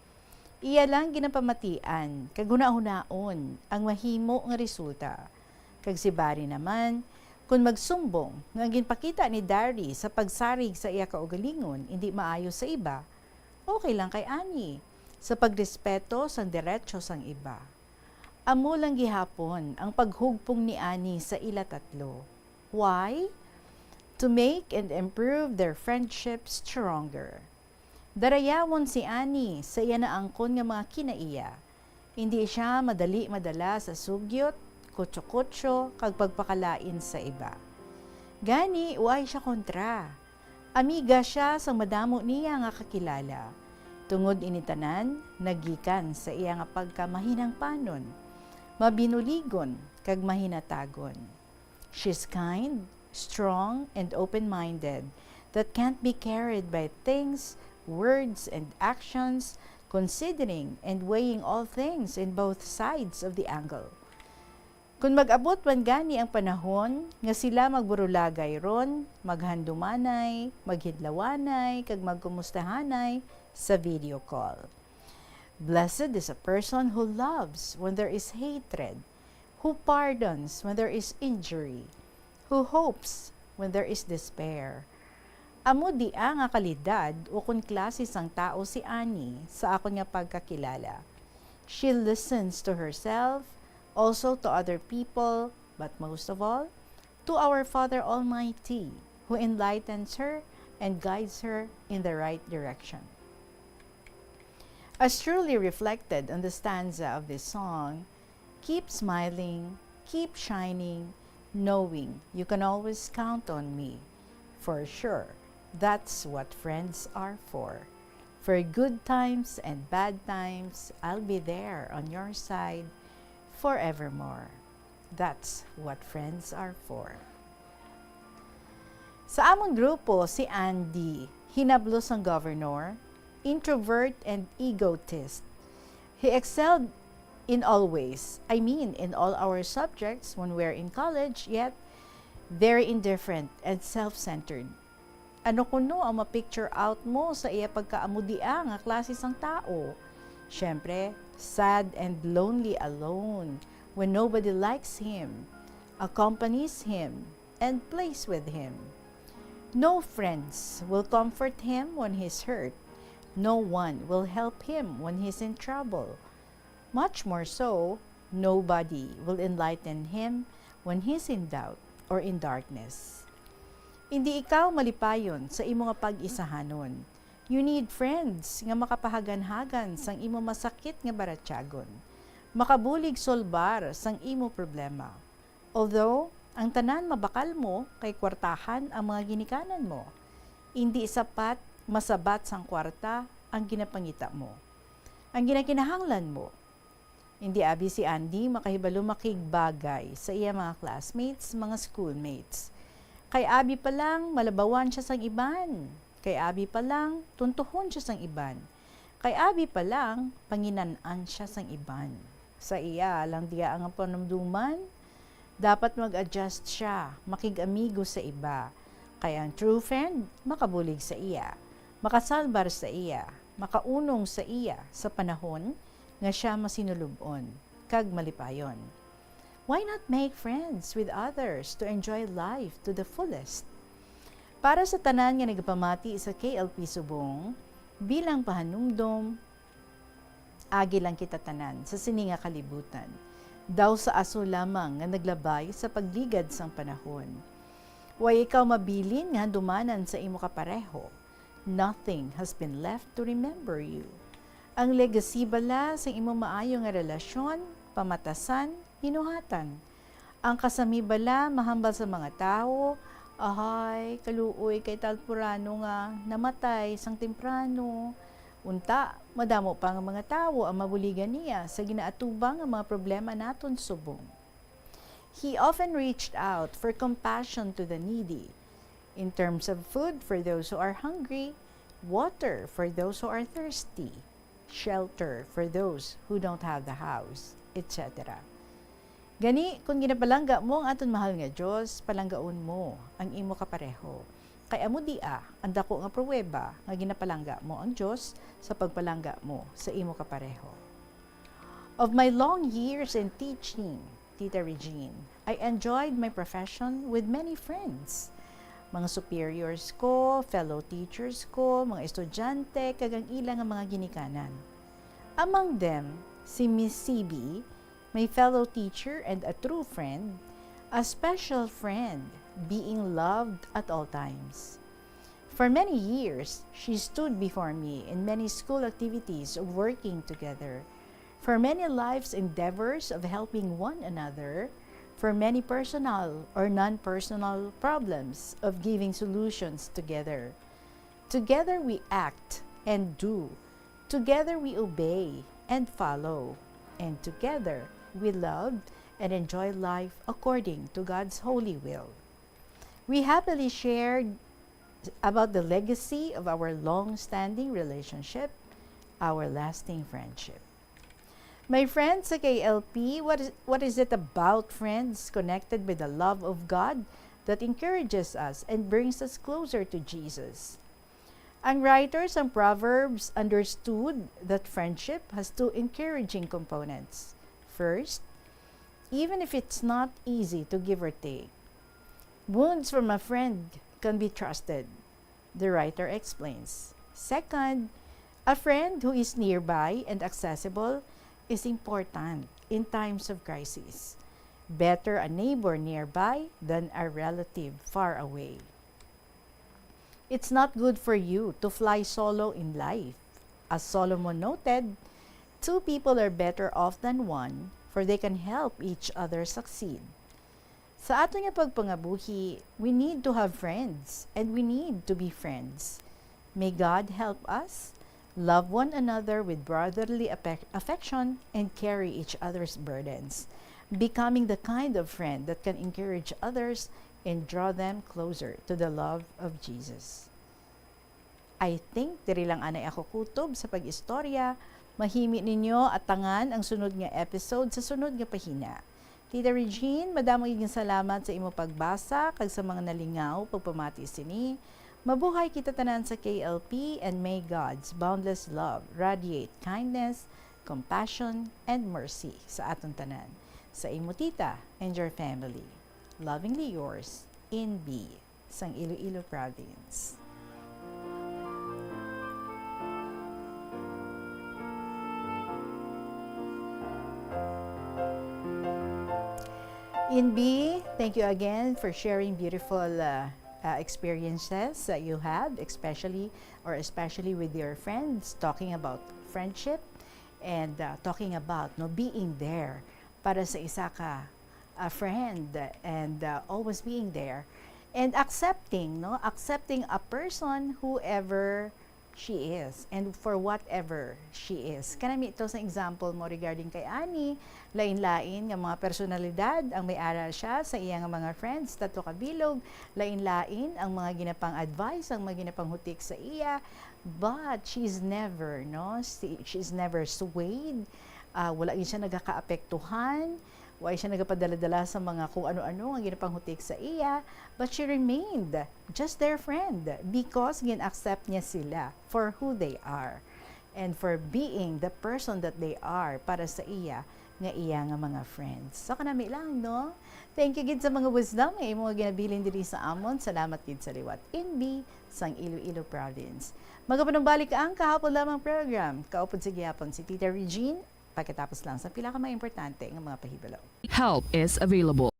Iya lang ginapamatian kag hunahunaon ang mahimo nga resulta. Kag si Barry naman, kon magsumbong nga ang ginpakita ni Dari sa pagsarig sa iya kaugalingon indi maayo sa iba, okay lang kay Annie, sa pagrespeto sang derecho sang iba. Amo lang gihapon ang paghugpong ni Annie sa ila tatlo. Why? To make and improve their friendship stronger. Darayawon si Annie sa iya naangkon nga mga kinaiya. Indi sia madali madala sa sugyot, kutso-kutso, kag pagpakalain sa iba. Gani, waay sia kontra. Amiga sia sang madamo niya nga kakilala. Tungod ini tanan, nagikan sa iya nga pagkamahinangpanon, mabinuligon, kag mahinatagon. She's kind, strong, and open-minded that can't be carried by things, words, and actions, considering and weighing all things in both sides of the angle. Kon mag-abot man gani ang panahon nga sila magburulagay ron, maghandumanay, maghidlawanay, kag magkumustahanay sa video call. Blessed is a person who loves when there is hatred, who pardons when there is injury, who hopes when there is despair. Amo dia nga kalidad ukon klase sang tawo si Annie sa akon nga pagkakilala. She listens to herself, also to other people, but most of all, to our Father Almighty, who enlightens her and guides her in the right direction. As truly reflected on the stanza of this song, "Keep smiling, keep shining, knowing you can always count on me. For sure, that's what friends are for. For good times and bad times, I'll be there on your side forevermore. That's what friends are for." Sa amon grupo, si Andy, hinablos sang governor, introvert and egotist. He excelled in all ways. I mean, in all our subjects when we're in college, yet very indifferent and self-centered. Ano kuno ang ma-picture out mo sa iya pagkaamudia nga klase sang tawo? Siyempre, sad and lonely alone when nobody likes him, accompanies him, and plays with him. No friends will comfort him when he's hurt. No one will help him when he's in trouble. Much more so, nobody will enlighten him when he's in doubt or in darkness. Indi ikaw malipayon sa imo nga pag-isahanon. You need friends nga makapahaganhagan sang imo masakit nga baratyagon, makabulig solbar sang imo problema. Although ang tanan mabakal mo kay kwartahan ang mga ginikanan mo, indi sapat masabat sang kwarta ang ginapangita mo. Ang ginakinahanglan mo, hindi abi si Andy makahibalo makigbagay sa iya mga classmates, mga schoolmates. Kay abi pa lang, malabawan siya sang iban. Kay abi pa lang, tuntuhon siya sang iban. Kay abi pa lang, panginan-an siya sang iban. Sa iya lang diya ang panumduman, dapat mag-adjust siya, makig-amigo sa iba. Kay ang true friend, makabulig sa iya, makasalbar sa iya, makaunong sa iya sa panahon nga siya masinulub-on kag malipayon. Why not make friends with others to enjoy life to the fullest? Para sa tanan nga nagapamati sa K L P Subong, bilang pahanumdom, agi lang kita tanan sa sini nga kalibutan, daw sa aso lamang nga naglabay sa pagligad sang panahon. Way ikaw mabilin nga handumanan sa imo kapareho. Nothing has been left to remember you. Ang legacy bala sang imo maayo nga relasyon, pamatasan, hinuhatan. Ang kasami bala mahambal sa mga tawo, "Ahay, kaluoy kay tal purano nga namatay sang temprano." Unta, madamo pa nga mga tawo ang mabuligan niya sa ginaatubang nga mga problema naton subong. He often reached out for compassion to the needy, in terms of food for those who are hungry, water for those who are thirsty, shelter for those who don't have the house, et cetera. Gani, kon ginapalangga mo ang aton mahal nga Dios, palanggaon mo ang imo kapareho. Kay amo dia ang daku nga pruweba nga ginapalangga mo ang Dios sa pagpalangga mo sa imo kapareho. Of my long years in teaching, Tita Regine, I enjoyed my profession with many friends. Mga superiors ko, fellow teachers ko, mga estudyante, kag ang ila nga mga ginikanan. Among them, si Miss C B, my fellow teacher and a true friend, a special friend, being loved at all times. For many years, she stood before me in many school activities of working together, for many life's endeavors of helping one another, for many personal or non-personal problems of giving solutions together. Together we act and do. Together we obey and follow. And together we love and enjoy life according to God's holy will. We happily shared about the legacy of our long-standing relationship, our lasting friendship. My friends sa K L P, what is, what is it about friends connected by the love of God that encourages us and brings us closer to Jesus? Ang writers ng Proverbs understood that friendship has two encouraging components. First, even if it's not easy to give or take, wounds from a friend can be trusted, the writer explains. Second, a friend who is nearby and accessible is important in times of crisis. Better a neighbor nearby than a relative far away. It's not good for you to fly solo in life. As Solomon noted, two people are better off than one, for they can help each other succeed. Sa aton nga pagpangabuhi, we need to have friends and we need to be friends. May God help us love one another with brotherly affec-, affection and carry each other's burdens, becoming the kind of friend that can encourage others and draw them closer to the love of Jesus. I think diri lang anay ako kutob sa pag-istorya. Mahimi ninyo atangan ang sunod nga episode sa sunod nga pahina. Tita Regine, madamo gid nga salamat sa imo pagbasa kag sa mga nalingaw pagpamati sini. Mabuhay kita tanan sa K L P, and may God's boundless love radiate kindness, compassion, and mercy sa aton tanan. Sa imo tita and your family. Lovingly yours, Inbi, sang Iloilo Province. Inbi, thank you again for sharing beautiful, uh, uh, experiences that you had, especially or especially with your friends, talking about friendship and uh, talking about, no, being there para sa isa ka a friend and uh, always being there and accepting, no, accepting a person whoever she is and for whatever she is. Kanami ito sa example mo regarding kay Annie, lain-lain nga mga personalidad ang may ara siya sa iya nga mga friends, tatlo ka bilog, lain-lain ang mga ginapang-advise, ang mga ginapanghutik sa iya, but she's never, no, she, she's never swayed. Ah, wala gid siya nagakaapektuhan, wala siya nagapadala-dala sa mga kung ano-ano nga ginapanghutik sa iya, but she remained just their friend because gin-accept niya sila for who they are and for being the person that they are para sa iya nga iya nga mga friends. So, kanami lang, no? Thank you gid sa mga wisdom nga imo nga ginabilin diri sa amon. Salamat gid sa liwat. Inbi sang Iloilo Province. Magapanumbalik ang kahapon lamang program. Kaupod sa gihapon si Tita Regine. Pagkatapos lang sa pila ka mga importante nga mga pahibalo. Help is available.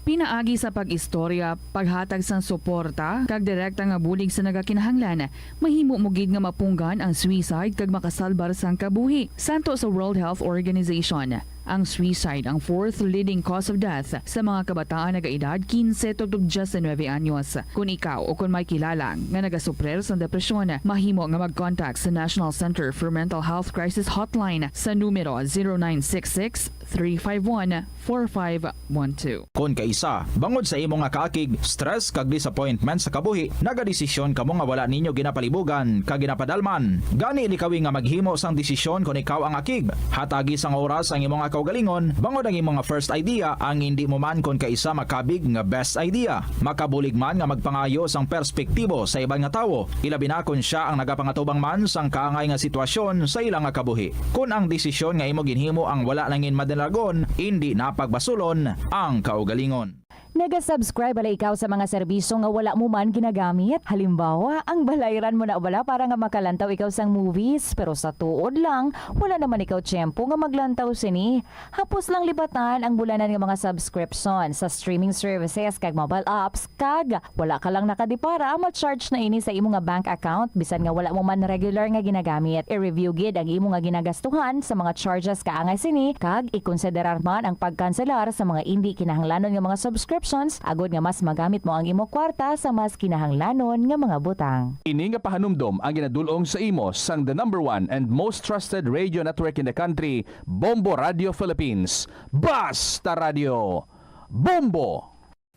Pinaagi sa pag-istorya, paghatag sang suporta, kag direkta nga bulig sa nagakinahanglan, mahimo mo gid nga mapunggan ang suicide kag makasalbar sang kabuhi. Santo sa World Health Organization, ang suicide ang fourth leading cause of death sa mga kabataan nagaedad quince tubtob diecinuebe anyos. Kon ikaw o kon may kilala nga nagasuprir sang depresyon, mahimo nga mag-contact sa National Center for Mental Health Crisis Hotline sa numero zero nine six six, three five one, four five one two. Kon kaisa, bangod sa imo nga kaakig, stress kag disappointment sa kabuhi, nagadesisyon kamo nga wala ninyo ginapalibugan kag ginapadalman. Gani likawi nga maghimo sang desisyon kon ikaw ang akig. Hatagi sang oras ang imo nga kaugalingon, bangod ang imo nga first idea ang indi mo man kon kaisa makabig nga best idea. Makabulig man nga magpangayo sang perspektibo sa iban nga tawo, ilabi na kon sia ang nagapangatubang man sang kaangay nga sitwasyon sa ila nga kabuhi. Kon ang desisyon nga imo ginhimo ang wala nangin madalagon, indi na pagbasulon ang kaugalingon. Naga-subscribe bala ikaw sa mga serbisyo nga wala mo man ginagamit? Halimbawa, ang balayran mo na bala para nga makalantaw ikaw sang movies, pero sa tuod lang, wala naman ikaw tiyempo nga maglantaw sini. Hapos lang libatan ang bulanan nga mga subscription sa streaming services kag mobile apps, kag wala ka lang nakadipara, ma-charge na ini sa imo nga bank account bisan nga wala mo man regular nga ginagamit. I-review gid ang imo nga ginagastuhan sa mga charges kaangay sini, kag ikonsiderar man ang pagkanselar sa mga indi kinahanglanon nga mga subscriptions agod nga mas magamit mo ang imo kwarta sa mas kinahanglanon nga mga butang. Ini nga pahanumdom ang ginadul-ong sa imo sang the number one and most trusted radio network in the country, Bombo Radio Philippines. Basta Radio, Bombo!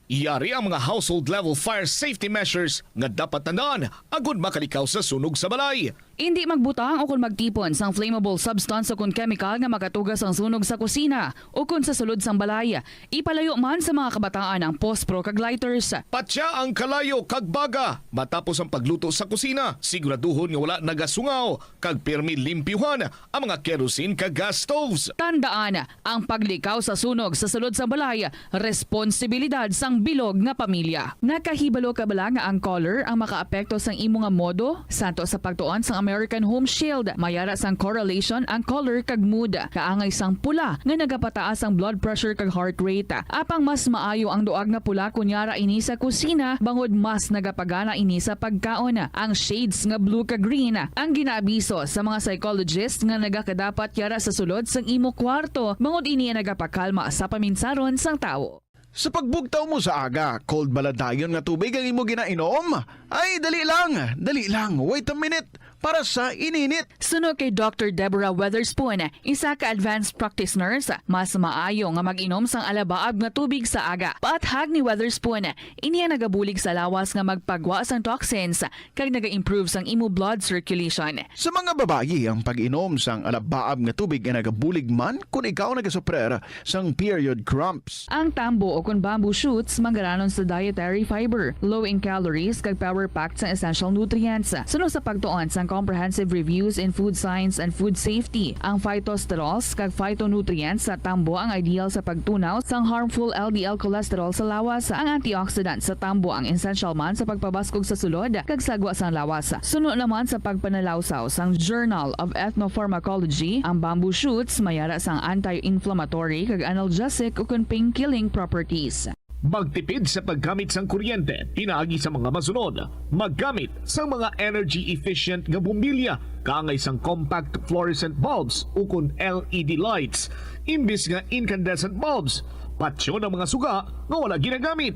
Yari ang mga household level fire safety measures nga dapat tandaan agud makalikaw sa sunog sa balay. Indi magbutang o kon magtipon sang flammable substance o kon chemical nga makatuga sang sunog sa kusina o kon sa sulod sang balay. Ipalayo man sa mga kabataan ang pospro kag lighters. Patya ang kalayo kag baga matapos ang pagluto sa kusina. Siguraduhon nga wala nagasungaw kag pirmi limpyuhan ang mga kerosene kag gas stoves. Tandaan, ang paglikaw sa sunog sa sulod sang balay, responsibilidad sang bilog nga pamilya. Nakahibalo ka bala nga ang color ang makaapekto sang imo nga modo? Santo sa pagtuon sang American Home Shield, may ara sang correlation ang color kag mood. Kaangay sang pula nga nagapataas ang blood pressure kag heart rate. Apang mas maayo ang duag nga pula kon yara ini sa kusina, bangod mas nagapagana ini sa pagkaon. Ang shades nga blue kag green ang ginaabiso sa mga psychologist nga nagakadapat yara sa sulod sang imo kwarto, bangod ini ang nagapakalma sa paminsaron sang tawo. Sa pagbugtaw mo sa aga, cold bala dayon nga tubig ang imo ginainom? Ay, dali lang, dali lang, wait a minute, para sa ininit. Suno kay Doctor Deborah Weatherspoon, isa ka advanced practice nurse, mas maayo nga mag-inom sang alabaab nga tubig sa aga. Paathag ni Weatherspoon, ini ang nagabulig sa lawas nga magpagwa sang toxins kag naga-improve sang imo blood circulation. Sa mga babayi, ang pag-inom sang alabaab nga tubig ay nagabulig man kon ikaw nagasuprer sang period cramps. Ang tambo o kon bamboo shoots manggaranon sa dietary fiber, low in calories, kag power-packed sang essential nutrients. Suno sa pagtuon sang Comprehensive Reviews in Food Science and Food Safety, ang phytosterols kag phytonutrients sa tambo ang ideal sa pagtunaw sang harmful L D L cholesterol sa lawas. Ang antioxidant sa tambo ang essential man sa pagpabaskog sa sulod kag sagwa sang lawas. Suno naman sa pagpanalawsaw sang Journal of Ethnopharmacology, ang bamboo shoots may ara sang anti-inflammatory kag analgesic ukon pain-killing properties. Magtipid sa paggamit sang kuryente pinaagi sa mga masunod. Maggamit sang mga energy efficient nga bombilya kaangay sang compact fluorescent bulbs ukon L E D lights imbis nga incandescent bulbs. Patyon ang mga suga nga wala ginagamit.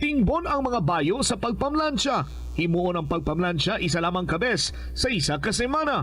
Tingbon ang mga bayo sa pagpamlansya. Himuon ang pagpamlansya isa lamang ka bes sa isa ka semana.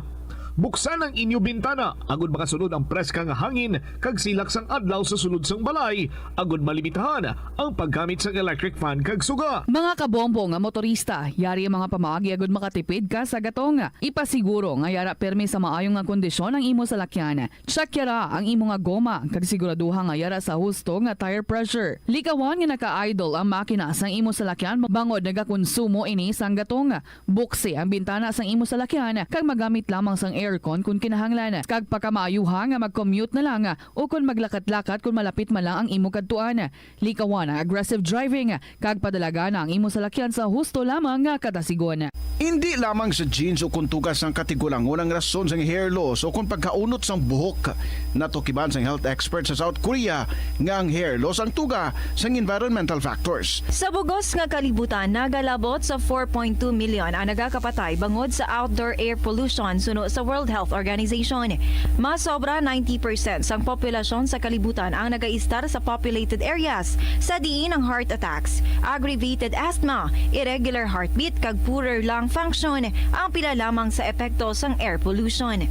Buksan ang inyo bintana agud makasulod ang preska nga hangin kag silak sang adlaw sa sulod sang balay, agud malimitahan ang paggamit sang electric fan kag suga. Mga kabombo nga motorista, yari ang mga pamaagi agud makatipid ka sa gatong. Ipasiguro nga yara pirmi sa maayo nga kondisyon ang imo salakyan. Check yara ang imo nga goma kag siguraduha nga yara sa husto nga tire pressure. Likawan nga naka-idle ang makina sang imo salakyan bangod nagakonsumo ini sang gatong. Buksi ang bintana sang imo salakyan kag magamit lamang sang aircon kon kinahanglan, kag pakamaayuha nga mag-commute na lang o kon maglakat-lakat kon malapit man lang ang imo kadtuan. Likawan ang aggressive driving kag padalagan ang imo salakyan sa husto lamang nga kadasigon. Indi lamang sa genes o kon tuga sang katigulangon ang rason sang hair loss o kon pagkaunot sang buhok. Natukiban sang health expert sa South Korea nga ang hair loss ang tuga sang environmental factors. Sa bugos nga kalibutan, nagalabot sa four point two million ang nagakapatay bangod sa outdoor air pollution suno sa World Health Organization. Mas sobra ninety percent sang populasyon sa kalibutan ang nagaistar sa populated areas, sa diin ang heart attacks, aggravated asthma, irregular heartbeat, kag poorer lung function ang pila lamang sa epekto sang air pollution.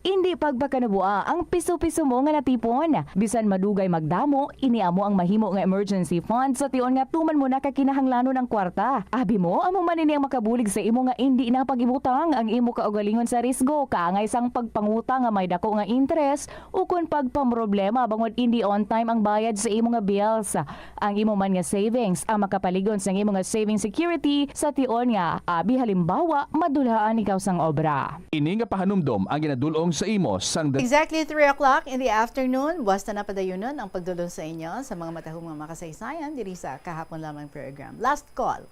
Indi pagpakanabuaa ang piso-piso mo nga natipon. Bisan madugay magdamo, ini amo ang mahimo nga emergency fund sa tion nga tuman mo na ka kinahanglanon ang kwarta. Abi mo, amo man ini ang makabulig sa imo nga indi na pag-ibutang ang imo kaugalingon sa risgo, kaangay sang pagpangutang nga may dako nga interes, ukon pagpamroblema bangod indi on time ang bayad sa imo nga bills. Ang imo man nga savings ang makapalig-on sang imo nga saving security sa tion nga, abi halimbawa, madulhaan ikaw sang obra. Ini nga pahanumdom ang ginadul-ong sa imo sang The Exactly three o'clock in the afternoon, buwas na napadayunon ang pagdulong sa inyo sa mga matahom nga makasaysayan diri sa Kahapon Lamang program. Last call.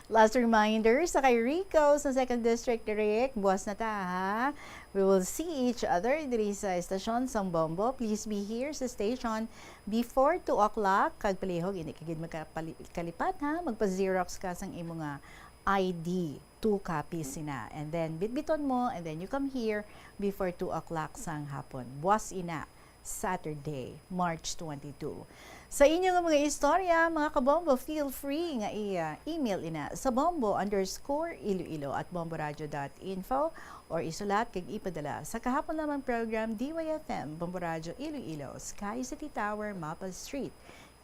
Last reminder sa kay Rico sa Second District, Rick, buwas na ta, ha? We will see each other diri sa estasyon sang Bombo. Please be here sa station before two o'clock. Kag palihog, hindi ka gid magkapali-, kalipat, ha? Magpa-Xerox ka sang imo nga I D. Two copies sina. And then, bitbiton mo, and then you come here before two o'clock sang hapon. Buwas ina, Saturday, March twenty-two. Sa inyo nga mga istorya, mga kabombo, feel free nga i-, ah, email ina sa bombo underscore iloilo at bomboradio dot info or isulat kag ipadala sa Kahapon Lamang Program, D Y F M, Bombo Radio Iloilo, Sky City Tower, Maple Street,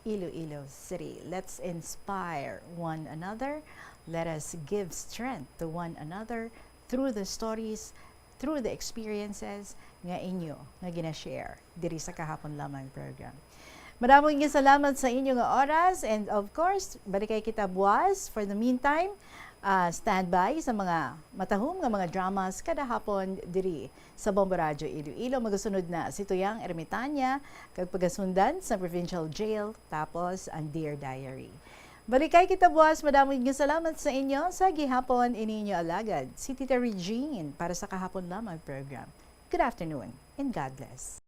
Iloilo City. Let's inspire one another. Let us give strength to one another through the stories, through the experiences nga inyo nga gina-share diri sa Kahapon Lamang program. Madamo nga salamat sa inyo nga oras, and of course, balikay kita buwas. For the meantime, ah, standby sa mga matahom nga mga dramas kada hapon diri sa Bombo Radyo Iloilo. Magasunod na si Tuyang Ermitania, kag pagasundan sa Provincial Jail, tapos ang Dear Diary. Balikay kita buwas. Madamo nga salamat sa inyo. Sa gihapon, ini inyo alagad, si Tita Regine, para sa Kahapon Lamang program. Good afternoon and God bless.